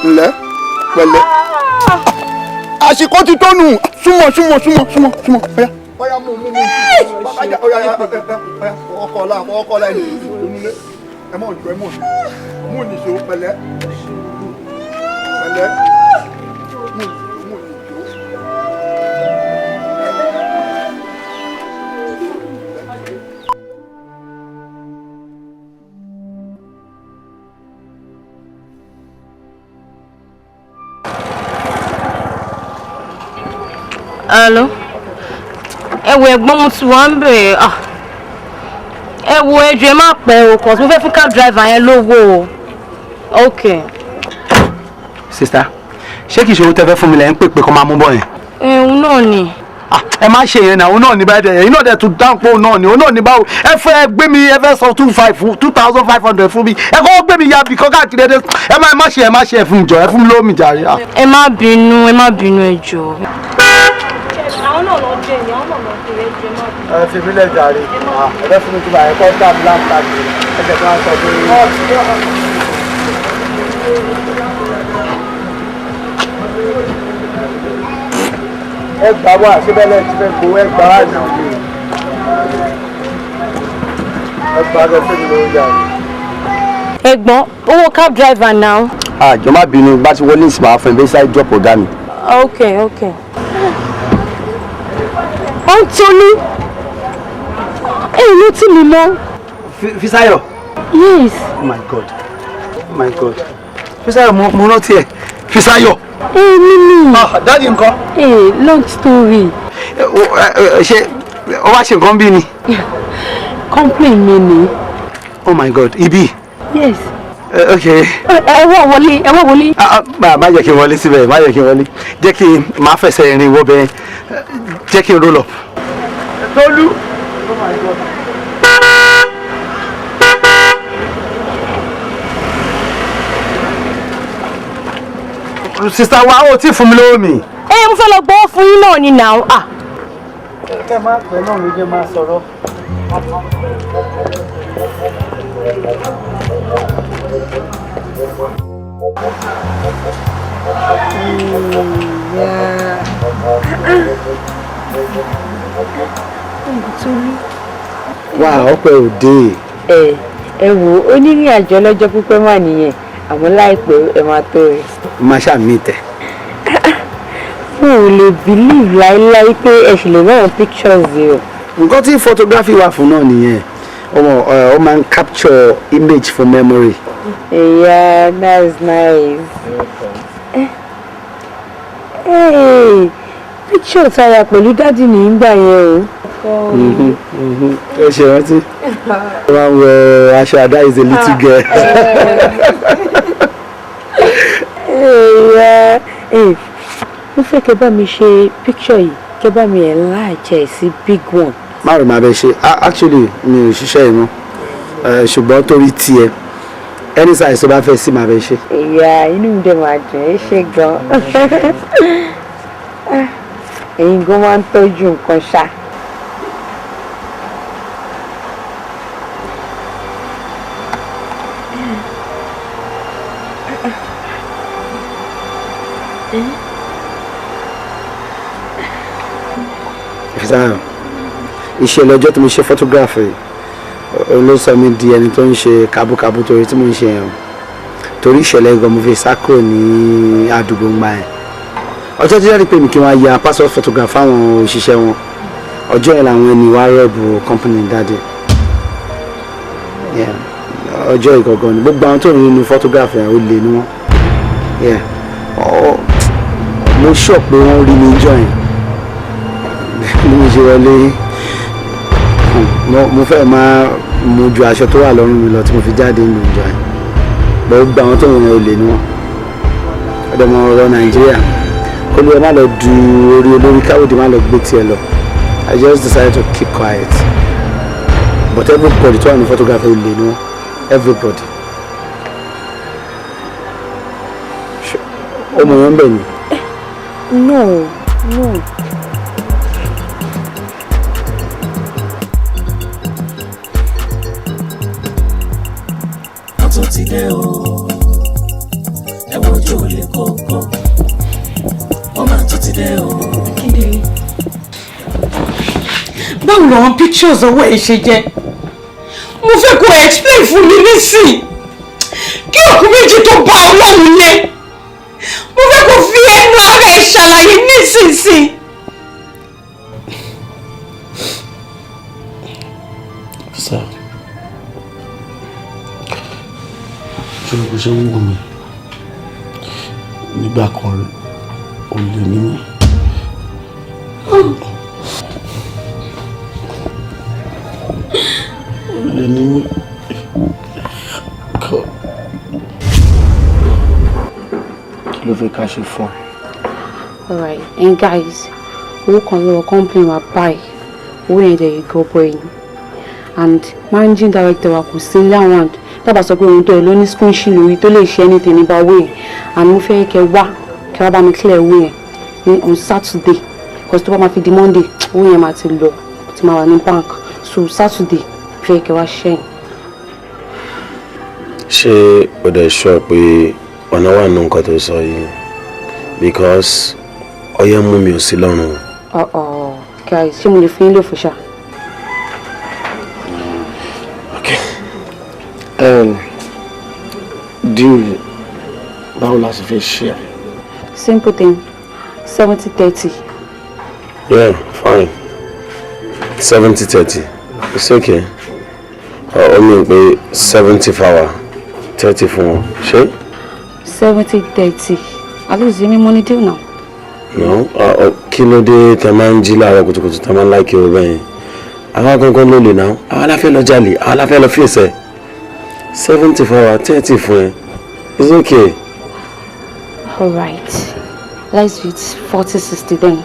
ǹlẹ́, pẹ̀lẹ́, àsìkò ti tó nù. Súnmọ́ súnmọ́ súnmọ́ súnmọ́ súnmọ́. Ọ̀yá ọ̀yá, mú mú mú ọ̀yá ọ̀yá ọ̀yá, ọkọ̀ ọ̀la ọkọ̀ ọ̀la ẹ̀ nìyẹn. Ẹ mọ̀ jù, ẹ mọ̀ jù, mú nìṣó. Pẹ̀lẹ́ pẹ̀lẹ́, mú nìṣó, mú nìṣó. Hello. Ẹ wo ẹ̀gbọ́n, mo ti wà ń bẹ̀. Ah. Ẹ wo, ẹjọ́, ẹ má pẹ́ o, cause mo fẹ́ fún cab driver yẹn lówó o. Okay. Sister, ṣé kìí ṣe owó tẹ́ fẹ́ fún mi lẹ́ ń pè pé kọ́ máa mú bọ̀ yẹn? Ẹ̀hún náà ni. Ẹ má ṣe yẹn náà. Òun náà ní báyìí, ẹ̀yin náà dẹ̀ tún dáhùn pé òun náà ní, òun náà ní. Báwo ẹ fẹ́ gbé mi? Ẹ fẹ́ sọ two five fún 2,500 fún mi? Ẹ kọ́ gbé mi ya bì kọ́ káàkiri. Ẹ ẹ má ṣe, ẹ má ṣe, ẹ fún mi jọ, ẹ fún mi lómi jàre. Ẹ má bínú, ẹ má bínú, ẹ jọ̀ọ́. Àwọn náà lọ dé ni, àwọn náà lọ dé, ẹ jọ̀ọ́, ẹ má bínú. Ẹ fi mí lẹ̀ jàre. Ẹ fẹ́ fún mi tó bá ẹ kọ́ dá mi láǹtà ẹ jẹ́ kí wọ́n sọ pé. Ẹ gbà wá síbẹ̀ lẹ́yìn tí fẹ́ gbowó, ẹ gbà wá náà ni, ẹ gbà bẹ́ẹ̀ fún mi lówó jàre. Ẹ̀gbọ́n, owó cab driver now. Àjọ, má bínú, bá ti wọlé ìsìn, máa fún ẹ bẹ́ẹ̀ sáré drop ọ̀gá mi. Okay. Anthony, ẹ ló tì mí mọ́. Fisáyọ̀. Yes. Oh my God, oh my God, Fisáyọ̀, mo rántí ẹ, Fisáyọ̀. Ẹ mímí. Daddy ńkọ́? Ẹ long story. Ṣé o wá ṣe nǹkan bí ni? Complain mi ni. Oh my God, ibi? Yes. Ok. Ẹ wọ́ wọlé, ẹ wọ́ wọlé. Má jẹ́ kí n wọlé síbẹ̀, má jẹ́ kí n wọlé, jẹ́ kí n máa fẹsẹ̀ rìn wọ́ bẹ́ẹ̀, jẹ́ kí n roll up. Tolú. Oh my God. Sister wa, ó tí fún mi lówó mi. Ẹ mo fẹ́ lọ gbọ́ fún yín náà ni now. Ah. Kẹ́ máa pẹ́ náà ló jẹ́ máa sọ̀rọ̀. Ìyá Wà ọpẹ́ òde. Ẹ wò ó, onírìn àjò ọlọ́jọ́ pípẹ́ mà nìyẹn, àmọ́ láìpẹ́ ẹ máa tó rẹ̀. Má ṣàmì tẹ. Mo ò lè believe láéláé pé ẹ ṣì lè ráwọn pictures yìí o. Nǹkan tí photography wà fún náà nìyẹn, ọmọ ẹ, ó máa ń capture image for memory. Yeah, that's nice. Hey, picture tara pẹ̀lú daddy ní ìgbà yẹn o. Ẹ ṣe rántí. Ó máa ń wọ aṣọ Ada is a little girl. Ẹ mo fẹ́ kẹ́ bá mi ṣe picture yìí, kẹ́ bá mi enlarge ẹ̀ sí big one. Má rò máa bẹ ṣe. Actually, mi ò ṣiṣẹ́ yìí mọ́, ṣùgbọ́n torí tiẹ̀, any size tó bá fẹ́ sí, máa bẹ ṣe. Ìyá, inú mi dẹ̀ máa dùn. Ẹ́ ṣe gan. Ẹ̀yin gan máa ń tọ́jú nǹkan ṣá. Fisáyọ̀, ìṣẹ̀lẹ̀ ọjọ́ tí mo ṣe photography ló sọ mí di ẹni tó ń ṣe kábúkábú torí tí mo ń ṣe yẹn o. Torí ìṣẹ̀lẹ̀ gan mo fi sá kúrò ní àdúgbò ńgbà yẹn. Ọjọ́ tí jáde pé mi kí wọ́n ya passport photograph fáwọn òṣìṣẹ́ wọn, ọjọ́ yẹn làwọn ẹni wá rob company daddy. Yeah, ọjọ́ ìgangan ni gbogbo àwọn tó rí nínú photograph yẹn, ó lè ní wọn. Yeah. Mo sọ pé wọ́n rí mi jọ yẹn bí mo ṣe wọlé. Mo fẹ́ máa mú ju aṣọ tó wà lọ́rùn mi lọ tí mo fi jáde nínú ìjọ yẹn. Gbogbo àwọn tó ń yẹn, olè ni wọ́n. Ọ̀dọ̀mọ ọ̀rọ̀ Nàìjíríà, kó ló má lọ du orí olórí, káwọ́dì má lọ gbé tiẹ̀ lọ. I just decided to keep quiet, but everybody tó wà ní photography, olè ni wọ́n, everybody. Ọmọ yẹn ń bẹ̀ ni. No. Wọ́n tún ti dé o, ẹ wojú olè kókó, wọ́n máa tún ti dé o. Akíndélé, báwo làwọn pictures ọwọ́ ẹ̀ ṣe jẹ́? Mo fẹ́ kó explain fún mi nísìn, kí òkú méjì tó bá Ọlọ́run lé. Mo fẹ́ kó fi ẹnu ara ẹ̀ ṣàlàyé nísinsìnyí. Sir, ṣé o kò ṣe ń wù mí nígbà kan rí, olè ní mí. Olè ní mí. Kọ́. Kí ló fẹ́ ká ṣe fún ẹ? Alright, and guys, owó kan lọ́wọ́ company wa báyìí, owó yẹn dẹ̀ gọbọi ni. And managing director wa kò sí láwọn, dábàá sọ pé ohun tó yẹ ló ní squinch lórí tó lè ṣe anything nípa owó yẹn. And mo fẹ́ kẹ́ wá bá mi clear owó yẹn ní on Saturday, because tó bá máa fi di Monday, owó yẹn máa ti lọ, ti máa wà ní bank. So Saturday, fẹ́ kẹ́ wá ṣẹ́yìn. Ṣé o dẹ̀ sọ pé ọ̀nà wà nù nǹkan tó sọ yìí? Because ọyẹ́ mú mi ò sí lọ́rùn. Uh-oh, guys, ṣé mo lè fi yín lò fún ṣá? Deal, báwo la ṣe fẹ́ ṣe ẹ? Simple thing, 70-30. Yeah, fine, 70-30, it's okay. Ó mì pé 70 fáwa, 30 fún wọn, ṣé? 70-30. At least èmi mo ní deal now. No, kí ló dé tẹ máa ń jí láàárọ̀ kùtùkùtù, tẹ máa ń láìkí owó bẹ́yẹn? Àwa gangan ló lè náà, àwa la fẹ́ lọ jalè, àwa la fẹ́ lọ fèsì. 70 fáwa, 30 fún ẹ, it's okay. All right, let's do it 40-60 then.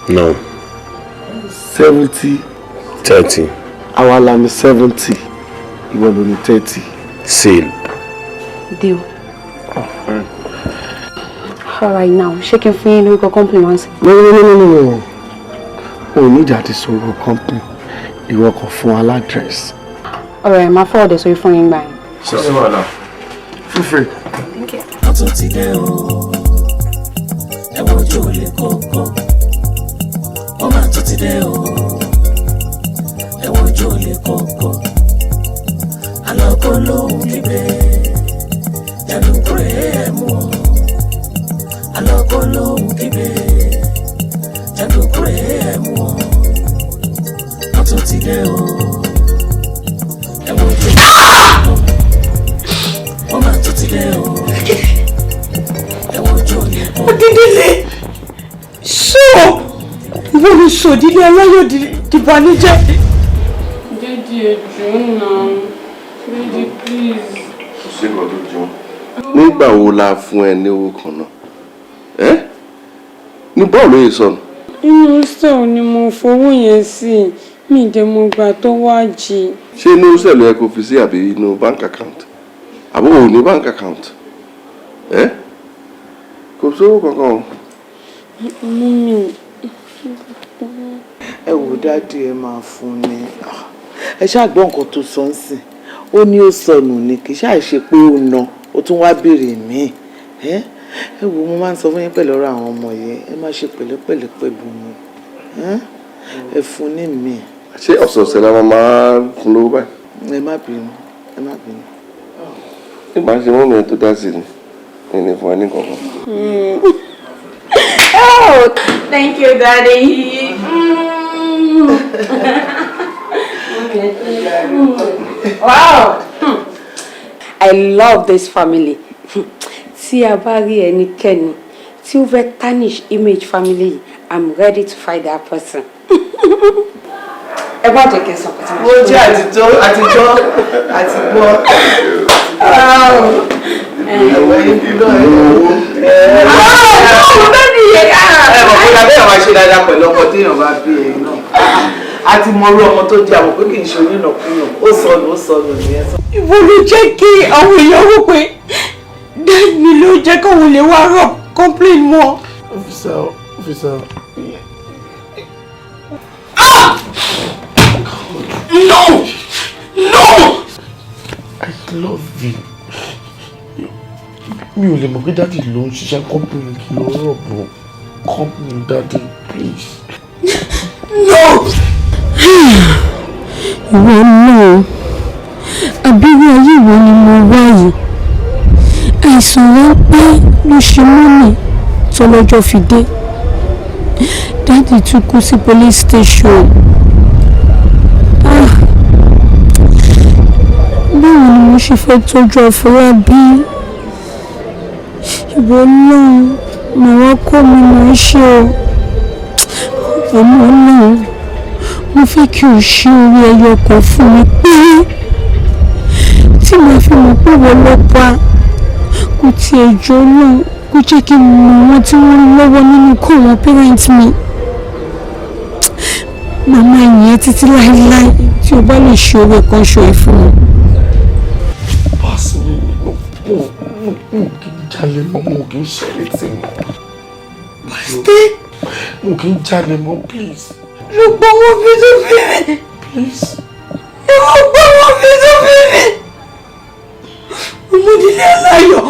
No. 70 30. Àwa la ní 70, ìwọ ló ní 30. Seal. Deal. All right now, ṣé kí n fún yín lórúkọ company wá sí? No, no, no, no, no, no, o ní ìjà ti sọ̀rọ̀ company, ìwọ kàn fún wa l'address. All right, màá forward ẹ̀ sórí fún yín gbà yẹn. Ṣé wàhálà? Feel free. Thank you. Wọ́n tún ti dé o, ẹ wojú olè kókó, wọ́n máa tún ti dé o, ẹ wojú olè kókó, alọ́kó lóhùn kígbe, jàǹdùkú rẹ̀ ẹ̀ mú ọ, alọ́kó lóhùn kígbe, jàǹdùkú rẹ̀ ẹ̀ mú ọ, wọ́n tún ti dé o, ẹ wojú olè kókó, wọ́n máa tún ti dé o, ẹ wojú olè kókó. Akíndélé, ṣó ìwọ ló sòdílé aláyọ̀ dìbànújẹ́. Daddy, ẹ jọ̀ọ́ náà. Daddy, please. Kò sí nǹkan tó jọ. Nígbà wo la fún ẹ ní owó kan náà? Ẹ́ ní bọ́ọ̀lù ló yẹ sọnù. Inú cell ni mo fowó yẹn sí, mi dẹ̀ mọ̀ gbà tó wá jí. Ṣé inú cell ló yẹ kó fi sí àbí inú bank account? Àbó ò ní bank account? Ẹ́ kò sówó kankan o. Mummy. Ẹ wò, daddy, ẹ máa fún ni. Ẹ ṣáà gbọ́ nǹkan tó sọ ń sìn. Ó ní ó sọnù ni, kì í ṣáà ṣe pé ó na ó tún wá béèrè míì. Ẹ wò, mo máa ń sọ fún yín pẹ̀lú ọ̀rọ̀ àwọn ọmọ yìí, ẹ má ṣe pẹ̀lẹ́pẹ̀lẹ́ pẹ̀lú wọn. Ẹ fún ní míì. Ṣé ọ̀sọ̀ọ̀sẹ̀ la máa fún lówó báyìí? Ẹ má bínú, ẹ má bínú. Nígbà tí mummy ẹ tó dá sí ni mi ní fún ẹ ní kankan. Oh, thank you, Daddy. Wow! I love this family. Tí a bá rí ẹnikẹ́ni tí ó fẹ́ tarnish image family yìí, I'm ready to fight that person. Ẹ má jẹ́ kí n sọ pé tí Mo jẹ́ àtijọ́, àtijọ́, àti gbọ́. Ẹ̀wọ̀n ibi náà ẹ̀. Ẹ mọ̀ pé lábẹ́ àwọn ṣe dáadáa pẹ̀lú ọmọ téèyàn bá bí ẹ̀yìn náà. A ti mọ irú ọmọ tó jẹ́, àwọn pé kì í ṣe onínàkúnà. Ó sọnù, ó sọnù nìyẹn. Ìwọ ló jẹ́ kí àwọn èèyàn rò pé daddy ló jẹ́ káwọn lè wá rọ̀ complain mọ́. Officer, officer. Ah! No! No! I love you. Mi ò lè mọ̀ pé daddy ló ń ṣiṣẹ́ company kí ló rob company daddy, please. No! Ìwọ náà, àbírú ayé wo ni mo wá yìí? Àìsàn ráńpẹ́ ló ṣe mummy tọ́lọ́jọ́ fi dé. Daddy tún kú sí police station. Ah! Báwo ni mo ṣe fẹ́ tọ́jú Àfọlábí? Ìwọ náà, màá wá kọ́ mi mọ̀ ẹ́ ṣe o. Ọmọ náà, mo fẹ́ kí o ṣe orí ẹyọ kan fún mi péré tí màá fi mọ̀ pé wọ́n lọ pa. Kò tiẹ̀ jọ náà, kó jẹ́ kí n mọ àwọn tí wọ́n lọ́wọ́ nínú kó àwọn parent mi. Màmá yẹn títí láéláé tí o bá lè ṣe oore kan ṣo yìí fún mi. Pass mi, mo kì í jalè mọ́, mo kì í ṣe anything mọ́. Mo kì í jalè mọ́, please. Ló gbọ́ wọn fi tó fi mi. Please. Ìwọ gbọ́ wọn fi tó fi mi. Ọmọdé aláyọ̀.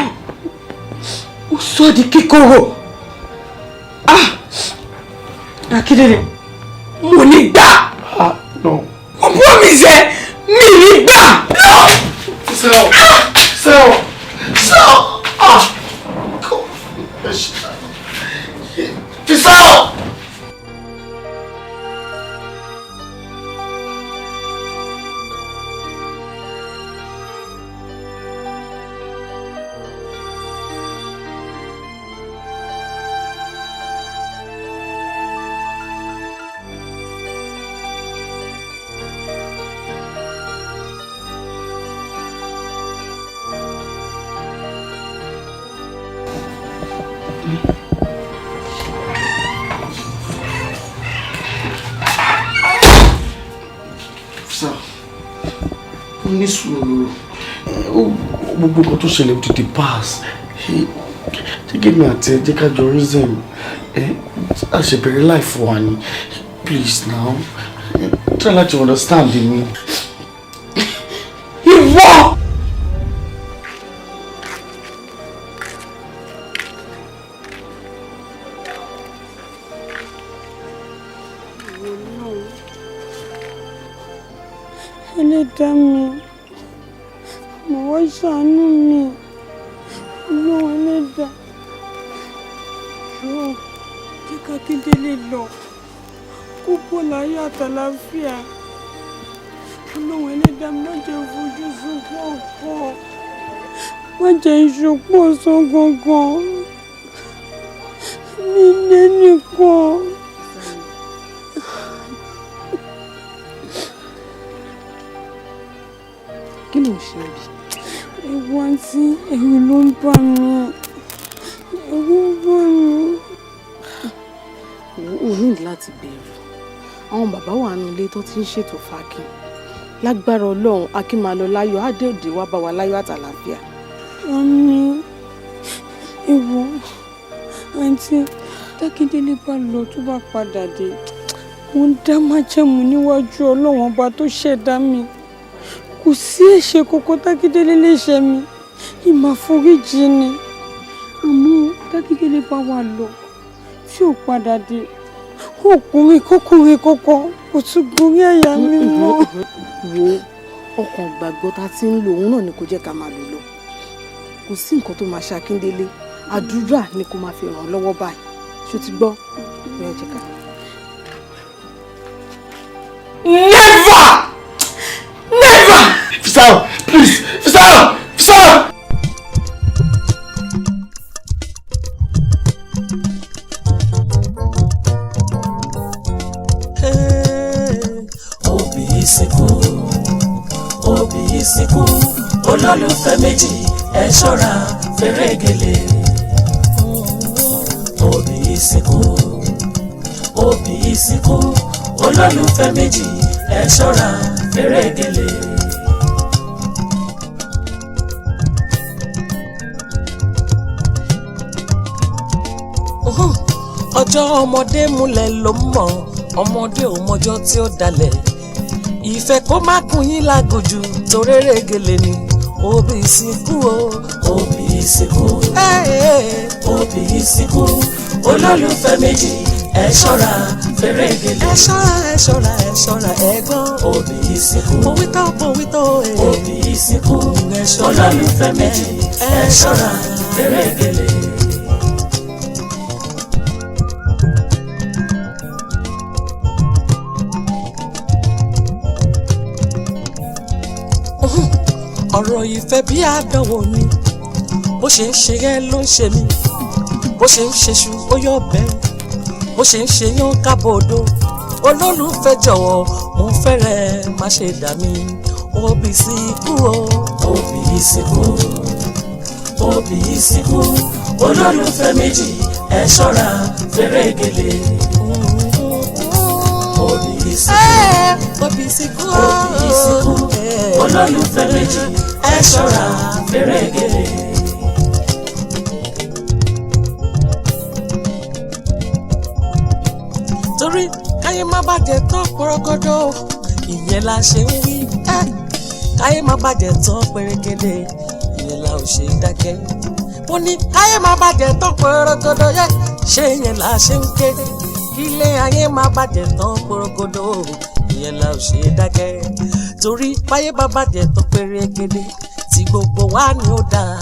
Ó sọ di kíkorò. Ah! Akíndélé, mo ní gbà. Ah, no. Mo promise ẹ, mi ní gbà. No! Sell! Sell! Sell! Ah! God. Sell! Sir, ó ní sùúrù. Gbogbo nǹkan tó ṣẹlẹ̀, ó ti di pass. Jẹ́ kí èmi àti ẹ jẹ́ ká jọ reason. A ṣe bẹ̀rẹ̀ life wa ni. Please now, try láti understand mi. Ìwọ! Ẹlẹ́dàá mi, mo wá ṣàánú mi. Ọlọ́run ẹlẹ́dàá, jọ̀ọ́ jẹ́ kákíndélé lọ, kó bọ́ láyọ̀ àtàlàáfíà. Ọlọ́run ẹlẹ́dàá, má jẹ́ fojú sunkún ọkọ, má jẹ́ ìṣòpò ọ̀sán gangan mi lẹ́nìkan. Kí ló ń ṣe bí? Ẹ̀wọ̀n àǹtí, ẹ̀rù ló ń bà mí. Ẹ̀rù ń bà mí. láti bẹ̀rù. Àwọn bàbá wà nínú ilé tó ti ń ṣètò fákin. Lágbára Ọlọ́run, Akin máa lọ láyọ̀, á dé òde wá bá wa láyọ̀ àtàlàáfíà. Àmín. Ìwọ, àǹtí, t'Akíndélé bá lọ tó bá padà dé, mo ń dá májẹ̀mú níwájú Ọlọ́run ọba tó ṣẹ̀dá mi. Kò sí ẹ̀ṣẹ̀ kankan t'Akíndélé lè ṣẹ̀ mi, ìmọ̀ àforíjì ni. Àmọ́ t'Akíndélé bá wà lọ tí ò padà dé, ọkùnrin kọkùnrin kankan kò tún gorí àyà mi mọ́. Wo ọkàn gbàgbọ́ tá a ti ń lò òun náà ni kò jẹ́ ká máa lò lọ. Kò sí nǹkan tó máa ṣe Akíndélé, àdúrà ni kò máa fi ràn án lọ́wọ́ báyìí. Ṣó ti gbọ́? Bóyá jẹ́ ká. Never! Never! Fisayo, please! Fisayo! Fisayo! Òbí ìsìnkú, òbí ìsìnkú, olólùfẹ́ méjì, ẹ ṣọ́ra fèrègèlè. Òbí ìsìnkú, òbí ìsìnkú, olólùfẹ́ méjì, ẹ ṣọ́ra fèrègèlè. Ọjọ́ ọmọdé múlẹ̀ ló mọ̀, ọmọdé ò mọjọ́ tí ó dalẹ̀. Ìfẹ́ kó má kún yín lágòjù, torérégele ni. Òbí ìsìnkú o, òbí ìsìnkú, òbí ìsìnkú, olólùfẹ́ méjì, ẹ ṣọ́ra fèrègèlè. Ẹ ṣọ́ra, ẹ ṣọ́ra, ẹ ṣọ́ra ẹ̀gbọ́n. Òbí ìsìnkú, òwítọ́ òwítọ́, òbí ìsìnkú, olólùfẹ́ méjì, ẹ ṣọ́ra fèrègèlè. Ọ̀rọ̀ ìfẹ́ bí àdánwò ni, bó ṣe ń ṣe ẹ́ ló ń ṣe mí, bó ṣe ń ṣeṣu ó yọ bẹ́ẹ̀, bó ṣe ń ṣe yán kábòdó. Olólùfẹ́ jọ̀wọ́, mo fẹ́rẹ̀ má ṣe dà mí. Òbí síkú o, òbí síkú, òbí síkú, olólùfẹ́ méjì, ẹ ṣọ́ra fèrègèlè. Òbí síkú, òbí síkú, òbí síkú, olólùfẹ́ méjì, ẹ ṣọ́ra fèrègèlè. Torí káyé má bàjẹ́ tán pọ̀rọ̀gọ́dọ̀, ìyẹn la ṣe ń wí. Káyé má bàjẹ́ tán pèrègèdè, ìyẹn la ò ṣe dákẹ́. Mo ní káyé má bàjẹ́ tán pọ̀rọ̀gọ́dọ̀ yẹ, ṣé ìyẹn la ṣe ń ké. Ilé ayé má bàjẹ́ tán pọ̀rọ̀gọ́dọ̀, ìyẹn la ò ṣe dákẹ́. Torí báyé bá bàjẹ́ tán pèrègèdè, tí gbogbo wa ni ó dáa.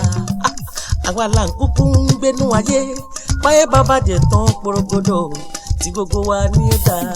Àwa là ń kúkú ń gbénú ayé. Báyé bá bàjẹ́ tán pọ̀rọ̀gọ́dọ̀, tí gbogbo wa ni ó dáa.